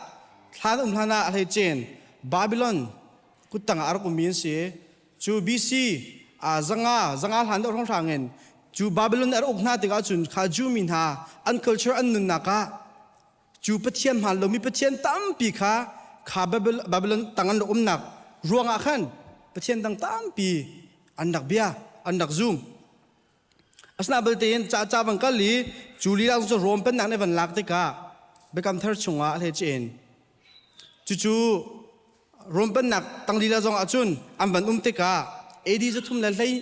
thlan um hlan ah a hlei cin Babylon kuttang ah a rak ummi an si. Cu BC a zanga zanga hlan deuh hrawnghrang in cu Babylon a rak uk hna tikah cun kha Jew mi hna an culture an nunnak ah cu pathian hmaan lomi pathian tampi kha kha Babylon tang an rak umnak ruangah khan pathian dang tampi an rak bia an rak zum. Asina belte in ca ca van kal i cu lila cu Rom pennak nih van lak tikah Biakam Thar chungah a hlei in cucu Rom pennak tang lila zong ahcun an van um tikah AD zathum le hlei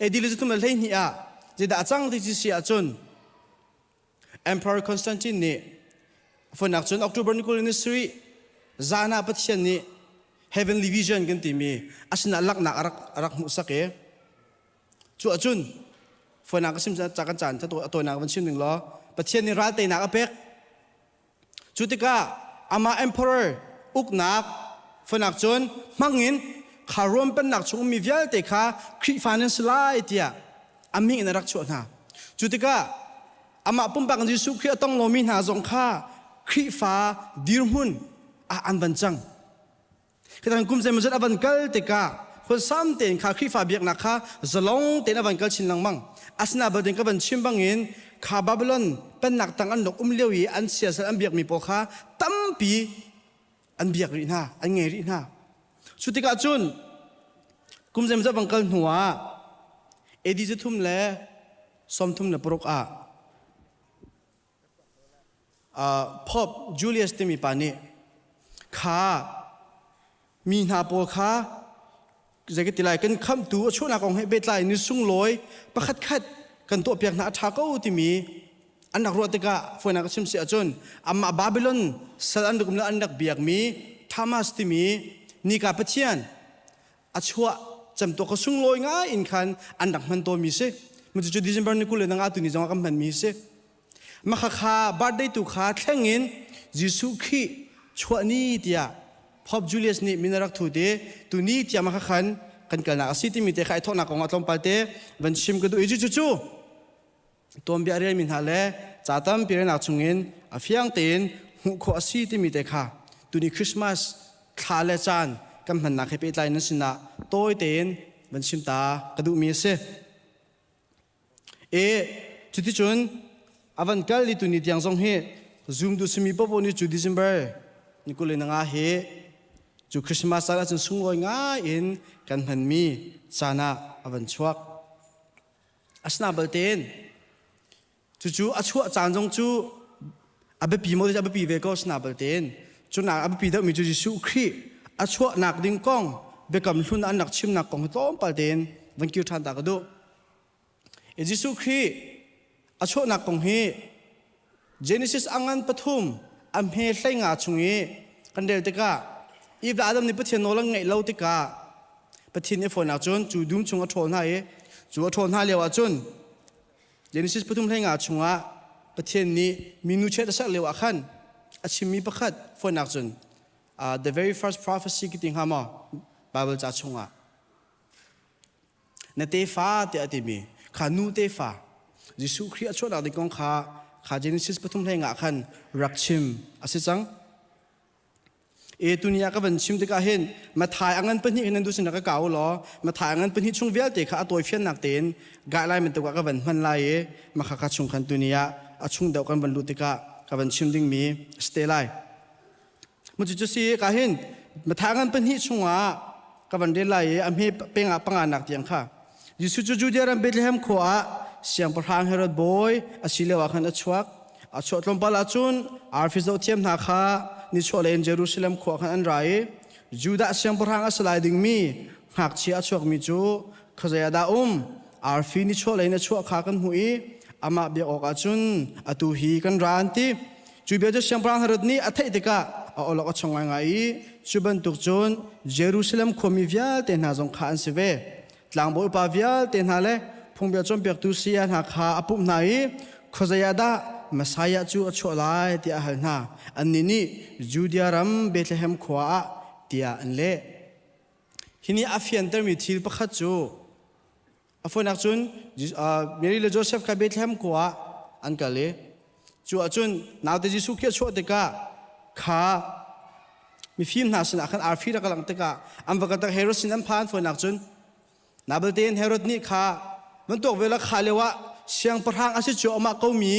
AD le zathum le 12 ah zeidah a cang ti si ahcun Emperor Constantine nih fonak cun October ni 20 ni sarih zan ah Pathian nih heavenly vision kan timi a sinah laknak a rak a rak hmuhsak i Cu ahcun fawinak ka sim ca kan caan a tawinak van chim ning law Pathian nih ral teinak a pek. Cu tikah amah emperor uknak fawinak cun hmangin kha Rom pennak chung ummi vialte kha Khrihfa nan si lai tiah a min in a rak chuah hna. Cu tikah amah pumpak Jesuh Khrih a tong lomi hna zong kha Khrihfa dirhmun ah an van cang. Khitan kum zeimawzat a van kal tikah khuasam tein kha Khrihfa biaknak kha zalong tein a van kal chin lengmang. Asina belte ka van chim bangin kha Babylon pennak tang an rak um lio i an siasal an biakmi pawl kha tampi an biak rih hna, an ngei rih hna. Cu tikah cun kum zeimawzat van kal hnu ah AD 336 ah Pope Julius timi pa nih kha mi hna pawl kha zei ka ti lai kan khamhtu a chuahnak kong he pehtlai ni sunglawi pakhat khat kan tuahpiak hna a ṭha ko timi an rak ruah tikah fawinak ka chim si ahcun amah Babylon sal an rak um le an rak biakmi Thomas timi nika pathian a chuah cemtuak ka sunglawi ngai in khan an rak hman tawnmi si. Cucu December ni 20 le nga tuni zong ah kan hmanmi si. Makha kha birthday tu kha thleng in Jesuh Khrih chuah ni tiah Pope Julius nih min a rak thut i tuni tiah makha khan kan kalnak a si timi te kha i thawknak kong ah tlawmpal te van chim ka duh i cucu cu tuanbia relmi hna le ca tampi relnak chungin a fiang tein hmuh khawh a si timi te kha tuni Christmas thla le caan kan hmannak he pehtlai nan sinah tawi tein van chim ta ka duhmi a si. E cuticun a van kal i tuni tiang zong hi Zoom tu simi popo nih cu December ni 25 hi cu Christmas caan ahcun sunglawi ngai in kan hmanmi caan ah a van chuak. Asina baltein cucu a chuah caan zong cu a biapi maw a biapi ve ko asina baltein cunak a biapi deuhmi cu Jesuh Khrih a chuahnak ding kong biakam hlun an rak chimnak kong hi tlawmpal tein van kir ṭhan ta ka duh. Jesuh Khrih a chuahnak kong hi Genesis a ngan pathum a hme hlei nga chung i kan rel tikah Eve le Adam nih Pathian nawl an ngaih lo tikah Pathian nih a fawinak cun cu dum chung a ṭhawl hna i cu a ṭhawl hna lio ah cun Genesis pathum hlei nga chungah Pathian nih minu chiat a serh lio ah khan a chimmi pakhat fawinak cun uh, the very first prophecy ki ti hnga maw? Bible ca chungah. Na tefa tiah a timi kha nu tefa Jesuh Khrih a chuahnak ding kong kha kha Genesis pathum hlei nga khan rak chim a si cang. E tuni ah ka van chim tikah hin Mathai a ngan pahnih hin nan duh sin ka kau law Mathai a ngan pahnih chung vialte kha a tawi fiannak tein guideline bantuk ah ka van hman lai i makha kha chung khan tuni ah a chung deuh kan van luh tikah ka van chim dingmi a si te lai. Cucu si ka hin Mathai ngan pahnih chungah ka van rel lai i a hme pengah panganak tiang kha Jesuh cu Judea ram Bethlehem khua ah siangpahrang Herod bawi a si lio ah khan a chuak. A chuah tlawmpal ahcun arfi zohthiam hna kha nichuahlei in Jerusalem khua khan an ra i Judah siangpahrang a si lai dingmi ngakchia a chuakmi cu khuazei ah dah um? Arfi nichuahlei in a chuah kha kan hmuh i amah biak awkah cun atu hi kan ra an ti. Cu bia cu siangpahrang Herod nih a theih tikah a awlok a chong ngaingai i cu bantuk cun Jerusalem khuami vialte hna zong kha an si ve. Tlangbawi upa vialte hna le phungbia cawnpiaktu saya hna kha a pumh hna i khuazei ah dah Messiah cu a chuah lai tiah a hal hna. Annih nih Judea ram Bethlehem khua ah tiah an leh. Hi nih a fiantermi thil pakhat cu A fawinak cun Mary le Joseph kha Bethlehem khua ah an kal i cu ahcun naute Jesuh khi a chuah tikah kha mifim hna sinah khan arfi rak langh tikah an va kaltak Herod sin an phan fawinak cun Nabal tein Herod nih kha van tuak ve la kha lio ah siangpahrang a si cu amah komi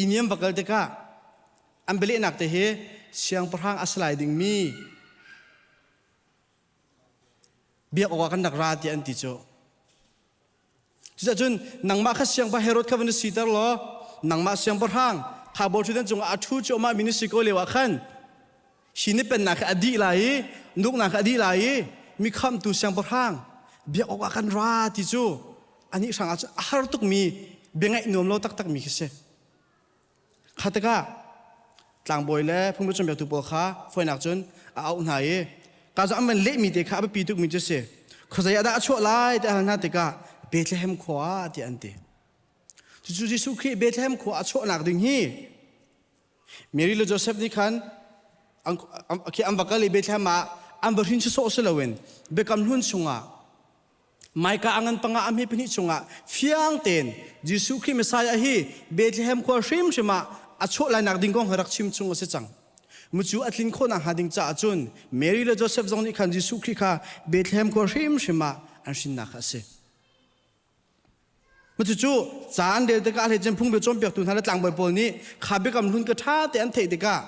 inn i an va kal tikah an bialehnak te hi siangpahrang a si lai dingmi biak awkah kan rak ra tiah an ti cu. Cucaah nangmah kha siangpahrang Herod kha van i siter law nangmah siangpahrang kha bawiṭhutdan cungah a ṭhu cu amah min i si ko lio ah khan hi ni pennak kha a dih lai i nuknak kha a dih lai i mi khamtu siangpahrang biak awkah kan ra ti cu anih hrang ah cun a har tukmi bia ngaih nuam lo taktakmi khi si. Kha tikah tlangbawi le phungbu cawnpiaktu pawl kha fawinak cun a auh hna i ka cu an van lehmi te kha a biapi tukmi cu a si. Khuazei ah dah a chuah lai ti a hal hna tikah Bethlehem khua ah tiah an ti. Cucu Jesuh Khrih Bethlehem khua a chuahnak ding hi Mary le Joseph nih khan khi an va kal i Bethlehem ah an va hrin sawsawh si loin Biakam Hlun chungah Maika a ngan panga a hme pahnih chungah fiang tein Jesuh Khrih Messiah hi Bethlehem khua hrimhrim ah a chuah lainak ding kong rak chim chung a si cang. Mucu a tlin khawhnak hnga ding caah cun Mary le Joseph zong nih khan Jesuh Khrih kha Bethlehem khua hrimhrim ah an hrinnak kha a si. Cucu ca an rel tikah hlei cun phungbia cawnpiaktu hna le tlangbawi pawl nih kha biakam hlun ka ṭha te an theih tikah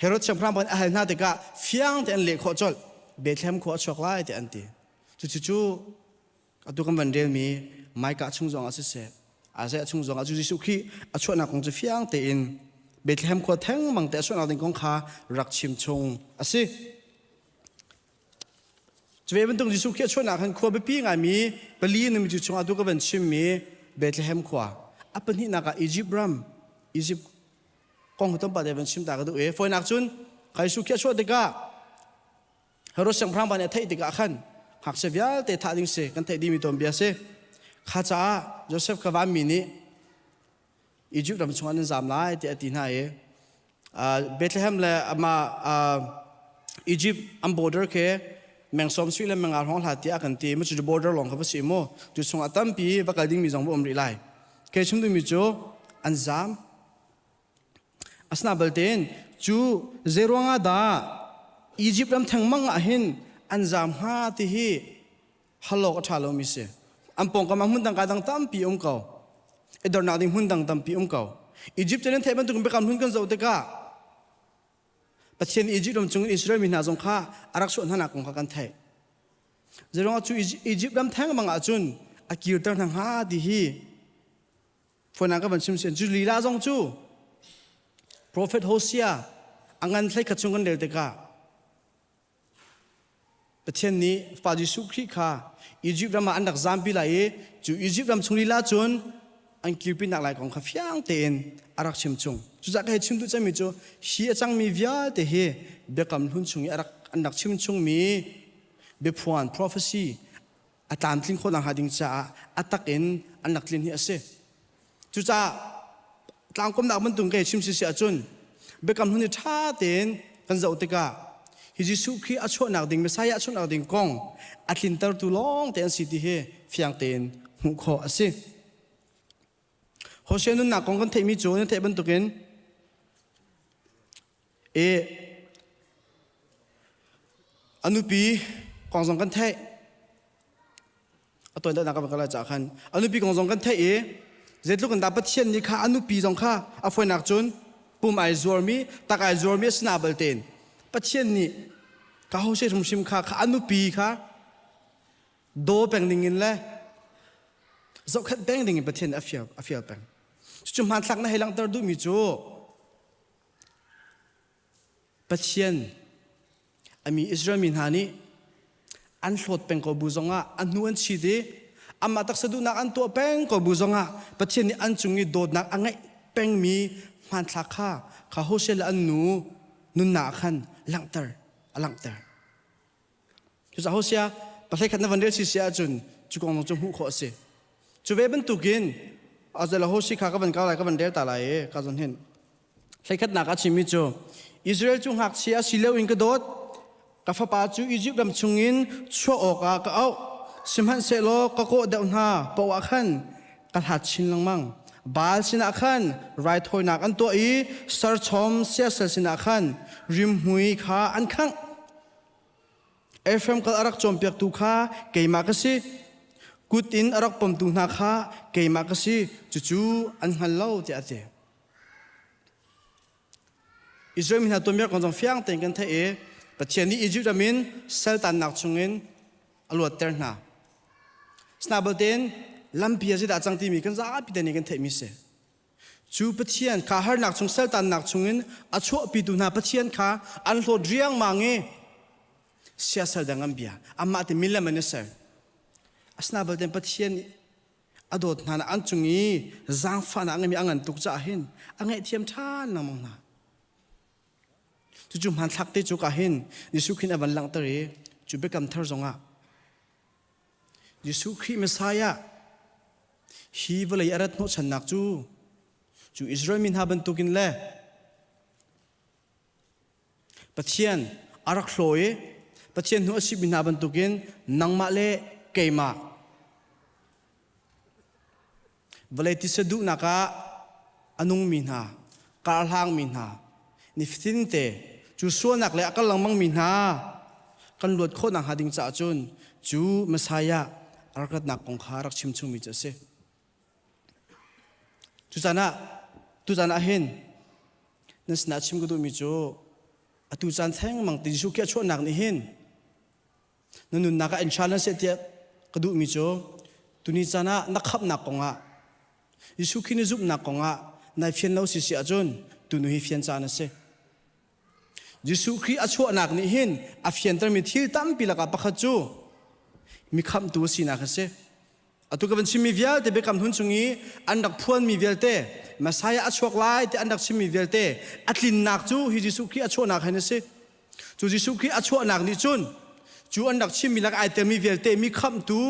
Herod siangpahrang pakhat a hal hna tikah fiang te an leh khawh colh. Bethlehem khua a chuak lai tiah an ti. Cucu atu kan van relmi Micah chung zong ah siseh, Isaiah chung zong ah cu Jesuh Khrih a chuahnak kong cu fiang tein Bethlehem khua thengmang te a chuahnak ding kong kha rak chim chung a si. Cuve bantuk Jesuh Khrih a chuahnak khan khua biapi ngaimi pali numi cu chung atu ka van chimmi Bethlehem khua. A pahnihnak ah Egypt ram, Egypt kong tlawmpal te van chim ta ka duh i fawinak cun kha Jesuh Khrih a chuah tikah Herod siangpahrang pa nih a theih tikah khan ngakchia vialte thah ding si kan theih dihmi tuanbia si. Kha caah Joseph kha vanmi nih Egypt ram chungah nan zam lai tiah a ti hna i Bethlehem le amah Egypt an border khi meng sawm sui le menga hrawng hlat tiah kan ti mu cu border lawng kha va si mu cu chungah tampi va kal dingmi zong va um rih lai kei chung duhmi cu an zam Asina baltein cu zeiruangah dah Egypt ram thengmang ah hin an zaam hnga ti hi hal awk a ṭha lomi si. An pawngkam ah hmun dang ka dang tampi um ko. I dornak ding hmun dang tampi um ko. Egypt cu nan theih bantukin biakam hlun kan zoh tikah Pathian Egypt ram chung Israel mi hna zong kha a rak chuah hnanak kong kha kan theih. Zeiruangah cu Egypt ram thengmang ah cun a kirter hna hnga ti hi Fawinak ka van chim sian cu lila zong cu Prophet Hosea a ngan thlei khat chung kan rel tikah Pathian nih Fa Jesuh Khrih kha Egypt ram ah an rak zampi lai i cu Egypt ram chung lila cun an kirpinak lai kong kha fiang tein a rak chim chung. Cucaah ka hei chim duh cemmi cu hi a cangmi vialte hi biakam hlun chung i a rak an rak chim chungmi biaphuan prophecy a tlamtlin khawh nakhnga ding caah a tak in an rak tlin hi a si. Cucaah tlangkomnak bantuk ka chim si si ahcun biakam hlun hi ṭha tein kan zoh tikah hi Hi Jesuh Khrih a chuahnak ding Messiah a chuahnak ding kong a tlintertu lawng te an si ti hi fiang tein hmuh khawh a si. Hosea nunnak kong kan theihmi cu nan theih bantukin e a nupi kong zong kan theih a tawinak ka van kal lai caah khan a nupi kong zong kan theih i zeitluk in dah Pathian nih kha a nupi zong kha a fawinak cun pum ai zuarmi tak ai zuarmi a si na bal tein Pathian nih ka ho se hrimhrim kha kha a nupi kha daw peng ding in le zohkhenh peng ding in Pathian nih a fial a fial peng cucu hmanthlak na hei langhter duhmi cu Pathian a mi Israel mi hna nih an hlawt peng ko bu zongah a hnu an chit i amah taksa duhnak an tuah peng ko bu zongah Pathian nih an cung i dawtnak a ngeih pengmi hmanthlak kha kha Hosea le an nu nunnak ah khan langhter a langhter. Cucaah Hosea pahlei khat na van rel si si ahcun cu kong cu hmuh khawh a si. Cu ve bantukin azela Hosea kha ka van kau lai ka van rel ta lai i ka zon hin Hleikhatnak a chimmi cu Israel cu ngakchia a si lio in ka dawt. Ka fapa cu Izipt ram chungin chuah awkah ka auh. Sihmanhsehlaw ka kawh deuh hna paoh ah khan ka hlat chin lengmang. Baal sinah khan raithawinak an tuah i serchom siasal sinah khan rimhmui kha an khangh. Ephraim kal a rak cawnpiaktu kha keimah ka si. Kut in a rak pomtu hna kha keimah ka si. Cucu an hngal lo tiah a ti. Israel mi hna tuanbia kong zong fiang tein kan theih i Pathian nih Egypt ram in saltannak chungin a luatter hna. Asinain tein lampi a zeidah cang timi kan zapi te nih kan theihmi si. Cu Pathian kha harnak chung saltannak chungin a chuahpitu hna Pathian kha an hlawt riangmang i siasal dang an bia. Amah te milem an i ser. Asinain tein Pathian a dawt hna an cung i zaangfahnak a ngeimi a ngan tuk caah hin a ngaihthiam ṭhan lengmang hna. Cucu hmanthlak te cu ka hin Jesuh Khrih a van langhter i cu biakam thar zongah Jesuh Khrih Messiah hi vawlei a rat hnawhchannak cu cu Israel mi hna bantukin le Pathian a rak hlaw i Pathian hnu a simi hna bantukin nangmah le keimah vawlei tisa duhnak ah a nungmi hna, karhlangmi hna, nifatin te cu sualnak le a kal lengmangmi hna kan luat khawh nakhnga ding caah cun cu Messiah a rak ratnak kong kha rak chim chungmi cu a si. Cucan ah tutan ah hin nan sinah chim ka duhmi cu atu caan thengmang ti Jesuh Khrih a chuahnak nih hin na nunnak ah insurance seh tiah ka duhmi cu tuni caan ah na khamhnak kongah Jesuh Khrih na zumhnak kongah nai fian lo si si ahcun tunu hi fian caan a si. Jesuh Khrih a chuahnak nih hin a fiantermi thil tampi lakah pakhat cu mi khamhtu a sinak a si. Atu ka van chimmi vialte biakam hlun chung i an rak phuanmi vialte Messiah a chuak lai ti an rak chimmi vialte a tlinnak cu hi Jesuh Khrih a chuahnak hin a si. Cu Jesuh Khrih a chuahnak nih cun cu an rak chimmi lak ai telmi vialte mi khamhtu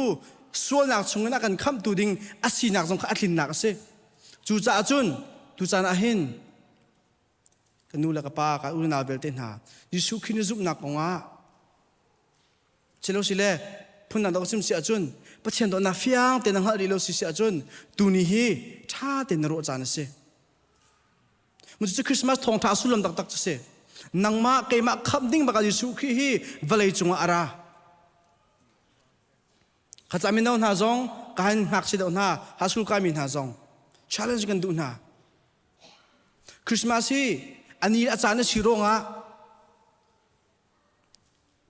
sualnak chungin a kan khamhtu ding a sinak zong kha a tlinnak a si. Cucaah cun tucaan ah hin ka nu le ka pa ka unau vialte hna Jesuh Khrih na zumhnak kongah Silosile phundang dawh sim si ahcun Pathian dawtnak fiang tein na hngalh rih lo si si ahcun tuni hi ṭha tein na ruah caan a si. Cucu Christmas thawngṭha sullam taktak cu si. Nangmah keimah khamh ding bakah Jesuh Khrih hi vawlei cungah a ra. Kha mino hna zong ka han ngakchia deuh hna, high school kaimi hna zong challenge kan duh hna. Christmas hi a ni a caan a si ruangah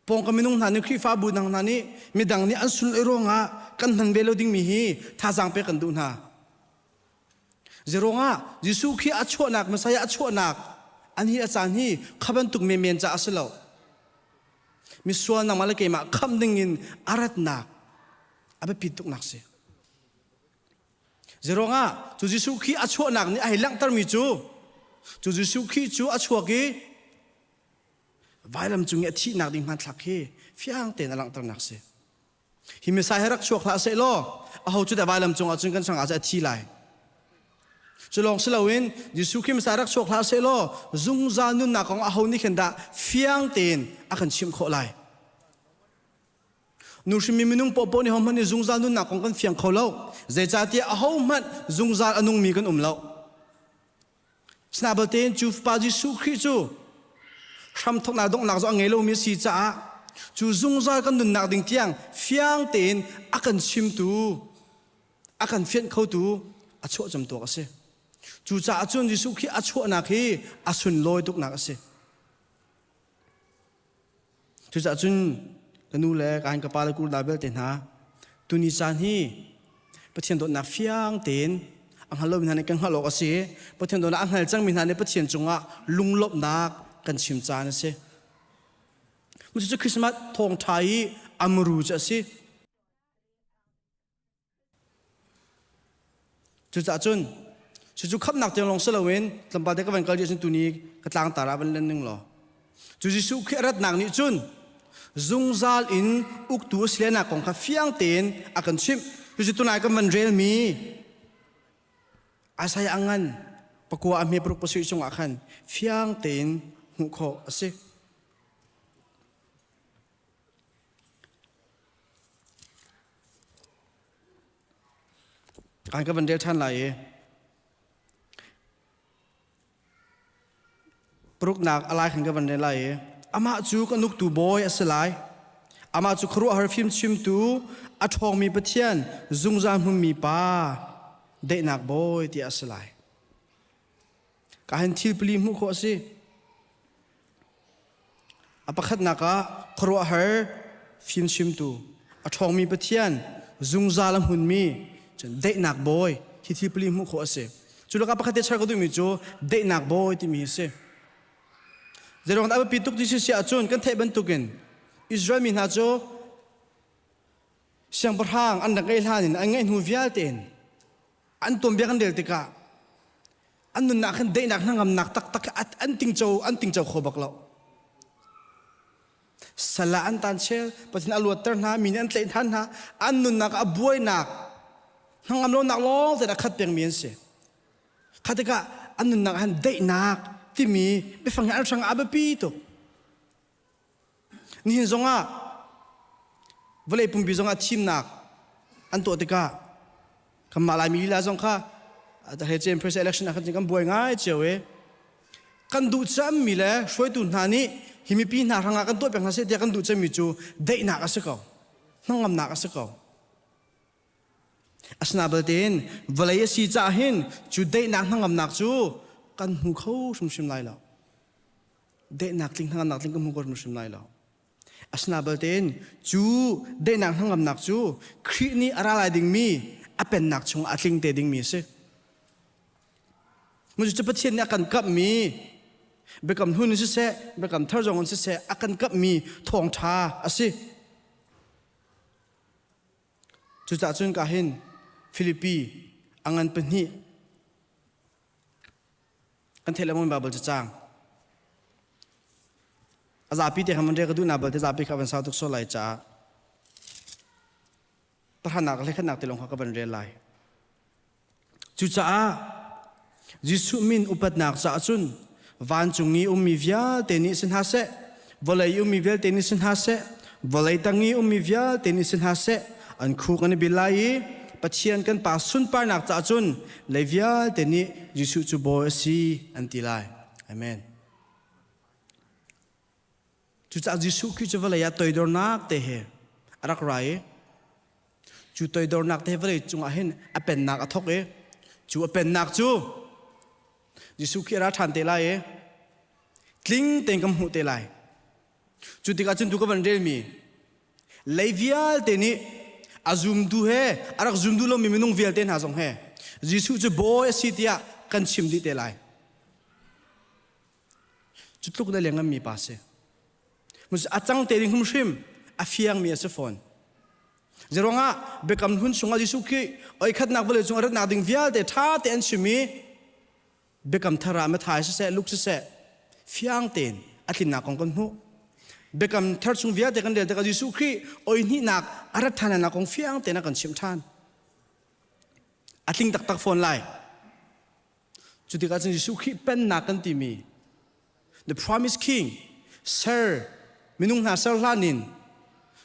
Pawngkam minung hna nih Khrihfabu dang hna nih midang nih an sunlawih ruangah kan hman ve lo dingmi hi thazaang pek kan duh hna. Zeruangah Jesuh khi a chuahnak Messiah a chuahnak an hi a caan hi kha bantuk menmen ca a si lo. Misual nangmah le keimah khamh dingin a ratnak a biapit tuknak si. Zeruangah cu Jesuh khi a chuahnak nih a hei langhtermi cu cu Jesuh Khrih cu a chuak i Vailam cung i a thihnak ding hmanthlak hi fiang tein a langhternak si. Hi Messiah hi rak chuak hlah seh law aho cu dah vailam cung ah cun kan hrangah cun a thi lai. Cu lawng si loin Jesuh Khrih Messiah rak chuak hlah sehlaw zungzal nunnak kong aho nih khin dah fiang tein a kan chimh khawh lai? Nu hrimmi minung poahpoah nih hohmanh nih zungzal nunnak kong kan fiang kho lo. Zeicahtiah ahohmanh zungzal a nungmi kan um lo. Sinabalte cu Fapa Jesuh Khrih cu hramthawknak donghnak zong a ngei lomi a si caah cu zungzal kan nunnak ding tiang fiang tein a kan chimtu a kan fianh khotu a chuah camtuak a si. Cucaah cun Jesuh Khrih a chuahnak hi a sunlawi tuknak a si. Cucaah cun ka nu le ka ka pa le kurda vialte hna tuni caan hi Pathian dawtnak fiang tein a hngal lomi hna nih kan hngalh awk a si. Pathian dawtnak a hngal cangmi hna nih Pathian cungah lunglawmhnak kan chim caan a si. Cucu Christmas thawngṭha i amru cu a si. Cucaah cun cucu khamhnak tiang lawng si loin tlawmpal te ka van kal dih ahcun tuni ka tlangtar ah van len ning law cu Jesuh Khrih a ratnak nih cun zungzal in uktu a si lenak kong kha fiang tein a kan chimh. Cucu tunai kan van relmi Isaiah a ngan pakua a hme paruk pasarih chungah khan fiang tein hmuh khawh a si. Kan ka van rel ṭhan lai i paruknak a lai khan ka van rel lai i amah cu kan uktu bawi a si lai. Amah cu khuaruahhar fimchimtu, a ṭhawngmi Pathian, zungzal hmunmi Pa, daihnak bawi tiah a si lai. Ka hin thil pali hmuh khawh a si. A pakhatnak ah khuaruahhar fimchimtu, a ṭhawngmi Pathian, zungzal a hmunmi, cun daihnak bawi hi thil pali hmuh khawh a si. Cu lakah pakhat te char ka duhmi cu daihnak bawi timi hi a si. Zeiruang dah a biapi tuk ti si ahcun kan theih bantukin Israel mi hna cu siangpahrang an rak ngeih hlan in an ngeih hnu vialte in an tuanbia kan rel tikah an nunnak khan daihnak hnangamnak taktak an tingco an tingco kho bak lo sala an tan chel pathian a luatter hna mi nih an tlaih than hna an nunnak a buainak hnangam lonak lawng tein a khat pengmi an si kha tikah an nunnak han daihnak timi biafang hi an hrang a biapi tuk Nihin zongah vawlei pumpi zongah thimnak an tuah tikah kanmah Laimi lila zong kha hleice president election ah khan kan buai ngai cio i kan duh cemmi le hruaitu hna nih hi mipi hna hrangah kan tuah piak hna seh tiah kan duh cemmi cu daihnak a si ko hnangamnak a si ko Asina belte vawlei a si caah hin cu daihnak hnangamnak cu kan hmu kho hrimhrim lai lo. Daihnak tling hnangamnak tling kan hmu kho hrimhrim lai lo. Asina belte cu daihnak hnangamnak cu Khrih nih a ra lai dingmi a pennak chungah a tling te dingmi a si. Cucu Pathian nih a kan kamhmi biakam hlun in siseh, biakam thar zong in siseh a kan kamhmi thawngṭha a si. Cucaah cun ka hin Filipi a ngan pahnih kan theih lengmang Baibal cacang a zapi te kha man rel ka duh na balte zapi kha van sau tuk sual lai caah pahranak le khatnak te lawng kha ka van rel lai. Cucaah Jesuh min upatnak caah cun vancung i ummi vialte nih si hna seh, vawlei i ummi vialte nih si hna seh, vawlei tang i ummi vialte nih si hna seh, an khuk an i bil lai i Pathian kan Pa sunparnak caah cun lei vialte nih Jesuh cu Bawi a si an ti lai. Amen. Cucaah Jesuh Khrih cu vawlei ah toidornak te he a rak ra i cu toidornak te he vawlei cungah hin a pennak a thawk i cu a pennak cu Jesuh Khrih a ra ṭhan te lai i tling tein kan hmuh te lai. Cu tikah cun tu ka van relmi lei vialte nih a zumtu he a rak zum duh lomi minung vialte hna zong he Jesuh cu Bawi a si tiah kan chim dih te lai. Cu tluk na lengam pa si. A cang te ding hrimhrim a fiangmi a si fawn. Zeruangah biakam hlun chungah Jesuh Khrih oi khatnak vawlei cung a ratnak ding vialte ṭha te an chim i biakam thar ah Matthai siseh Luke siseh fiang tein a tlinnak kong kan hmuh. Biakam thar chung vialte kan rel tikah Jesuh Khrih oi hnihnak a rat ṭhan kong fiang tein a kan chimh ṭhan. A tling taktak fawn lai. Cu tikah cun Jesuh Khrih pennak kan timi the promise king ser minung hna ser hlan in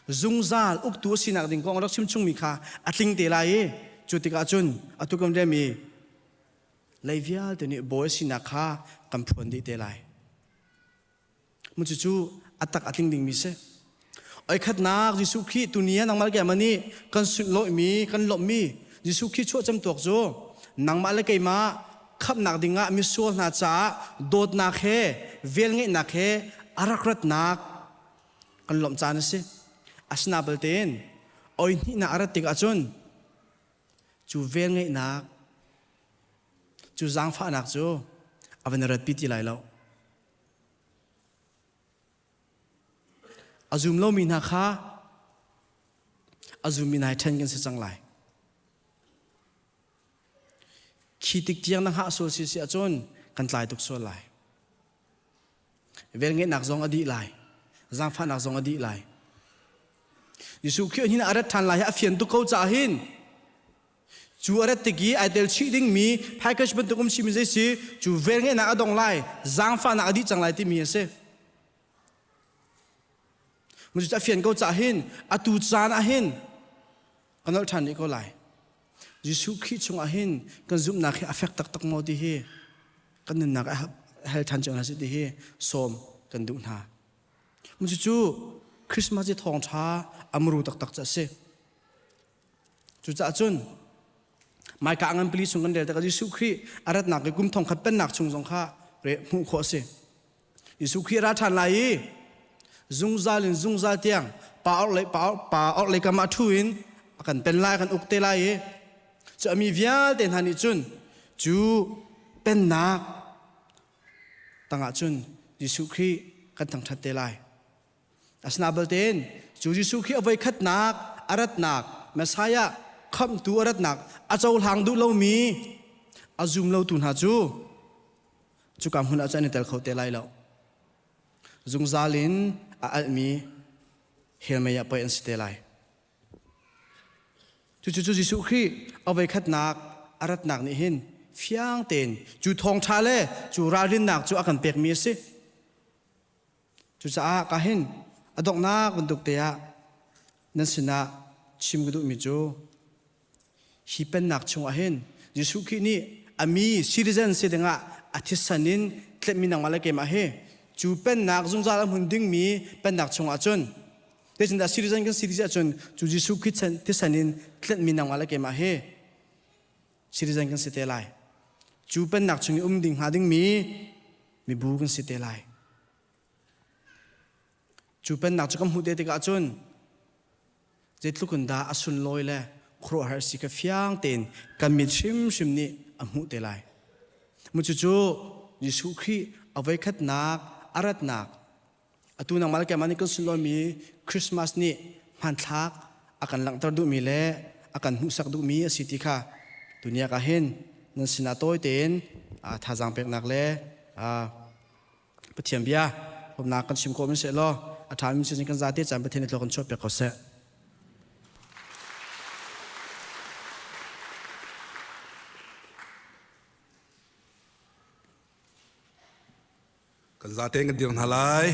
zungzal uktu a sinak ding kong a rak chim chungmi kha a tling te lai i cu tikah cun atu kan remi lei vialte nih bawi a sinak kha kan phuan dih te lai. Mu cucu a tak a tling dingmi si. Oi khatnak Jesuh Khrih tuni ah nangmah le keimah nih kan sunhlawihmi, kan lawmhmi Jesuh Khrih chuah camtuak cu nangmah le keimah khamhnak dingah misual hna caah dawtnak he velngeihnak he a rak ratnak kan lawmh caan a si. Asina baltein oi hnihnak a rat tikah cun cu velngeihnak cu zaangfahnak cu a van ratpi ti lai lo. A zum lomi hna kha a zummi hna he ṭhen kan si cang lai. Khi tik tiang na hngah sual si si ahcun kan tlai tuk sual lai. Velngeihnak zong a dih lai. Zaangfahnak zong a dih lai. Jesuh Khrih hin a rat ṭhan lai hi a fian tuk ko caah hin Cu a rat tik i ai tel chih dingmi package bantuk um chihmi zei si cu velngeihnak a dong lai, zaangfahnak a dih cang lai timi a si. Cu a fian ko cah hin atu caan ah hin kan nolh ṭhan rih ko lai. Jesuh Khrih chungah hin kan zumhnak hi a fek taktak maw ti hi kan nunnak a hel ṭhan cio hna sih ti hi sawm kan duh hna. Cucu Christmas i thawngṭha a muru taktak cu a si. Cucaah cun Maika ngan pali chung kan rel tikah Jesuh Khrih a ratnak i kum thongkhat pennak chung zong kha hmuh khawh a si. Jesuh Khrih a ra ṭhan lai i zungzal in zungzal tiang pa orhlei pa pa orhlei kam ah ṭhu in a kan pen lai kan uk te lai i cu a mi vialte hna nih cun cu pennak tangah cun Jesuh Khrih kan thangṭhat te lai. Asina baltein cu Jesuh khi a voikhatnak a ratnak Messiah khamhtu a ratnak a cohlang duh lomi a zum lotu hna cu cuka hmun ah cun an i tel kho te lai lo. Zungzal in a alhmi hell mei ah poi an si te lai. Cucu cu Jesuh Khrih a voikhatnak a ratnak nih hin fiang tein cu thawngṭha le cu ralrinnak cu a kan pekmi a si. Cucaah ka hin a donghnak bantuk te ah nan sinah chim ka duhmi cu hi pennak chungah hin Jesuh Khrih nih a mi citizen si dingah a thisan in tletmi nangmah le keimah hi cu pennak zungzal a hmun dingmi pennak chungah cun zeitindah citizen kan si ti ahcun cu Jesuh Khrih thisan in tletmi nangmah le keimah hi citizen kan si te lai. Cu pennak chung i um ding hnga dingmi mibu kan si te lai. Cu pennak cu kan hmuh te tikah cun zeitluk in dah a sunlawi le khuaruahhar si kha fiang tein kan mit hrimhrim nih a hmuh te lai. Mu cucu Jesuh Khrih a voikhatnak a ratnak Atu nangmah le keimah nih kan sunlawimi Christmas nih hmanthlak a kan langhter duhmi le a kan hmuhsak duhmi a si ti kha tuniak ah hin nan sinah tawi tein thazaang peknak le Pathian bia hawmnak kan chim khawh min seh law a ṭhami sin kan zate caan Pathian nih tlaw kan chuah piak ko seh. Kan zatein kan dir hna lai.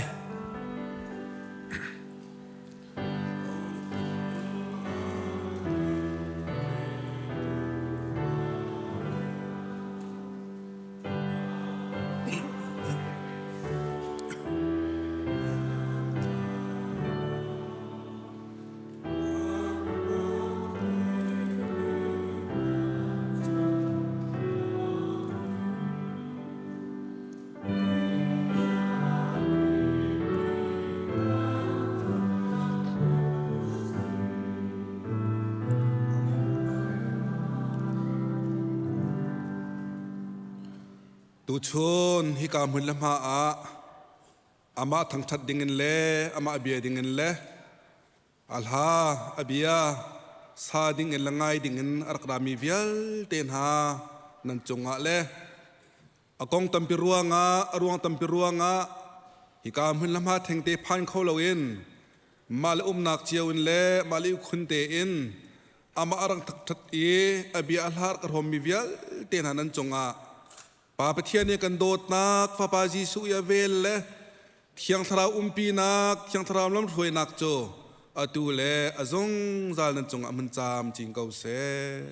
Tuchun hika hmun le hma ah amah thangṭhat dingin le amah bia dingin le A hla, a bia, sa dingin le ngai dingin a rak rami vialte hna nan cungah le a kong tampi ruangah, a ruang tampi ruangah hika hmun le hma thengte phan kho loin mah le umnak cio in le mah le ukhun tein amah a rak thakṭhat i a bia a hla a rak hrawmmi vialte hna nan cungah. Pa Pathian i kan dawtnak, Fapa Jesuh i a vel le Thiang Thlarau umpinak, Thiang Thlarau lamhruainak cu atu le a zungzal nan cungah hmun camcin ko seh.